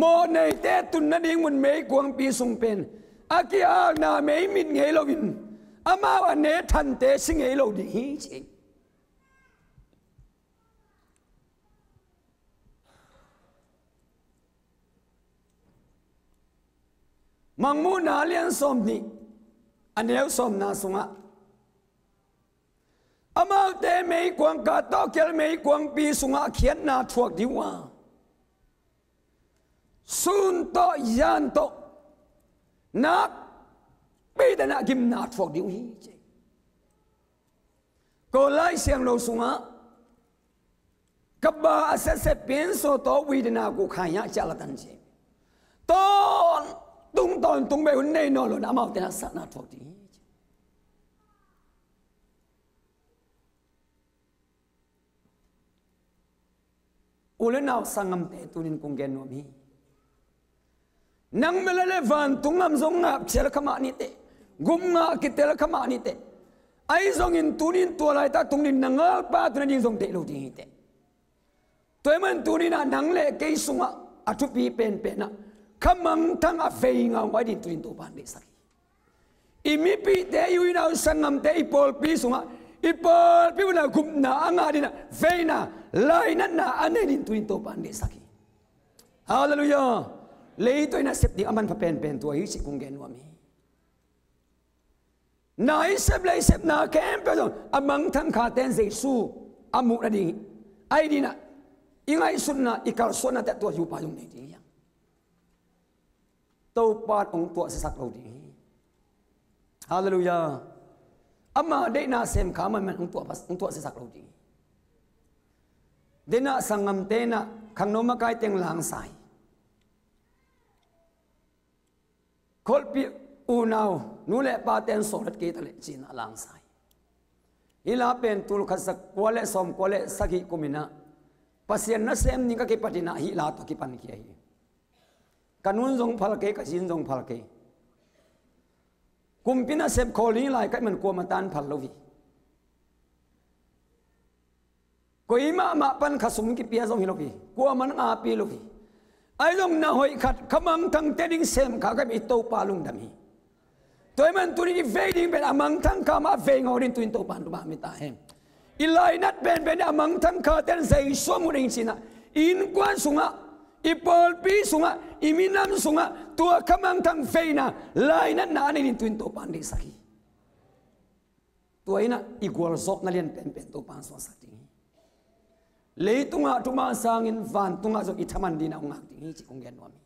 mawhneite tun nading mun meikuangpi sung pen a kihalna meimit ngei loin, amau a ne thante si ngei lo ding hi ci. Mangmuhna a lian sawmnih, a neu sawmna sungah, amaute meikuang, ka tawh kial meikuangpi sungah a khiatna thuak ding uh a, sun tawh, yan tawh, nakpi takin a gimna thuak ding uh hi ci. Kawl Lai Siangtho sungah, ka ba a siasia pianso tawh witna kukhai hiah ciah la tan ci. Tawntung tawntung bei hun nei nawn lo in amaute na sakna thuak ding hi ci. U le nau sanggamte, tunin kong gen nuam hi. Nang mela le vantung ngam zong ngap cial kha mah ni teh, gum ngah kitel kha mah ni teh. Ahi zongin tunin tua laitak tungin na ngalpa tun a ding zong deih lo ding hi teh. Tua ahih man tunin ah nang le kei sungah a thupi penpen ah kha mangthang a vei ngaungau ding tunin Topa'n deihsak hi. I mipihte, i u i nau sanggamte, i pawlpi sungah, i pawlpi unau gupna a ngah dingin ah veina, lainatna a nei ding tunin Topa'n deihsak hi. Halleluiah. Leitungah i nasep ding a manpha penpen tua hi cih kong gen nuam hi. Na i sep le i sepna khempeuh zong a mangthang khate in Jesu a muh nading hi. Ahi dingin ah i ngaihsutna, i kalsuannate ah tua hi uh pa zong nei ding hi hang. Topa'n hong tuahsiasak lo ding hi. Halleluiah. Ama deihna sem kha manman hong tuah, hong tuahsiasak lo ding hi. Dena sanggamte in ah khangno makai teng langsa hi. Kholhpih unau nu le pate in sawlet kei ta leh ci-in ah langsa hi. Hih la pen tul khat za kua le sawmkua le sagih kum in ah Pasian nasem ding ka kipat in ah hih la tawh kipan khia hi. Ka nu'n zong phal kei, ka zi'n zong phal kei. Kumpi nasep khawl ding hi lai ka hih man kuamah tan phal lo hi. Koi mahmah pan kha sum kipia zong hi lo hi. Kuamah nang aapih lo hi. Ahi zong na hoih khat kha mangthangte ding sem kha ka hih man i Topa lungdam hi. Tua ahih man tunin i vei ding pen a mangthang kha mah a vei ngaungau ding tunin Topa'n thupha pia ta hen. I lainat penpen a mangthang khate in Zeisu a muh ding ci-in ah, i innkuan sungah, i pawlpi sungah, i minam sungah tua kha mangthang veina lainatna a nei ding tu-in Topa'n deihsak hi. Tua in ah i gualzawhna lian penpen Topa'n suahsak ding hi. Leitungah thuman sangin vantungah zong i thaman dingin ah hong ngak ding hi cih kong gen nuam hi.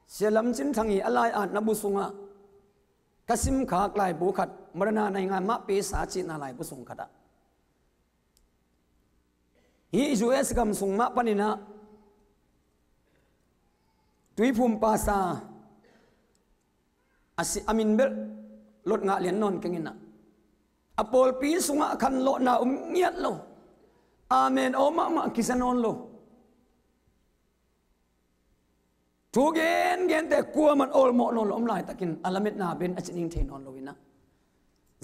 Sia Lam Cin Thang ii a lai-atna bu sungah ka simkhak laibu khat, Marana Naingan Mah Pesa cihna laibu sung khatah, hih U S gam sung mah panin ah Tuiphum Pasa a si, a min bel Lot Ngah Lian nawn keng in ah, a pawlpi sungah khanlawhna om ngiat lo. Amen aw mahmah kisa nawn lo. Thu gengente kuaman awlmawh nawn lo om laitakin a lametna ben a cining thei nawn lo in ah,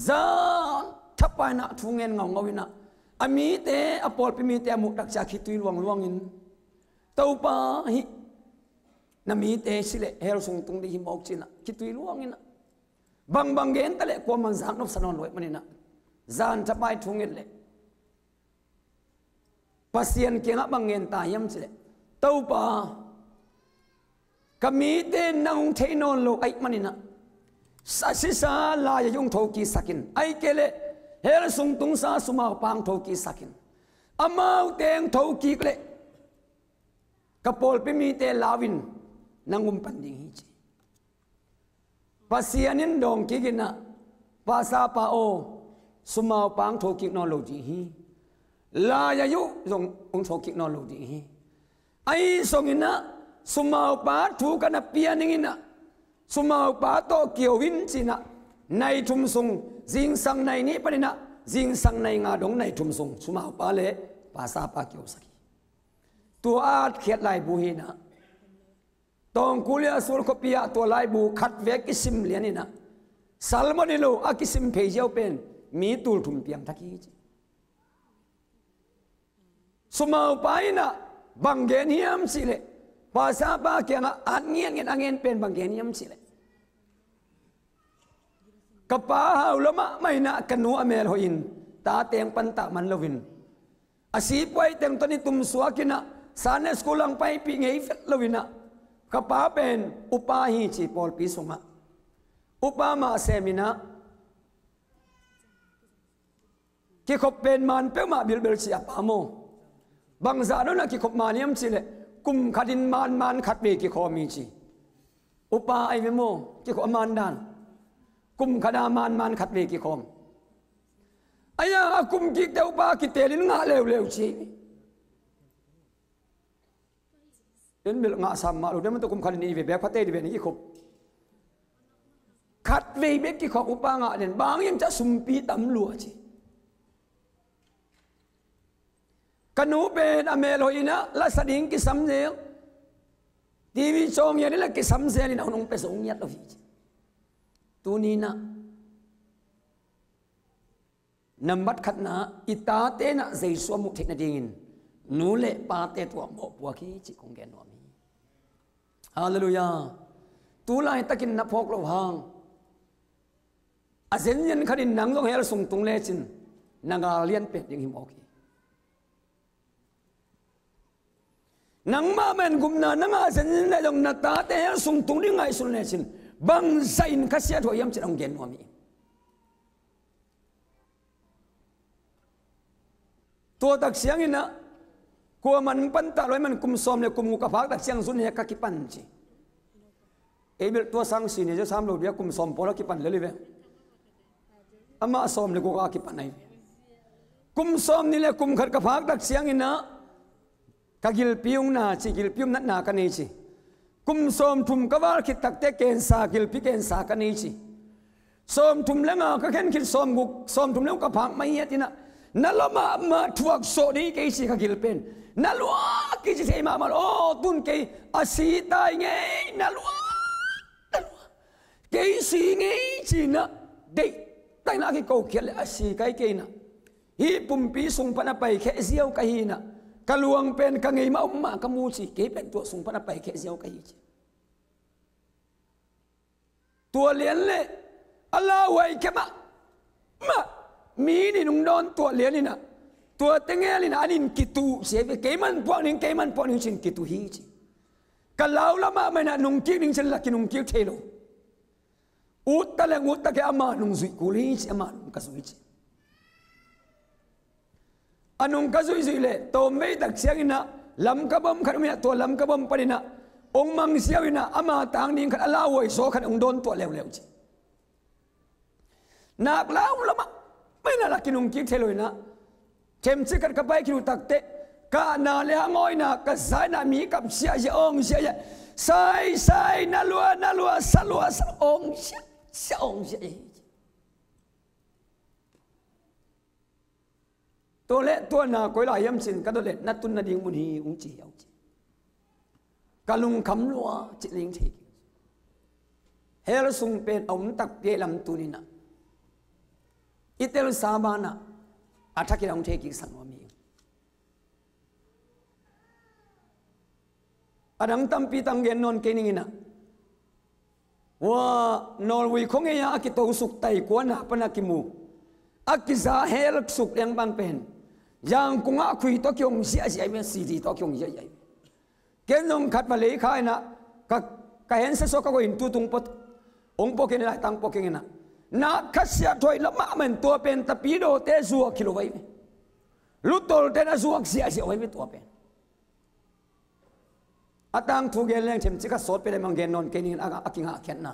zan thapai in ah thu ngen ngaungau in ah, a mite, a pawlpi mite a muh tak ciang khitui luangluangin, "Topa, hih na mite si leh hell sung tung ding hi mawk," ci-in ah khitui luangin ah, bangbang gen ta leh kuaman zaknopsa nawn lo ahih manin ah, zan thapai thu nget leh Pasian kiangah bang ngen ta hiam cih leh, "Topa, ka mite in nang hong theih nawn lo ahih manin ah, a sisa lai-ah hong thokiksak in, ahih kei leh hell sung tungsa sumaupa hong thokiksak in. Amaute hong thokik leh ka pawlpi mite lau-in nang hong pan ding hi," ci. Pasian in dawng kik in ah, "Pasapa aw, sumaupa hong thokik nawn lo ding hi. Lai-ah uh zong hong thokik nawn lo ding hi. Ahi zongin ah sumaupa thu ka na pia ning in ah, sumaupa tawh kio in," ci-in ah, nai thum sung, zingsang nai nih panin ah zingsang nai nga dong nai thum sung sumaupa le pasapa kiosak hi. Tua a atkhiat laibu hi in ah, Tawngkul Lia Sual khuapi ah tua laibu khat vei kisim lian in ah, salmon hi lo a kisim phei ziau pen mi tul thum piang thak hi, ci. Sumaupa in ah bang gen hiam cih leh, pasapa kiangah at ngiatngiat a ngen pen bang gen hiam cih leh, "Ka pa hau lo mahmah in ah ka nu a mel hoihin, tate hong pantah man loin, a sipuai teng tawh ni tum suak in ah, Sunday school hong paipih ngei vet lo in ah, ka pa pen upa hi," ci, pawlpi sungah upa mah sem in ah, "Kikhop pen man peuhmah bilbel," ci a pa maw. "Bangzah dong in ah kikhop man hiam cih leh, kum khatin man man khat vei kikhawm hi," ci. Upa ahi ve maw, kikhop a man dan. Kum khat a man man khat vei kikhawm. Ahi a, a kum kikte upa kitelin ngah leuleu, ci. En bel ngah sam mah lo, dam tawh kum khat in i ve bek pha tei di ve ni kikhop. Khat vei bek kikhawm upa ngah den, bang hiam cih leh sumpi tam lua, ci. "Ka nu pen a mel hoih in ah lasa ding kisam zel, TV cawng ngiat in ah kisam zel in ah hun hong pia zo ngiat lo hi," ci. Tuni in ah, nambat khatna, i tate in ah Jesu a muh theih nadingin nu le pate tua mawhpuak hi, cih kong gen nuam hi. Halleluiah. Tu laitakin na phawk loh hang, a zenzen khatin nang zong hell sung tung lecin na gal lian pen ding hi mawk hi. Nangmah mah in gupna na ngah zenzen leh zong na tate hell sung tung ding ngaihsun lecin bangzah in khasiat huai hiam cih hong gen nuam hi. Tua tak ciangin ah, kuaman pantah lo ahih man kum sawm le kum guk ka phak tak ciang zun he ka kipan, ci. Ei bel tua sang sini je sam lo bia kum sawm pawl a kipan lel hi ve. Amah sawm le guk a kipan ahi ve. Kum sawm nih le kum khat ka phak tak ciangin ah, ka gilpi hong na, ci, gilpi hong natna ka nei, ci. Kum sawm thum ka val khit takteh cancer, gilpi cancer ka nei, ci. Sawm thum le nga ka khen khit, sawm guk, sawm thum le guk ka phak mai hiat in ah, na lua mahmah, thuak sawh ding hi kei, ci, ka gil pen. Na lua kei ci thei mahmah lo, aw, tun kei a si ta hi ngei, na lua, na lua. Kei si ngei ci-in ah, deihtak in ah a kiko khiat leh a si ka hi kei in ah, hih pumpi sung pan a paikhia ziau ka hi in ah, ka luang pen ka ngei mah om mah ka mu, ci, kei pen tua sung pan a paikhia ziau ka hi, ci. Tua lian le a lauhuai khia mahmah mi nih hong dawn tuah lian inah, tua teng hel inah an in kituh ci hi ve. Keiman puak ning, keiman puak ning ci-in kituh hi ci. Ka lau lamah mah inah nungkik ning ci-in la kinungkik thei lo. Utta leng utta kei, ama nung zuih kul hi ci, ama nung ka zuih ci. A nung ka zuihzuih leh tawmvei tak ciang inah lamka bom khat om inah, tua lamka bom pan inah hong mang ziau inah ama tang ding khat a lauhuai zaw khat hong dawn tuah leuleu ci. Nak lau lamah mah inah la kinungkik thei lo inah, themcik khat ka pai khit uh takteh kahna le hangawina ka za inah mi kap ziahziah, awng ziahziah, sai sai, na lua na lua, sa lua sa lua, awng ziahziah, awng ziahziah. Tua leh tua na koi lai hiam ci-in ka dot leh, na tun nading mun hi, hong ci hi, hong ci. Ka lungkham lua cih ling thei. Hell sung pen a om takpi ahih lam tuni inah i telsa banah a thak inah hong thei kik sak nuam hi. A dang tampi tang gen nawn kei ning inah, ua, Norway khuangei-a a kitosuk taikuana pan a kimu, a kiza hell suk liang bang pen Yangon ah khui tawh kihong ziahziah hi ve, C D tawh kihong ziahziah hi ve. Ken zong khat va lei kha inah ka, ka hensa suak ka koih in tu tung pawh hong pawh keng inah, tang pawh keng inah, nak khat siah thuai lamah mah in tua pen tapidawte zuak hi lo vai ve. Lutawlte na zuak ziahziah vai ve tua pen. A tangthu gen leng themcik khat sawt pia leh mang gen nawn kei ning a, a kingahkhiatna.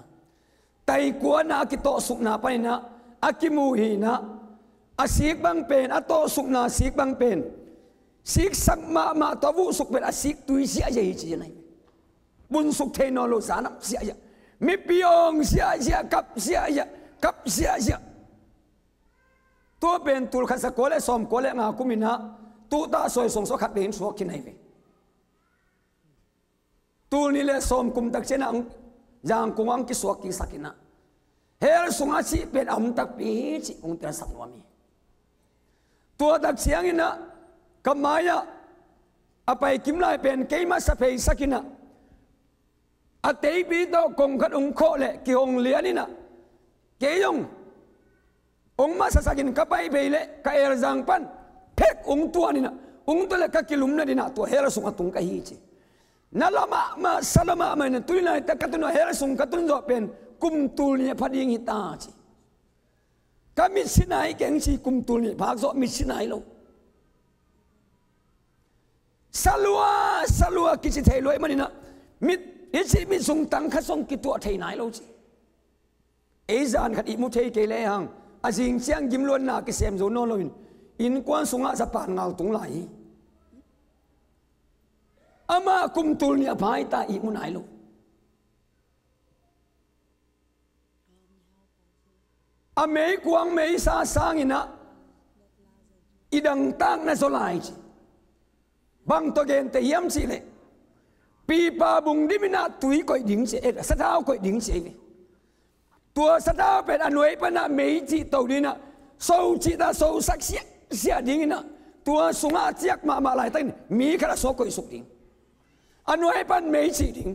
Taikuana a kitawhsukna pan inah a kimu hi inah, a sik bang pen, a tawhsukna sik bang pen siksak mahmah tawh a vuhsuk pen a sik tui ziahziah hi ci hi nai. Bunsuk thei nawn lo, zanam ziahziah, mipi awng ziahziah, kap ziahziah, kap ziahziah. Tua pen tul khat za kua le sawm kua le nga kum inah tuta sawi suang sawh khat vei in suak khin hi ve. Tul nih le sawm kum tak ciangah Yangon ah kisuak kiksak inah, hell sungah cih pen a om takpi hi cih kong telsak nuam hi. Tua tak ciang inah ka mai-ah a paikim lai pen kei masa pheisak inah, a teipi tawh kong khat hong khawh leh kihong lian inah, kei zong hong masasakin ka pai phei leh ka elzang pan phek hong tuan inah, hong tuan leh ka kilumna dinah tua hell sungah tung ka hi ci. Na lamah mah, sa lamah mah inah, tuni laitak ka tun a hell sung ka tun zawh pen kum tul nih a pha ding hi ta ci. Ka mitsi nai keng ci, kum tul nih phak zawh mitsi nai lo. Sa lua, sa lua kici thei lua ahih man inah, mit, hih ci mit sung tang khat zong kituah thei nai lo ci. Ei zan khat ihmu thei kei lehang, a zing ciang gimluatna kisem zo nawn loin innkuan sungah zapan ngal tung lai hi. Amah kum tul nih a pha hi ta, ihmu nai lo. A meikuang meisa sang inah i dangtakna zaw lai ci. Bang tawh genteh hiam cih leh, pipa bung dim inah tui koih ding ci, eh, sathau koih ding ci hi ve. Tua sathau pen a nuai panah mei cih to ding inah, so cih ta, sosak siahsiah ding inah, tua sungah a ciak mahmah laitakin mi khat a suak koihsuk ding. A nuai pan mei cih ding,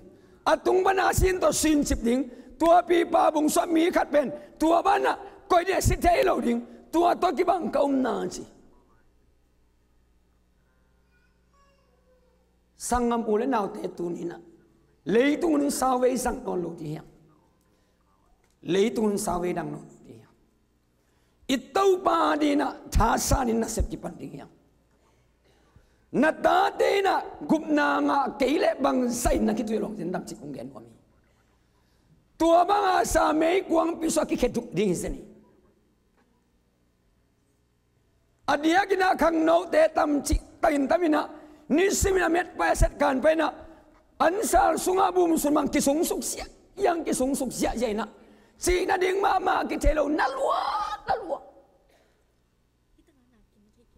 a tung pana a sin tawh sincip ding. Tua pipa bung suah mi khat pen tua banah koih ding a si thei lo ding. Tua tawh kibang ka omna ci. Sanggam u le naute, tuni inah leitung hun sauvei zang nawn lo ding hiam? Leitung hun sauvei dang nawn lo ding hiam? I Topa dinah thasan in nasep kipan ding hiam? Na tate inah gupna ngah kei leh bangzah in na khitui lawng zen dam cih kong gen nuam hi. Tua banga sa meikuangpi suah kikheduk ding hi zen hi. A diakinah khangnote tam cih takin tam inah, nisimin a metpai a setkan pai inah, ansal sungah bumsun bang kisungsuk ziahziah, kisungsuk ziahziah inah, cih nading mahmah kithei lo, na lua, na lua.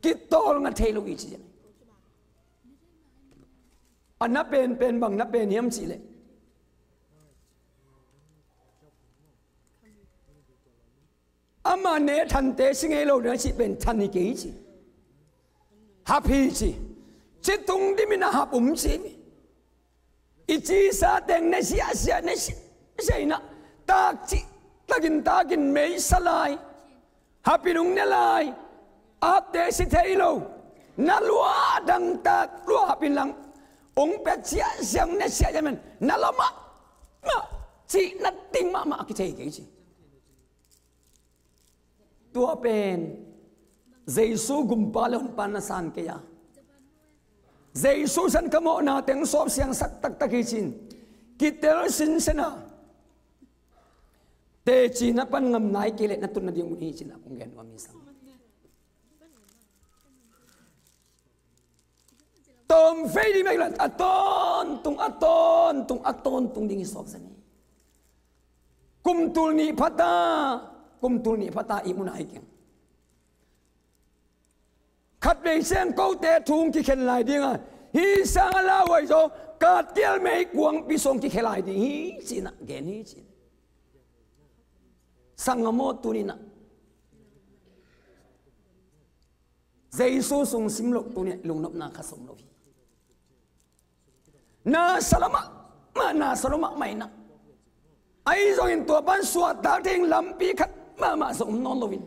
Kitawlnga thei lo i ci. A na penpen bang na pen hiam cih leh, amah ne thante si ngei lo ding a cih pen than hi kei ci. Hap hi ci. Ci tung dimin a hap um ci. I cisa teng ne siahsiah, ne siahsiah inah, Tak cih takin takin meisa lai, hapin hong ne lai, apte si thei lo, na lua dangtak lua hapin lang hong pia ciahciah, hong ne ciahciah men na lua mahmah, cih na ting mahmah a kithei kei ci. Tua pen Jesu gumpa le honpa na san kei a, Jesu san ka mawhna teng sawp siangsak taktak hi cin kitel sinsen a, teci na pan ngam nai kei leh na tun nading mun hi cin a kong gen nuam hi sang. Tawm vei ding mei lo, a tawntung, a tawntung, a tawntung ding hi sawp zen hi. Kum tul nih phata, kum tul nih phata i mun a hi keng. Khat vei ciang kote thu hong kikhen lai ding a, hi sang a lauhuai zaw, katkial meikuangpi sung kikhia lai ding hi cin a gen hi cin. Sanggam aw, tuni-in ah Jesu sung sim loh tuni-in ah lungnopna kha sawm lo hi. Na sa lo mahmah, na sa lo mahmah in ah, ahi zongin tua pan suahtak ding lampi khat mahmah zong om nawn lo in,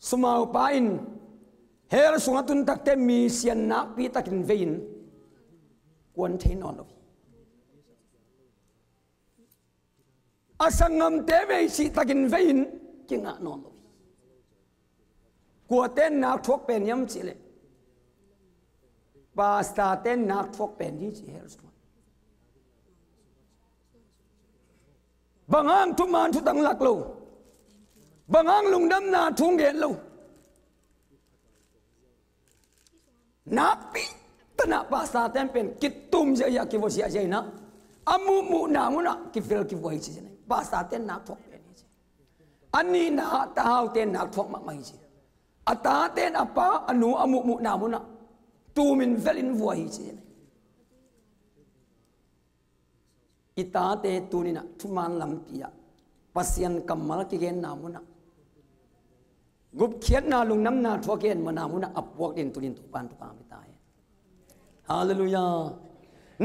sumaupa in hell sungah tun takteh misiang nakpi takin vei-in kuan thei nawn lo hi. A sanggamte vei cih takin vei-in kingah nawn lo hi. Kuate in nak thuak pen hiam cih leh, pastorte in nak thuak pen hi ci hell sungah. Bang hang thuman thutang lak lo, bang hang lungdamna thu gen lo, nakpi takin ah pastorte in pen kitum ziahziah, kivua ziahziah in ah, a muhmuhna munah kivel kivua hi ci. Pastorte in nak thuak pen hi ci. A nihna ah tahaute in nak thuak mahmah hi ci. A tate in a pa a nu a muhmuhna munah tumin velin vua hi ci. I tate tuni-in ah thuman lampi-ah Pasian kammal kigenna munah, gupkhiatna, lungdamna thu a kigen mana munah a puak ding tuni-in Topa'n thupha pia ta hen. Halleluiah.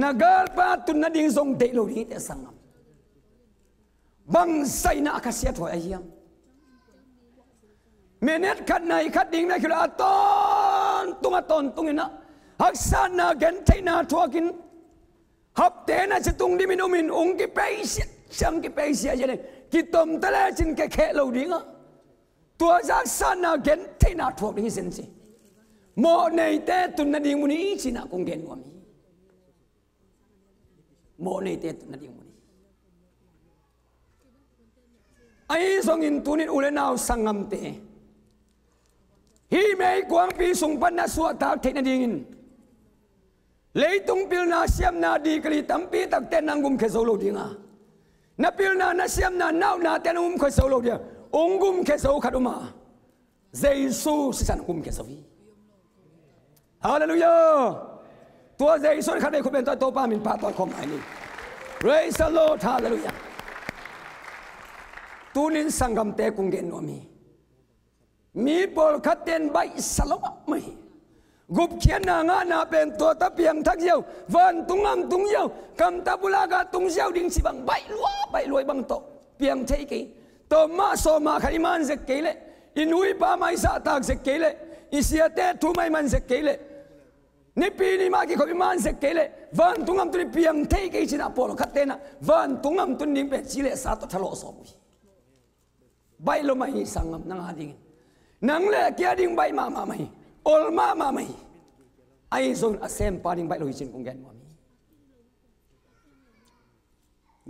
Na galpa tun nading zong deih lo ding hi teh sanggam. Bang zahin ah a khasiat huai ahi hiam? Minute khat nai khat ding na khilo a tawntung, a tawntung in ah haksatna gentheihna thuakin, hapte na ci tung dimin umin ung kipeisiat, ciang kipeisiat, kitom ta lecin khe kheh lo ding a, tua zah haksatna gentheihna thuak ding hi zen ci. Mawhneite tun nading mun hi ci-in ah kong gen nuam hi. Mawhneite tun nading mun hi. Ahi zongin tuni-in u le nau sanggamte, hih meikuangpi sung pan na suahtak theih nadingin, leitung pilna siamna degree tampi takte nang gumkhia zo lo ding a, na pilna na siamna naunate nang gumkhia zo lo ding a, ung gumkhia zo khat om a, Jesu sisan gumkhia zo hi. Halleluiah. Tua Jesu in khat vei khut beng tawh Topa min pahtawi khawm lai ni. Praise the Lord. Halleluiah. Tuni-in sanggamte kong gen nuam hi. Mi pawlkhatte in baihsa lo mahmah hi. Gupkhiatna ngahna pen tua tawh piangthak ziau, vantung gam tung ziau, kam ta bulak ah tung ziau ding ci bang baih lua, baih lua bang tawh piang thei kei. Tawm mah sawm mah khat i man zek kei leh, i nu i pa mah i zahtak zek kei leh, i siate thu mah i man zek kei leh, Nipi ni mah kikhop i man zek kei leh, vantung gam tun i piang thei kei ci-in ah pawlkhatte in ah vantung gam tun ding pen ci le sa tawh thalawh sawm uh hi. Baih lo mah hi sanggam, nang a dingin. Nang le kei a ding baih mahmah mah hi. Ol mahmah mah hi. Ahi zongin a sempa ding baih lo hi ci-in kong gen nuam hi.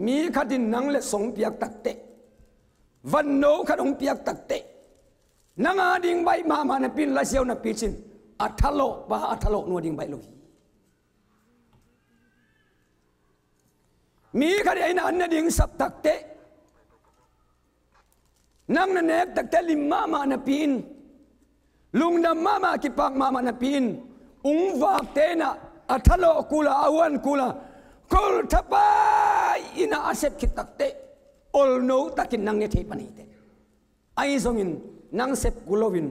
Mi khat in nang le song piak takteh, vanno khat hong piak takteh, nang a ding baih mahmah napi-in, la ziau napi cin, a thalawhpa a thalawhnu a ding baih lo hi. Mi khat in a an na ding sap takteh, nang na nek takteh lim mahmah napi-in, lungdam mahmah, kipak mahmah napi-in, ung vakte in ah a thalawh kul a, a huan kul a, khol thapai in ah a sep khit takteh, olno takin nang ne thei pan hi teh. Ahi zongin nang sep kul loin,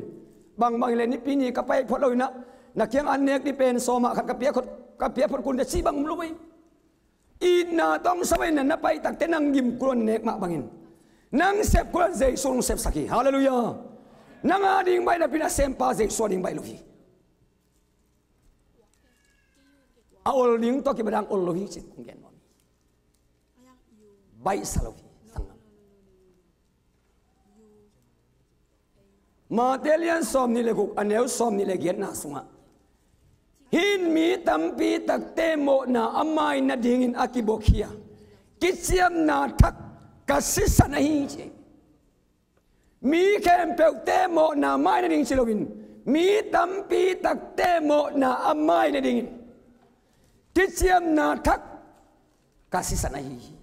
bangbang hileh nipi ni ka pai phot lo in ah, na kiang an nek ding pen sawm ah khat ka pia phot, ka pia phot kul teh ci bang om lo hi. Itna tawh sa-in na pai takte nang gim kul lo-in nek mah bangin, nang sep kul lo-in Jesu hong sepsak hi. Halleluiah. Nang a ding baih napi-in a sempa Jesu a ding baih lo hi. A ol ding tawh kibang dang ol lo hi cih kong gen nuam hi. Baihsa lo hi, sanggam. Matthai lian sawmnih le guk, a neu sawmnih le giatna sungah, hih in mi tampi takte mawhna a mai nadingin a kibok hi a, kiciamna thak ka sisan ahi hi, ci. Mi khempeuhte mawhna mai nading ci loin, mi tampi takte mawhna a mai nadingin kiciamna thak ka sisan ahi hi.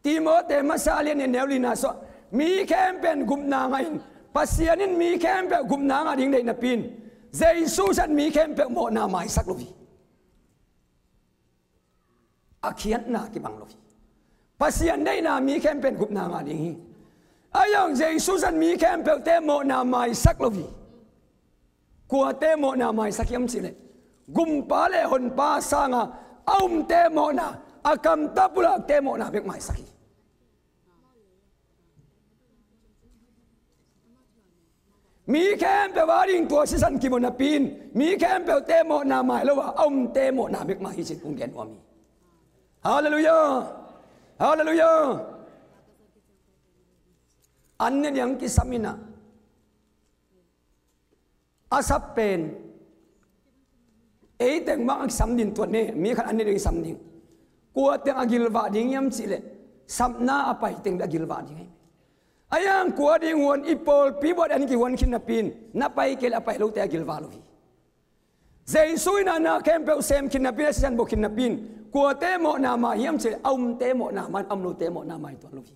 Timoti masa a lian nih, a neu lina sungah, mi khempeuh in gupna ngah in, Pasian in mi khempeuh gupna ngah ding deih napi-in, Jesu sisan mi khempeuh mawhna maisak lo hi. A khiatna kibang lo hi. Pasian deihna mi khempeuh in gupna ngah ding hi. Ahi zongin Jesu sisan mi khempeuhte mawhna maisak lo hi. Kuate mawhna maisak hiam cih leh, gumpa le honpa sanga a umte mawhna, a kam tawh pulakte mawhna bek maisak hi. Mi khempeuh a ding tua sisan kimu napi-in, mi khempeuhte mawhna mai lo a, a umte mawhna bek mai hi cih kong gen nuam hi. Halleluiah. Halleluiah. An ne ding kisam in ah, a sap pen, ei teng bang a kisam ding tua ne, mi khat an ne ding kisam ding. Kua teng a gilvah ding hiam cih leh, sapna a pai teng bek a gilvah ding hi. Ahi zongin kua ding huan, i pawlpi bup an kihuan khin napi-in, na pai kei leh a pai lote a gilvah lo hi. Jesu in a na khempeuh sem khin napi-in, a sisan bok khin napi-in, kuate mawhna mai hiam cih leh, a umte mawhna mai, a um lote mawhna mai tuan lo hi.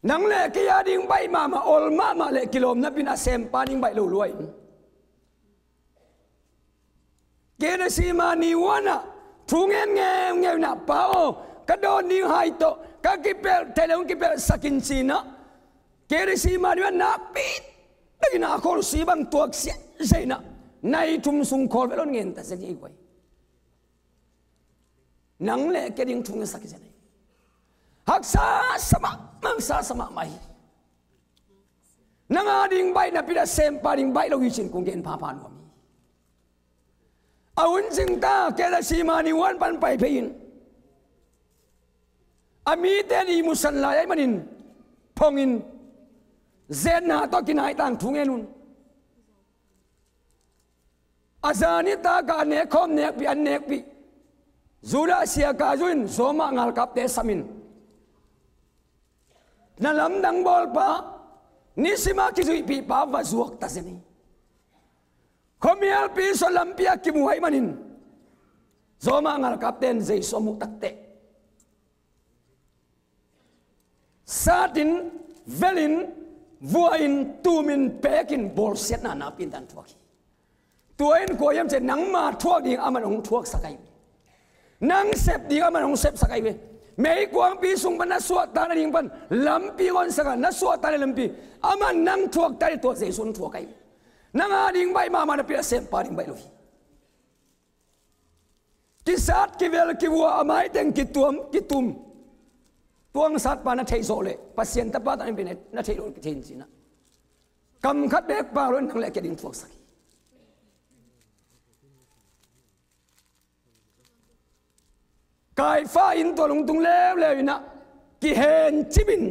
Nang le kei a ding baih mahmah, ol mahmah le kilawm napi-in a sempa ding baih lo lua in. Getsemane huan ah thu ngen ngeungeu in ah, Pa aw, ka dawn ding hai tawh ka kipelh theih leh hong kipelhsak in ci-in ah, Getsemane huan nakpi takin a khawlsi bang tuak siatsiat in ah, nai thum sung khawl vel hong ngen ta zen hi guai. Nang le kei a ding thu ngetsak hi zen hi. Haksa sa mahmah, haksa sa mahmah hi. Nang a ding baih napi-in a sempa ding baih lo hi cih kong gen phapha nuam hi. A hun cing ta, Getsemane huan pan pai phei in, a mite in ihmu san lai ahih manin, phong in, zetna tawh kinai ta in thu ngen un. A zan nitak ah a nekkhawm nekpih, an nekpih, Judas Iskariot in Roma ngalkapte sam in, na lamdang bawlpa, nisim a kizuihpihpa va zuak ta zen hi. Khuamialpi sung lampi ah kimu ahih manin, Roma ngalkapte in Jesu a muh takteh, sat in, vel in, vua in, tum in, pek in, bawlsiatna nakpi takin thuak hi. Tua in kua hiam cih leh, nangma thuak ding aman hong thuaksak ahi ve. Nang sep ding aman hong sepsak ahi ve. Meikuangpi sung pan na suahtak nading pan lampi honsak a, na suahtak nading lampi, aman nang thuaktak nading, tua Jesu in thuak ahi ve. Nang a ding baih mahmah napi-in a sempa ding baih lo hi. Kisat, kivel, kivua, a mai teng kituam, kitum. Tua hong satpa na theih zawh leh, Pasian Tapa tawh na theih loh kithei in ci-in ah, kam khat bek pang lo-in nang le kei a ding thuaksak hi. Kaifa inntual hong tung leuleu in ah, kihencip in,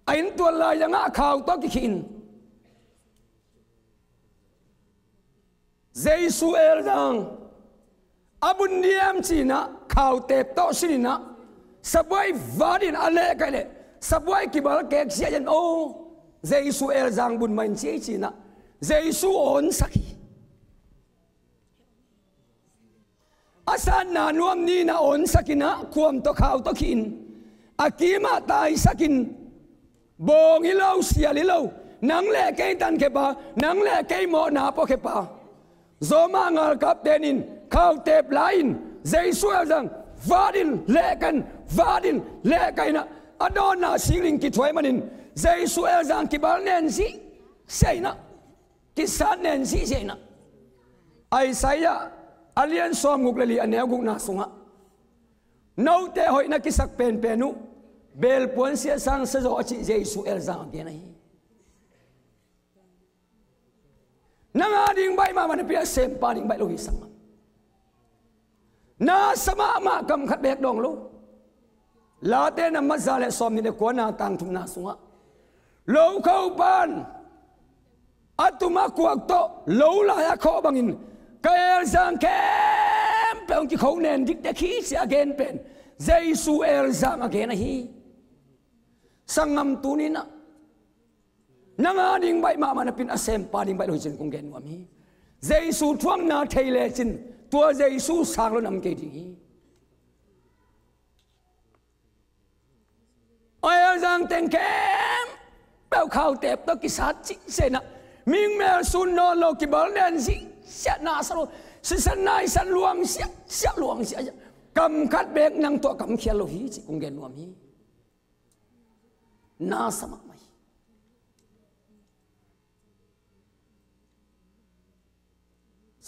a inntual lai-ah khau tawh kikhih in, Jesu elzang a bun diam ci-in ah, khau teep tawh sin in ah, sabuai vat in a lehkaih leh, sabuai kibal kek ziahziah in, aw, Jesu elzang bun mah in ci ei ci-in ah, Jesu awnsak hi. A satna nuam ni-in a awnsak in ah, khuam tawh khau tawh khih in, a kim ah taisak in, bawng hi lo, sial hi lo, nang le kei tankhia pa, nang le kei mawhna puakhia pa, Roma ngalkapte in khau teep lai-in, Jesu elzang vat in lehkaih in, vat in lehkaih in ah, a dawnna singling kithuah ahih manin, Jesu elzang kibal nen ziahziah in ah, kisat nen zihziah in ah. Isaiah a lian sawmguk le li a neu gukna sungah note hoihna kisak penpen uh belpuan siasang siazaw a cih Jesu elzang a gen ahi. Nang a ding baih mahmah napi a sempa ding baih lo hi, sanggam. Na sa mahmah, kam khat bek dawng lo. Late na maza le sawmnih le kuana tang thumna sungah lokho pan a tum a kuak tawh lo lai a khawh bangin ka elzang khempeuh hong kikho nen dikdek hi, ci a gen pen Jesu elzang a gen ahi. Sanggam, tuni-in ah nang a ding baih mahmah napin a sempa ding baih lo hi cin kong gen nuam hi. Jesu thuakna thei lecin tua Jesu sang lo nam kei ding hi. A elzang teng khempeuh khautep tawh kisat cihciah in ah, ming mel sun nawn lo, kibal nen zihziah, na sa lo, sisan naisan luang siahsiah, luang siahsiah, kam khat bek nang tawh kamkhial lo hi cih kong gen nuam hi. Na sa mahmah hi.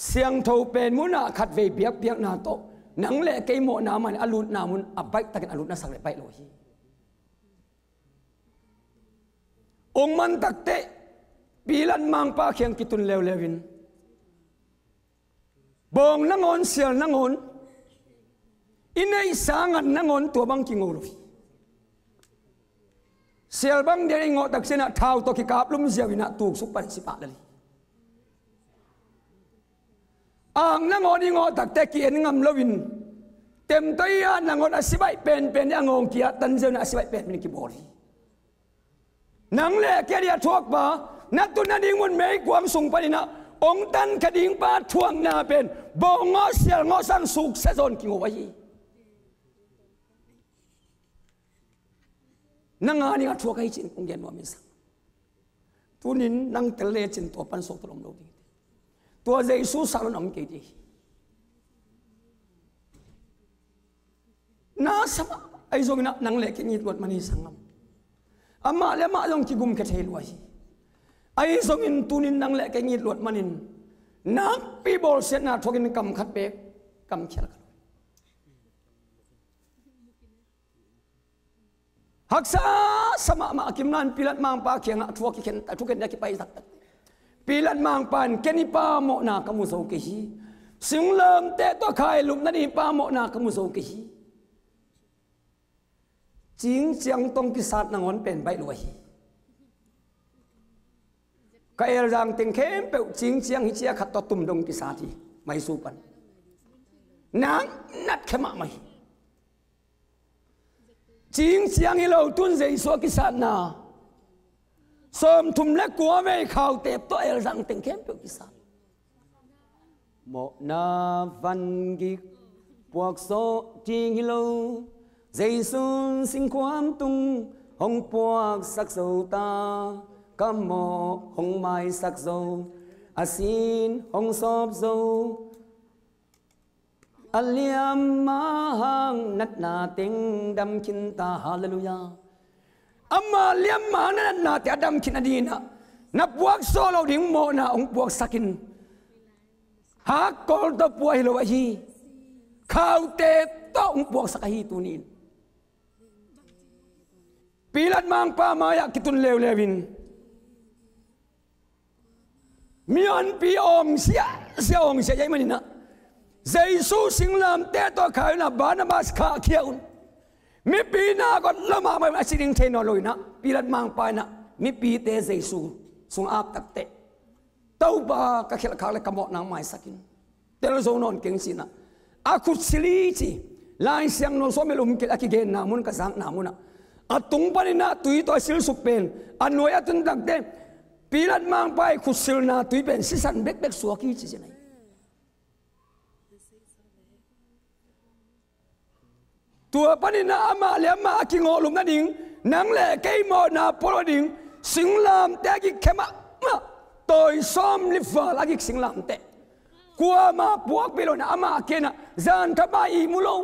Siangtho pen munah khatvei biakpiakna tawh nang le kei mawhna mah in a lutna mun a baihtakin a lutna sak le baih lo hi. Ong man takteh Pilat mangpa kiang kitun leuleu in, bawng nangawn, sial nangawn, i neihsa ngat nangawn tua bang kingo lo hi. Sial bang dia i ngawh tak ciangin ah thau tawh kikap lum ziau in ah tuksuk pan si pah lel hi. Ang nangawn i ngawh takteh ki-en ngam loin, temtawh i at nangawn a si baih penpen in a ngawng ki-at tan ziau in ah a si baih penpen in kibawl hi. Nang le kei a thuakpa, na tun nading mun meikuang sung panin ah ong tankhia dingpa thuakna pen bawng ngawh sial ngawh sang suksia zaw in kingo ahi. Nang a ding a thuak ahi cih kong gen nuam hi, sanggam. Tuni-in nang tel lecin tua pan suakta om lo ding hi. Tua Jesu sang lo na om kei ding hi. Na sa mah, ahi zongin ah nang le kei ngitluat man hi, sanggam. Amah le amah zong kigumkhia thei lua hi. Ahi zongin tuni-in nang le kei ngitluat manin nakpi bawlsiatna thuakin kam khat bek kamkhial ka lo hi. Haksa sa mahmah a kimlan Pilat mangpa kiangah a thuak kikhen, a thukhen dia kipai taktak. Pilat mangpa in, "Ken i pa mawhna ka mu zo kei hi. Singlamteh tawh khailupna ding i pa mawhna ka mu zo kei hi. Cingciang tawh kisat nangawn pen baih lua hi. Ka elzang teng khempeuh cingciang hi, cia khat tawh tum dong kisat hi, maisu pan. Nang natkhia mahmah hi." Cingciang hi lo tun Jesu a kisatna, sawmthum le kua vei khautep tawh elzang teng khempeuh kisat. Mawhna vangik puaksawh ding hi lo, Jesu in singkhuam tung hong puaksak zo ta, ka mawh hong maisak zo, a sin hong sawp zo, a liamma hang natna teng dam khin ta. Halleluiah. Ama liamma hang na natna teng a dam khin a dingin ah na puaksawh loh ding mawhna hong puaksak in, hakkol tawh pua hi lo ahi, khautep tawh hong puaksak ahi. Tuni-in Pilat mangpa mai-ah kitun leuleu in, mihonpi awng siahsiah, awng siah, ahi manin ah, "Jesu singlamteh tawh khai un la, Barnabas khahkhia un. Mipi nak awt lo mahmah un," a ci ding thei nawn lo in ah, Pilat mangpa in ah mipite Jesu sungah ap takteh, "Topa, ka khialhkhak le ka mawhna maisak in, tel zo nawn keng," ci-in ah, a khutsil hi ci. Lai Siangtho sawm le li um kei a kigenna mun, ka zakna munah, a tung panin ah tui tawh a silsuk pen a nuai a tun takteh, Pilat mangpa ii khutsilna tui pen sisan bekbek suak hi ci-in ah. Tua panin ah amah le amah a kingawhlum nading, nang le kei mawhna pua lo ding singlamteh a gik khia mahmah, tawi sawmli val a gik singlamteh, kuamah puakpih lo in ah, amah kiangah zan khat mah ihmu lo,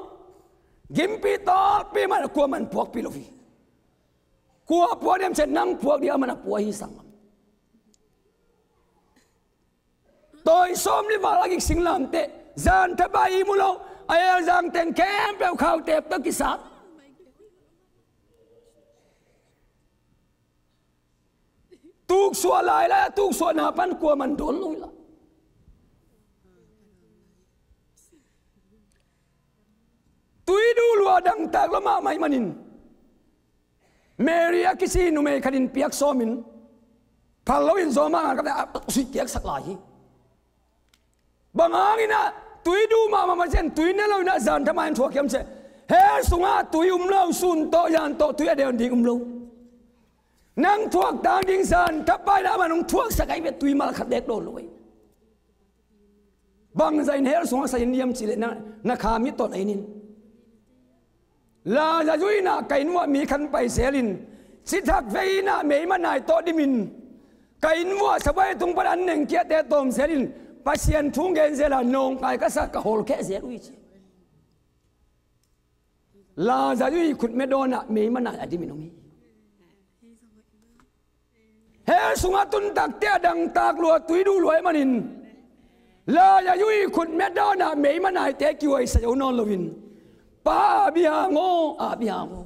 gimpi tawlpi mah in ah kuamah in puakpih lo hi. Kua puak diam cih leh nang puak ding a man a pua hi, sanggam. Tawi sawm li val a gik singlamteh, zan thapai i mu lo, a elzang teng khempeuh khauteep tawh kisat. Tuksuah lailai a tuksuahna pan kuaman dawn lo hi la. Tui duh lua dangtak lua mahmah ahih manin, Mary a kici numei khatin piak sawmin, phal loin zawma ngalkapte a suih kiaksak lai hi. Bang hangin ah tui duh mahmah mah ciang tui ne loin ah zan thapai in thuak hiam cih leh, hell sungah tui um lo, sun tawh zan tawh tui a deih ding um lo. Nang thuak tang ding zan thapai in ah amah hong thuaksak ahi ve, tui mal khat beek dawn lo hi. Bangzah in hell sungah sa in hiam cih leh na, na kha mi tawh na in in. Lazarus in ah ka inn uah mi khat pai zelin, cithak vei in ah meima nai tawh dimin, ka inn uah sabuai tung pan an nengkiahte tawm zelin, Pasian thu gen zel a nawngkai ka sa, ka hawlkhia zel uh hi ci. Lazarus i khutme dawnah meima nai a dimin om hi. Hell sungah tun takte a dangtak lua, tui duh lua ahih manin, Lazarus i khutme dawnah meima naite kihuaisa zo nawn loin, Pa Abraham aw, Abraham aw,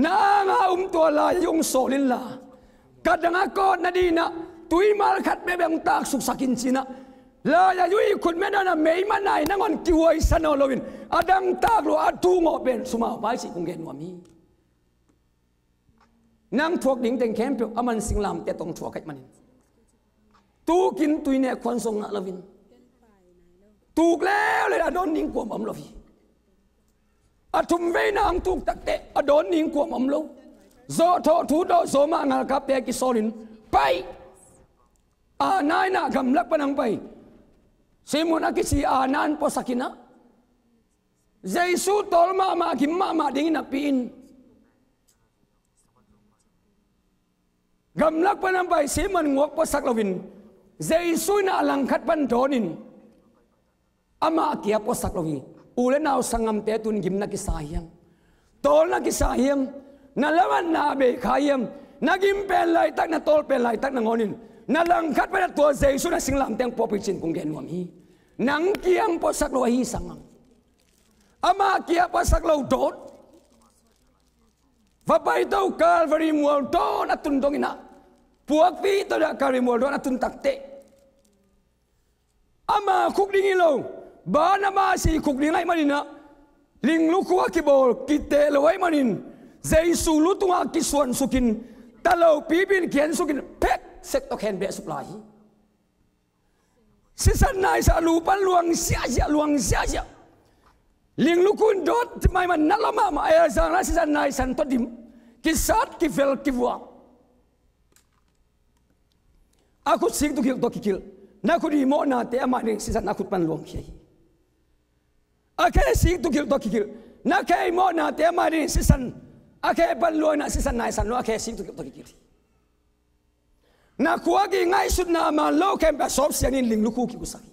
na anga om tua Lazarus hong sawl inla, ka dang a kawt nadingin ah tui mal khat bekbek hong taksuksak in ci-in ah, Lazarus i khutme dawnah meima nai nangawn kihuaisa nawn loin, a dangtak lua a thungawh pen sumau pai cih kong gen nuam hi. Nang thuak ding teng khempeuh aman singlamteh tawh thuak ahih manin, tukin tui nek khuan zong ngah loin, tuk leuleu a dawn ding kuamah om lo hi. A thum veina hong tuk takteh a dawn ding kuamah om lo. Zawhthawh thu tawh zawma ngalkapte kisawlin pai. Anna in ah gamlak pan hong pai Simon a kici Anna in puasak in ah, Jesu tawl mahmah, gim mahmah dingin a pi in. Gamlak pan hong pai Simon nguak puasak loin, Jesu in ah a langkhat pan dawnin, amah kia puasak lo hi. U le nau sanggamte, tun gim na kisa hiam? Tawl na kisa hiam? Na lametna a bei kha hiam? Na gim pen laitak, na tawl pen laitak nangawnin, na langkhat pan a tua Jesu na singlamteh hong puakpih cih kong gen nuam hi. Nang kiang puasak lo ahi sanggam. Amah kia puasak lo dawt. Va paito, Calvary mual dawn a tun dongin ah, puakpih to dah Calvary mual dawn a tun takteh, ama khuk ding hi lo, Barnabas i khuk ding ahih manin ah, linglukhu a kibawl kiteh lo ahih manin, Jesu lu tungah kisuansukin, talopipi in kihensukin, phek sek tawh khenbehsuk lai hi. Sisan naisan, a lu pan luang ziahziah, luang ziahziah. Linglukhu in dawt mahmah, na lua mahmah, a elzang lai sisan naisan tawh dim, kisat, kivel, kivuak. A khut sik tukilh tawh kikilh. Na khut i mawhnate ama ding sisan a khut pan luangkhia hi. A khe sik tukilh tawh kikilh. Na khe i mawhnate ama ding sisan, a khe pan luang in ah sisan naisan lua, a khe sik tukilh tawh kikilh hi. Na khuak i ngaihsutna a man lo khempeuh a sawp siangin linglukhu kigusak hi.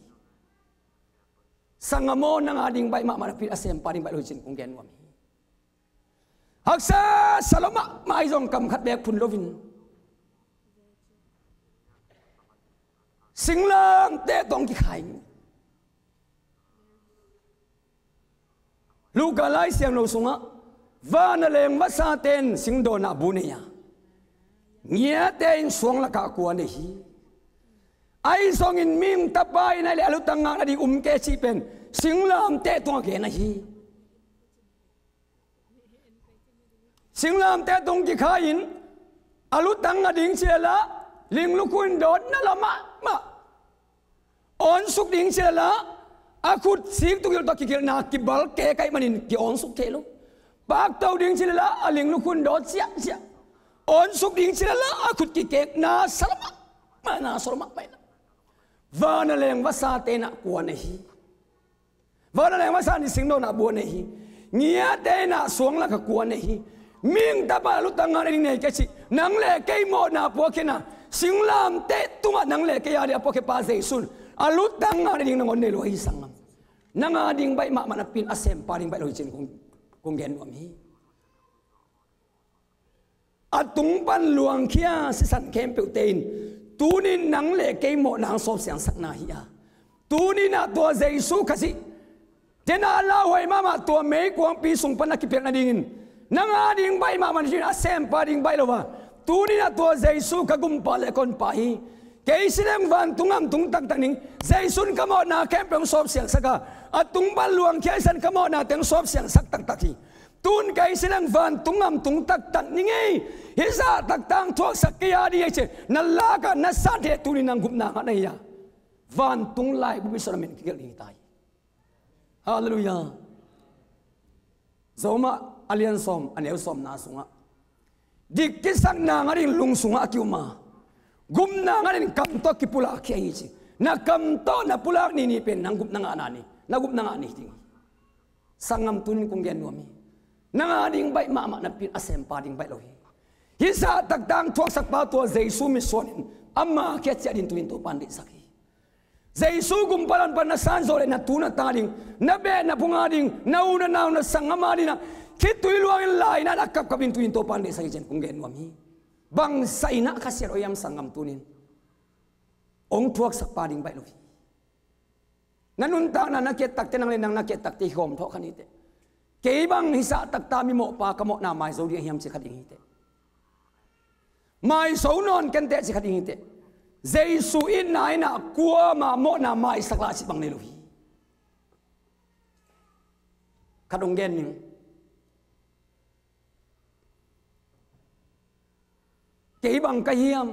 Sanggam aw, nang a ding baih mahmah napi in a sempa ding baih lo hi cih kong gen nuam hi. Haksa sa lua mahmah ahi zong kam khat beek phun loin, singlamteh tawh kikhai in. Luka Lai Siangtho sungah, van a leng vasate in singdawnah bu nei a, ngiate in suang lakah kua nei hi. Ahi zongin mihing Tapa in ahih leh a lutang ngak nading um kei cih pen singlamteh tungah gen ahi hi. Singlamteh tung kikhai in, a lutang ngak ding ci leh lah, linglukhu in dawt, na lua mahmah. Awnsuk ding ci leh lah, a khut sik tukilh tawh kikilhna kibal kek ahih manin ki-awnsuk thei lo. Pakto ding ci leh lah, a linglukhu in dawt ziahziah. Awnsuk ding ci leh lah, a khut kikek, na sa lua mahmah, na sa lua mahmah. Van a leng vasate in ah kua nei hi. Van a leng vasa in singdawnah bu a nei hi. Ngiate in ah suang lakah kua nei hi. Mihing Tapa in a lutang ngak nading nei kei cih, nang le kei mawhna puakkhia in ah, singlamteh tungah nang le kei a ding a puakkhia pa Jesu in a lutang ngak nading nangawn nei lua hi sanggam. Nang a ding baih mahmah napi in a sempa ding baih lo hi cih kong, kong gen nuam hi. A tung pan luangkhia sisan khempeuhte in Tunin nang le kei mawhna hong sawpsiangsakna hi a, tuninah tua Jesu Khazih, tenah a lauhuai mahmah tua meikuangpi sung pan a kipelh nadingin nang a ding baih mahmah na cin a sempa ding baih lo a, tuninah tua Jesu ka gumpa le ka honpa hi. Kei si leng vantung gam tung taktak ning, Jesu in ka mawhna khempeuh hong sawpsiangsak a, a tung pan luangkhia i san ka mawhna teng sawpsiangsak taktak hi. Tun kei si leng vantung gam tung taktak ning ei. Hih zah taktak thuaksak kei a ding ei ci, na lakah na sat heh, tunin nang gupna ngah na hi a, vantung laibu mission a min kigelh ding hi ta hi. Halleluiah. Roma a lian sawm a neu sawmna sungah dik kisakna ngah ding lung sungah a ki-um a, gupna ngah ding kam tawh kipulak khia hi ci. Na kam tawh na pulak ni ni pen nang gupna ngahna ni, na gupna ngah ni ding hi. Sanggam, tunin kong gen nuam hi. Nang a ding baih mahmah napi in a sempa ding baih lo hi. Hih zah taktak thuaksakpa tua Jesu mitsuanin ama kiat ciah ding tunin Topan deihsak hi. Jesu gumpa le honpa na san zawh le na tu na ta ding, na beh na phung a ding, na u na nau na sanggam a dingah khitui luangin lainah a kapkap ding tunin Topan deihsak hi ci-in kong gen nuam hi. Bangsa inah khasiat aw hiam sanggam, tunin hong thuaksakpa ding baih lo hi. Na nuntakna na kiattakte, nang le nang na kiattakte hi khawm thawh kha ni teh. Kei bang hih zah taktak mimawhpa ka mawhna maizo ding a hiam ci kha ding hi teh. Maizo nawn ken teh ci kha ding hi teh. Jesu itna inah kuamah mawhna maisak lah cih bang nei lo hi. Khat hong gen ning. Kei bang ka hiam,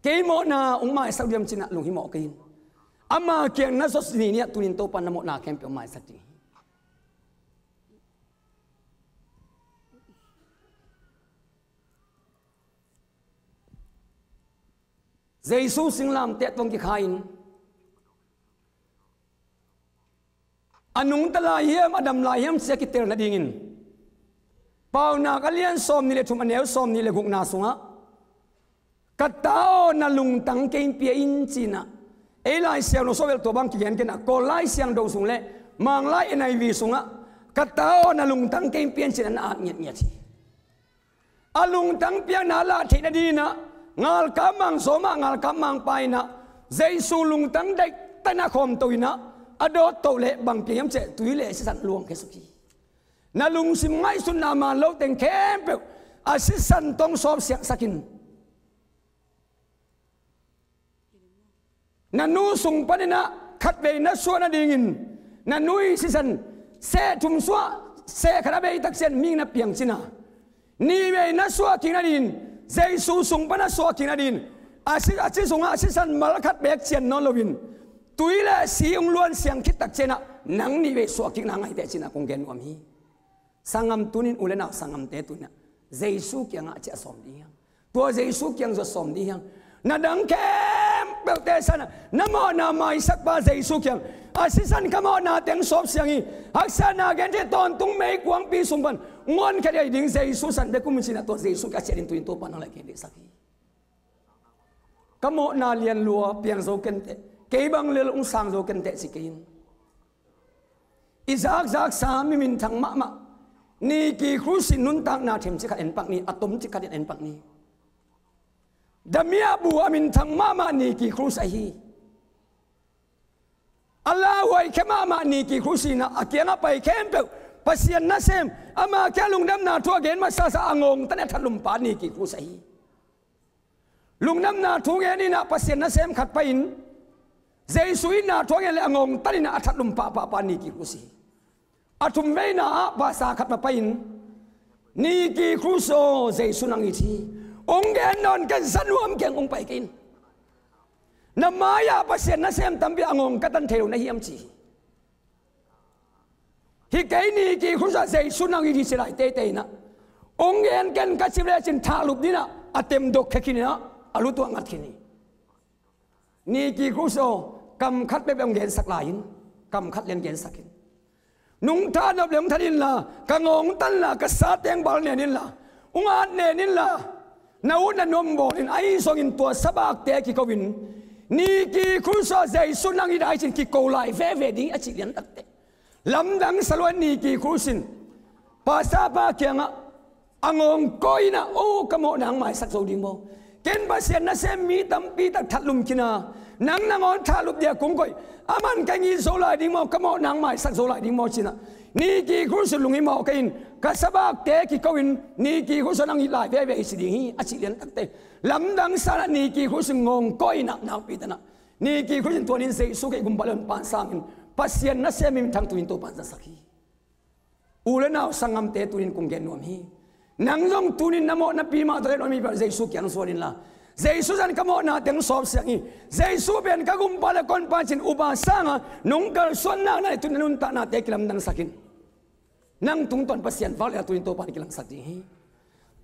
kei mawhna hong maisak diam cinah lunghimawh kei in. Ama kiang na zawh ni ni-ah tunin Topan na mawhna khempeuh hong maisak ding hi. Jesu singlamteh tawh kikha-in a nungta lai hiam, a dam lai hiam ci-a kitel nadingin Paunak a lian sawmnih le thum a neu sawmnih le gukna sungah, ka ta aw, na lungtang kei pia in cinah. Ei Lai Siangtho sawh bel tua bang kigen kei inah, Kawl Lai Siangtho sung le Manglai N I V sungah, ka ta aw, na lungtang kei pia in cinah na at ngiatngiat hi. A lungtang piakna lah theih nadinah ngalkap mang sawmah ngalkap mangpa inah Jesu lungtang daihtanah khawmto inah a dawttoh leh bang piang hiam cih leh tui le sisan luangkhia suk hi. Na lungsim ngaihsutna man lo teng khempeuh a sisan tawh hong sawpsiangsak in. Na nu sung paninah khatvei na suah nadingin na nu ii sisan seh thum suah, seh khat a bei tak ciang mihing na piang cina. Nihvei na suah kik nadingin, Jesu sung pan na suah kik nadingin, a si, a ci sungah a sisan mal khat beek cian nawn loin tui le si hong luan siang khit tak ciangah nang nihvei suah kikna ngaih teh cinah kong gen nuam hi. Sanggam, tunin u le nau sanggamte tuninah Jesu kiangah ciah sawm dih hiang. Tua Jesu kiang zuat sawm dih hiang. Na dang khempeuhte sanah na mawhna maisakpa Jesu kiang, a sisan ka mawhna teng sawpsiang hi. Haksatna genthei tawntung meikuangpi sung pan ngawnkhia ding Jesu san bek um hi cinah tua Jesu kiang ciah ding tunin Topa nang le kei deihsak hi. Ka mawhna lian lua piang zo kenteh, kei bang lel hong sang zo kenteh ci kei in. I zakzaksa mi minthang mahmah Nicky Cruz in nuntakna themcik khat en pak ni, a tomcik khat in en pak ni. Damiahbu a minthang mahmah Nicky Cruz ahi. A lauhuai khia mahmah Nicky Cruz inah a kiangah pai khempeuh Pasian nasem, ama kiang lungdamna thu a gen masasa a ngawngtan a thatlumpa Nicky Cruz ahi. Lungdamna thu gen inah Pasian nasem khat pai-in Jesu itna thu a gen le a ngawngtan inah a thatlum pahpahpa Nicky Cruz hi. A thumveina ah pasa khat va pai-in Nicky Cruz aw, Jesu nang it hi. Hong gen nawn ken, za nuam keng, hong pai kei in. Na mai-ah Pasian nasem tampi a ngawng ka tan thei lo na hiam ci hi. Hi kei Nicky Cruz ah Jesu nang it hi ci lai teitei inah hong gen ken ka cih lecin thahlup dinah a temdok khia khin inah a lu tuah ngat khin hi. Nicky Cruz aw, kam khat bek bek hong gensak lai in, kam khat lian gensak in. Nungta nop le hong that inla, ka ngawng tan la, ka sateng bal nen inla, hong at nen inla, na ut na nuam bawl in, ahi zongin tua sabakte kiko in, Nicky Cruz aw, Jesu nang it hi cin kiko lai veve ding a cih lian takteh. Lamdang sa lua in Nicky Cruz in pastor pa kiangah a ngawng kawi inah, "O, ka mawhna hong maisak zo ding maw? Ken Pasian nasem mi tampi tak thatlum khin a, nang nangawn thatlup dia kong koih. Aman ka ngit zo lai ding maw, ka mawh nang maisak zo lai ding maw cinah, Nicky Cruz in lungimawh kei in, ka sabakte kiko in, Nicky Cruz nang it lai veve i ci ding hi a cih lian takte. Lamdang sanah Nicky Cruz in ngawng kawinah nakpi tanah, Nicky Cruz in tuanin Jesu kei gumpa le honpa in sang in, Pasian nasem mi minthang tunin Topan zangsak hi. U le nau sanggamte tunin kong gen nuam hi. Nang zong tunin na mawh na pi mah tawh le nuam hi pah Jesu kiang suan inla, Jesu zan ka mawhna teng sawp siang hi. Jesu pen ka gumpa le ka honpa cin upa sanga nong kalsuan nakna le tunin na nuntaknate kilamdangsak in. Nang tungtawn Pasian vak le a tunin Topan kilangsak ding hi.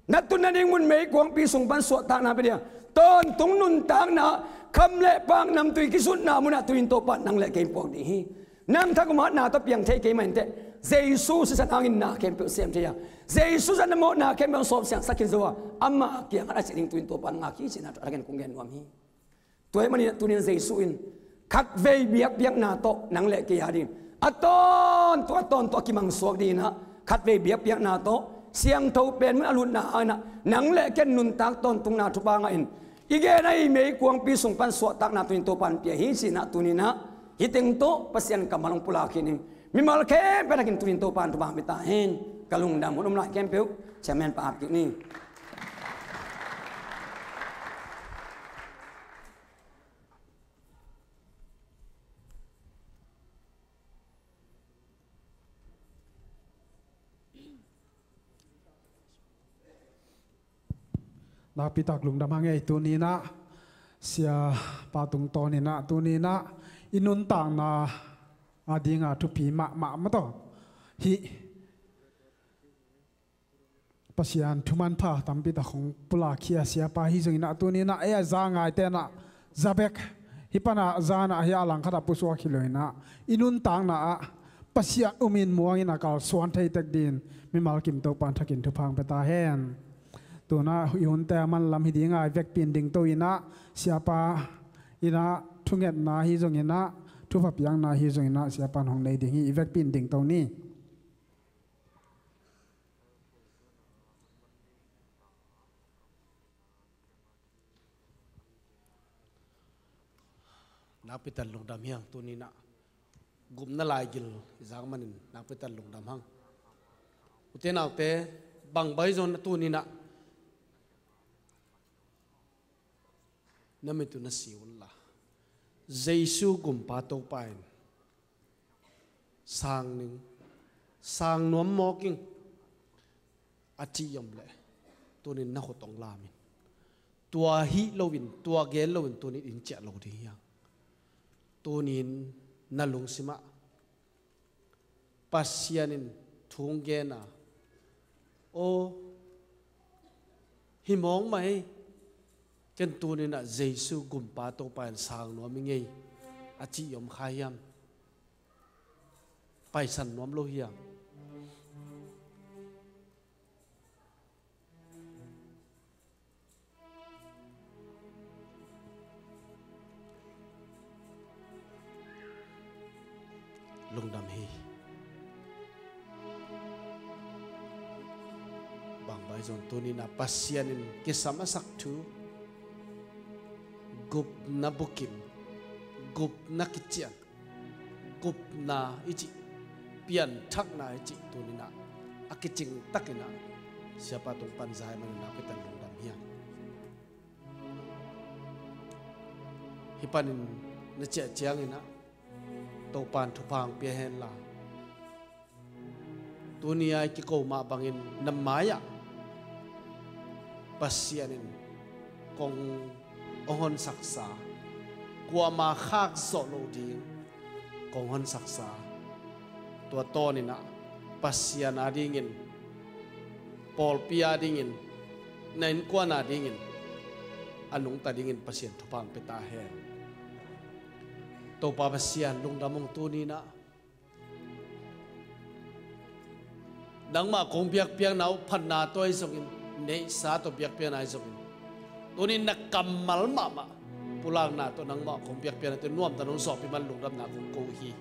Na tun nading mun meikuangpi sung pan suahtakna pia dia, tawntung nuntakna, kham le paak namtui kisutna munah tunin Topan nang le kei puak ding hi. Nang thagum hatna tawh piang thei kei mah inteh, Jesu sisan hangin na khempeuh sem thei a, Jesu zan na mawhna khempeuh sawp siangsak khin zo a, ama kiangah a cih ding tunin Topan ngak hi cihna thu a thakin kong gen nuam hi. Tua ahih manin tunin Jesu in khatvei biakpiakna tawh nang le kei a dingin a tawntung a tawntung a kimangsuak dinginah khatvei biakpiakna tawh siangtho pen mun a lutna hanginah nang le ken nuntak tawntungna thupha ngahin i gen a i meikuangpi sung pan suahtakna tunin Topan pia hi cinah tuninah hih teng tawh Pasian kammal hong pulak khin hi. Mimal khempeuh a thakin tunin Topan thupha pia ta hen. Ka lungdam hun um lai khempeuh chairman pa ap kik ni. Nakpitak lungdam hang ei tuninah, siapa tungtawninah tuninah i nuntakna a dinga thupi mahmah mataw hih Pasian thumanpha tampitak hong pulakkhia siapa hi zonginah tuninah ei a za ngaitenah za bek hih panah zanah hih a langkhatah pusuak hi loinah i nuntakna ah Pasian umin muangin a kalsuan theitek din mimal kim Topan thakin thuphang pia ta hen. Tunah i hunte a manlam hi dinga i vekpin dingto inah siapa inah thungetna hi zonginah thupha piakna hi zonginah siapa in hong nei ding hi. I vekpin dingto ni. Nakpitan lungdam hiang tuninah gupna laigil i zak manin nakpitan lungdam hang. Ute naute, bang bai zon a tuninah na mit uh na si unla, Jesu gumpa Topa in sang ning, sang nuam mawk ing a cih om leh tunin na khut hong lamin tua hih loin tua gen loin tunin in ciah lo ding hiang. Tunin na lungsimah Pasian in thu hong gen a, aw, hi mawk mah ei, ken tuninah Jesu gumpa Topa in sang nuam ing ei a cih om kha hiam? Paisan nuam lo hiam? Lungdam hi. Bang bai zong tuninah Pasian in kisam a sak thu, gupna bukim, gupna kician, gupna i cih, pianthakna i cih tuninah a kicing takinah siapa tung pan zai maninah pitan lungdam hiam? Hih panin na ciah cianginah Topan thupha hong pia henla, tuni a i kiko mah bangin na mai-ah Pasian in kong hong honsaksa, kuama khak zawh loh ding kong honsaksa, tua tawninah Pasian a dingin, pawlpi a dingin, na innkuan a dingin a nungta dingin Pasian thupha hong pia ta hen. Topa Pasian lungdam ung tuninah nangmah kong biakpiakna uh phatna tawh ahi zongin, neihsa tawh biakpiakna ahi zongin, tunin na kammal mahmah pulakna tawh nangmah kong biakpiakna tawh nuamta nong zawhpih man lungdamna kong ko uh hi.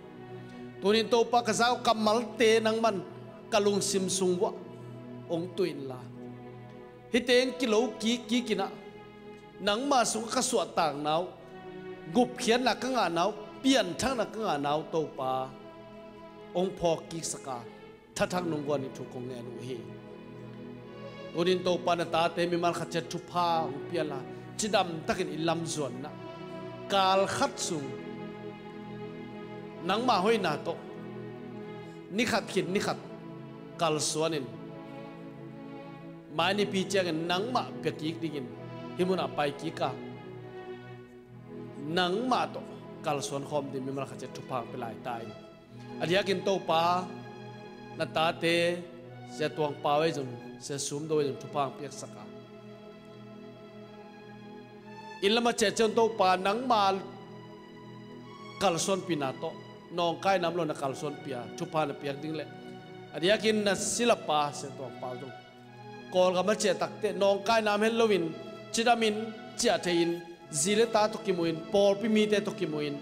Tunin Topa ka za uh kammalte nangman ka lungsim sung vuah hong tuh inla, hih teng kilo kikkikinah Nangma sungah ka suahtakna uh, gupkhiatna ka ngahna uh, pianthakna ka ngahna uh Topa hong phawk kiksak a, thathak nong guan ding thu kong ngen uh hi. Tunin Topa na tate mimal khat ciat thupha hong pia inla, cidamtakin i lamzuan inla, kal khat sung nangma hoihna tawh ni khat khit ni khat kalsuanin, mai nipi ciangin nangmah pia kik dingin hih munah pai kik a, nangmah tawh kalsuan khawm ding mimal khat ciat thupha hong pia lai ta in. A diakin Topa na tate Sia Tuang Pau ahi zong, Sia Sum Do ahi zong thupha hong piaksak a, inn lam a ciah ciang Topa nangma kalsuanpihna tawh nawngkaina om lo na kalsuanpih a, thupha na piak ding le a diakin na silapa Sia Tuang Pau zong Kawlgam a ciah takteh nawngkaina om het loin cidamin ciah thei-in, zi le ta tawh kimuhin, pawlpi mite tawh kimuhin,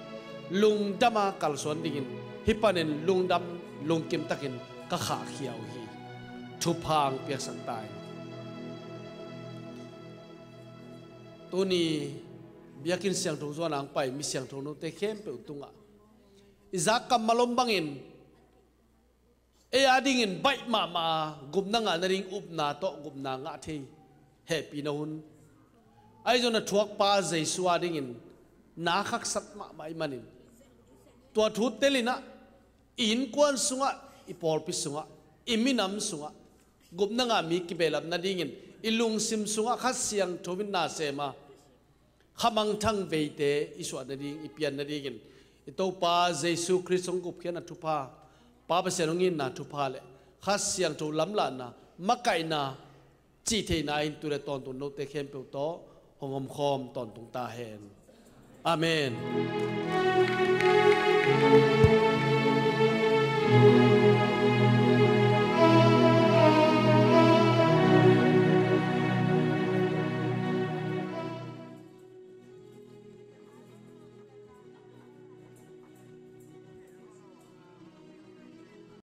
lungdama kalsuan dingin hih panin lungdam lungkim takin ka khahkhia uh hi. Thupha hong piaksak ta in. Tuni biakinn siangtho zuan a hong pai mi siangtho note khempeuh tungah i zak kammal om bangin ei a dingin baih mahmah a gupna ngah nading upna tawh gupna ngah thei hehpihna hun ahi zong na thuakpa Jesu a dingin na khaksat mahmah ahih manin, tua thu tel in ah i innkuan sungah, i pawlpi sungah, i minam sungah gupna ngah mi kibehlap nadingin i lungsim sungah Kha Siangtho in na sem a, khamangthang veite i suah nading, i pian nadingin i Topa Jesu Khrist hong gupkhiatna thupha, Pa Pasian hong itna thupha le Kha Siangtho lamlahna, makaihna, cihtheihna in tu le tawntung note khempeuh tawh hong omkhawm tawntung ta hen. Amen.